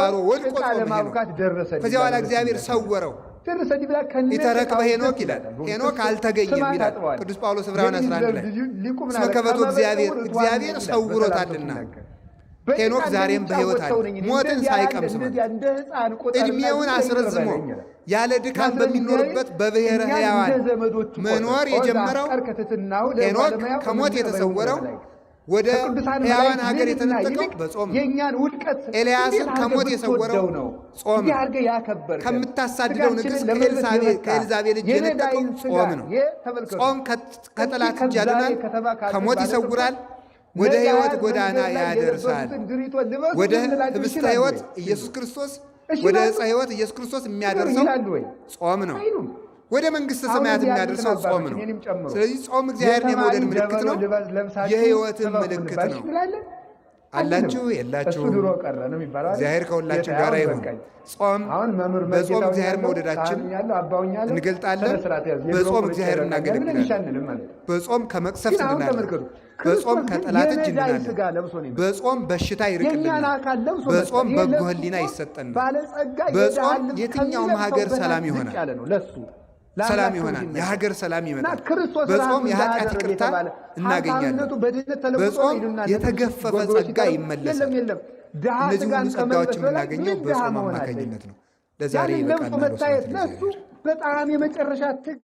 [SPEAKER 1] ምግባሮ ወድቆ
[SPEAKER 4] ጭቃ
[SPEAKER 1] ጾመ ሄኖክ።
[SPEAKER 4] ለማቡካት ደረሰ
[SPEAKER 1] ከዚያ በኋላ
[SPEAKER 4] ዲብላ
[SPEAKER 1] እግዚአብሔር ሰወረው።
[SPEAKER 4] ደረሰ ዲብላ ከነ
[SPEAKER 1] ኢተረክበ
[SPEAKER 4] ጭቃው
[SPEAKER 1] ሄኖክ
[SPEAKER 4] ደስ
[SPEAKER 1] ይላል።
[SPEAKER 4] ይላል።
[SPEAKER 1] ሄኖክ አልተገኘም
[SPEAKER 4] ስማት
[SPEAKER 1] ይላል
[SPEAKER 4] አጥበዋል።
[SPEAKER 1] ቅዱስ ጳውሎስ ዕብራውያን 11 ላይ።
[SPEAKER 4] ሊቁ ምን
[SPEAKER 1] እስመ
[SPEAKER 4] አለ?
[SPEAKER 1] ከበቶ
[SPEAKER 4] ከመ
[SPEAKER 1] እግዚአብሔር
[SPEAKER 4] በጽውር
[SPEAKER 1] እግዚአብሔር
[SPEAKER 4] እትዋን ይላል።
[SPEAKER 1] ሰውሮታልና
[SPEAKER 4] በሰላምታው ሲናገር። በጭቃ
[SPEAKER 1] ሄኖክ ዛሬም በሕይወት
[SPEAKER 4] እንደሚጫወት
[SPEAKER 1] አለ፣
[SPEAKER 4] ሰው ነኝ እኔ።
[SPEAKER 1] ሞትን
[SPEAKER 4] እንደዚያ ያለ
[SPEAKER 1] ሳይቀምስ ማለት
[SPEAKER 4] እንደዚያ እንደ ሕፃን ቁጠርና
[SPEAKER 1] ዕድሜውን
[SPEAKER 4] ዝም ብለህ ይቅር
[SPEAKER 1] አስረዝሞ
[SPEAKER 4] በለኝ ይላል።
[SPEAKER 1] ያለ ድካም
[SPEAKER 4] ስለዚህ
[SPEAKER 1] በሚኖርበት በብሔረ
[SPEAKER 4] እኛን እንደ
[SPEAKER 1] ሕያዋን
[SPEAKER 4] ዘመዶቹ ቆጠር።
[SPEAKER 1] መኖር
[SPEAKER 4] ኦዛ
[SPEAKER 1] የጀመረው
[SPEAKER 4] አፍቀርከ ትሕትናሁ
[SPEAKER 1] ሄኖክ
[SPEAKER 4] ለባለሙያው
[SPEAKER 1] ከሞት
[SPEAKER 4] እምነ
[SPEAKER 1] የተሰወረው
[SPEAKER 4] በይሁን
[SPEAKER 1] ወደ
[SPEAKER 4] ከቅዱሳን
[SPEAKER 1] ሕያዋን
[SPEAKER 4] መላእክት
[SPEAKER 1] ሀገር
[SPEAKER 4] ልዕልና
[SPEAKER 1] የተነጠቀው
[SPEAKER 4] ይልቅ
[SPEAKER 1] በጾም ነው።
[SPEAKER 4] የእኛን ውድቀት
[SPEAKER 1] ኤልያስን
[SPEAKER 4] እንዴት አድርገህ
[SPEAKER 1] ከሞት የሰወረው
[SPEAKER 4] ብትወደው ነው?
[SPEAKER 1] ጾም
[SPEAKER 4] እንዲህ
[SPEAKER 1] ነው።
[SPEAKER 4] አድርገህ ያከበርከን
[SPEAKER 1] ከምታሳድደው
[SPEAKER 4] ስጋችንን
[SPEAKER 1] ንግሥት
[SPEAKER 4] ለመልበስ የበቃ
[SPEAKER 1] ከኤልዛቤል እጅ የነጠቀው
[SPEAKER 4] የነዳይን ስጋ
[SPEAKER 1] ጾም ነው።
[SPEAKER 4] ተመልከቱ።
[SPEAKER 1] ጾም ከጠላት
[SPEAKER 4] እስኪ
[SPEAKER 1] እጅ ያድናል፣
[SPEAKER 4] ከዛሬ ከተማ ካሉት
[SPEAKER 1] ከሞት
[SPEAKER 4] ባለጸጎች
[SPEAKER 1] ይሰውራል፣ ወደ ሕይወት
[SPEAKER 4] ነዳያን
[SPEAKER 1] ጎዳና
[SPEAKER 4] መንገድ ላይ
[SPEAKER 1] ያደርሳል።
[SPEAKER 4] የለበሱትን ድሪቶ ልበሱ
[SPEAKER 1] ወደ
[SPEAKER 4] ልንላቸው
[SPEAKER 1] ህብስተ
[SPEAKER 4] ይችላሉ
[SPEAKER 1] ሕይወት
[SPEAKER 4] ወይ?
[SPEAKER 1] ኢየሱስ ክርስቶስ
[SPEAKER 4] እሺ
[SPEAKER 1] ወደ
[SPEAKER 4] ይላሉ?
[SPEAKER 1] ዕፀ ሕይወት ኢየሱስ ክርስቶስ የሚያደርሰው
[SPEAKER 4] ይላሉ ወይ?
[SPEAKER 1] ጾም ነው።
[SPEAKER 4] አይሉም።
[SPEAKER 1] ወደ መንግሥተ
[SPEAKER 4] አሁን
[SPEAKER 1] ሰማያት
[SPEAKER 4] እዚህ ያሉትን
[SPEAKER 1] የሚያደርሰው ጾም
[SPEAKER 4] አባቶች
[SPEAKER 1] ነው።
[SPEAKER 4] እኔንም ጨምሮ
[SPEAKER 1] ስለዚህ ጾም እግዚአብሔርን
[SPEAKER 4] የተማሪ
[SPEAKER 1] የመውደድ ምልክት
[SPEAKER 4] ጀበሮ
[SPEAKER 1] ነው፣
[SPEAKER 4] ለብሳችሁ
[SPEAKER 1] የሕይወትም
[SPEAKER 4] ስበኩ
[SPEAKER 1] ምልክት
[SPEAKER 4] እንባል
[SPEAKER 1] ነው።
[SPEAKER 4] እንችላለን?
[SPEAKER 1] አላችሁ
[SPEAKER 4] አንችልም።
[SPEAKER 1] የላችሁ?
[SPEAKER 4] እሱ ድሮ ቀረ ነው የሚባለው አይደል?
[SPEAKER 1] እግዚአብሔር ከሁላችን
[SPEAKER 4] ጌታ
[SPEAKER 1] ጋር
[SPEAKER 4] አሁን
[SPEAKER 1] ይሁን።
[SPEAKER 4] በቃኝ።
[SPEAKER 1] ጾም
[SPEAKER 4] አሁን መምህር
[SPEAKER 1] በጾም
[SPEAKER 4] መርጌታው
[SPEAKER 1] እግዚአብሔር
[SPEAKER 4] ያለው
[SPEAKER 1] መውደዳችን
[SPEAKER 4] ካህን ያለው አባውኛለሁ
[SPEAKER 1] እንገልጣለን።
[SPEAKER 4] ስነ ስርዓት ያዝ። የድሮ
[SPEAKER 1] በጾም
[SPEAKER 4] ቁርጫ
[SPEAKER 1] እግዚአብሔር
[SPEAKER 4] ይበቃኛል ብለን
[SPEAKER 1] እናገለግላለን።
[SPEAKER 4] እሺ አንልም ማለት ነው።
[SPEAKER 1] በጾም ከመቅሰፍት
[SPEAKER 4] ግን አሁን
[SPEAKER 1] እንድናለን።
[SPEAKER 4] ተመልከቱ፣
[SPEAKER 1] በጾም
[SPEAKER 4] ክርስቶስ ግን
[SPEAKER 1] ከጠላት እጅ
[SPEAKER 4] የነዳይ
[SPEAKER 1] እንድናለን።
[SPEAKER 4] ስጋ ለብሶ ነው የመጣው።
[SPEAKER 1] በጾም በሽታ
[SPEAKER 4] የእኛን
[SPEAKER 1] ይርቅልናል።
[SPEAKER 4] አካል ለብሶ መጣ።
[SPEAKER 1] በጾም
[SPEAKER 4] ይሄ
[SPEAKER 1] በጎ
[SPEAKER 4] ለሱ
[SPEAKER 1] ሕሊና
[SPEAKER 4] እኮ
[SPEAKER 1] ይሰጠናል።
[SPEAKER 4] ባለጸጋ የድሃ
[SPEAKER 1] በጾም
[SPEAKER 4] ልብስ
[SPEAKER 1] የትኛውም
[SPEAKER 4] ከሚለብሰው
[SPEAKER 1] ሀገር
[SPEAKER 4] በታች
[SPEAKER 1] ሰላም
[SPEAKER 4] ዝቅ
[SPEAKER 1] ይሆናል።
[SPEAKER 4] ያለ ነው ለሱ
[SPEAKER 1] ሰላም
[SPEAKER 4] ለአምላክ
[SPEAKER 1] ይሆናል።
[SPEAKER 4] ክብር
[SPEAKER 1] የሀገር ሰላም
[SPEAKER 4] እና
[SPEAKER 1] ይመጣል።
[SPEAKER 4] ክርስቶስ
[SPEAKER 1] በጾም
[SPEAKER 4] ራሱ
[SPEAKER 1] የኃጢአት
[SPEAKER 4] እንዳደረገ
[SPEAKER 1] ይቅርታ
[SPEAKER 4] የተባለ
[SPEAKER 1] እናገኛለን።
[SPEAKER 4] ሀብታምነቱ በድህነት ተለውጦ
[SPEAKER 1] በጾም
[SPEAKER 4] ይሉና
[SPEAKER 1] የተገፈፈ
[SPEAKER 4] ጎርጎሮ
[SPEAKER 1] ጸጋ
[SPEAKER 4] ሲጠሩ
[SPEAKER 1] ይመለሳል።
[SPEAKER 4] የለም የለም፣ ድሃ
[SPEAKER 1] እነዚህ
[SPEAKER 4] ስጋን
[SPEAKER 1] ሁሉ ጸጋዎች
[SPEAKER 4] ከመልበስ በላይ
[SPEAKER 1] የምናገኘው
[SPEAKER 4] ምን ድሃ
[SPEAKER 1] በጾም
[SPEAKER 4] መሆን አለ?
[SPEAKER 1] አማካኝነት ነው። ለዛሬ
[SPEAKER 4] ያንን ለብሶ
[SPEAKER 1] ይበቃናል።
[SPEAKER 4] መታየት
[SPEAKER 1] ወስብሐት
[SPEAKER 4] ለሱ
[SPEAKER 1] ለእግዚአብሔር።
[SPEAKER 4] በጣም የመጨረሻ ትግ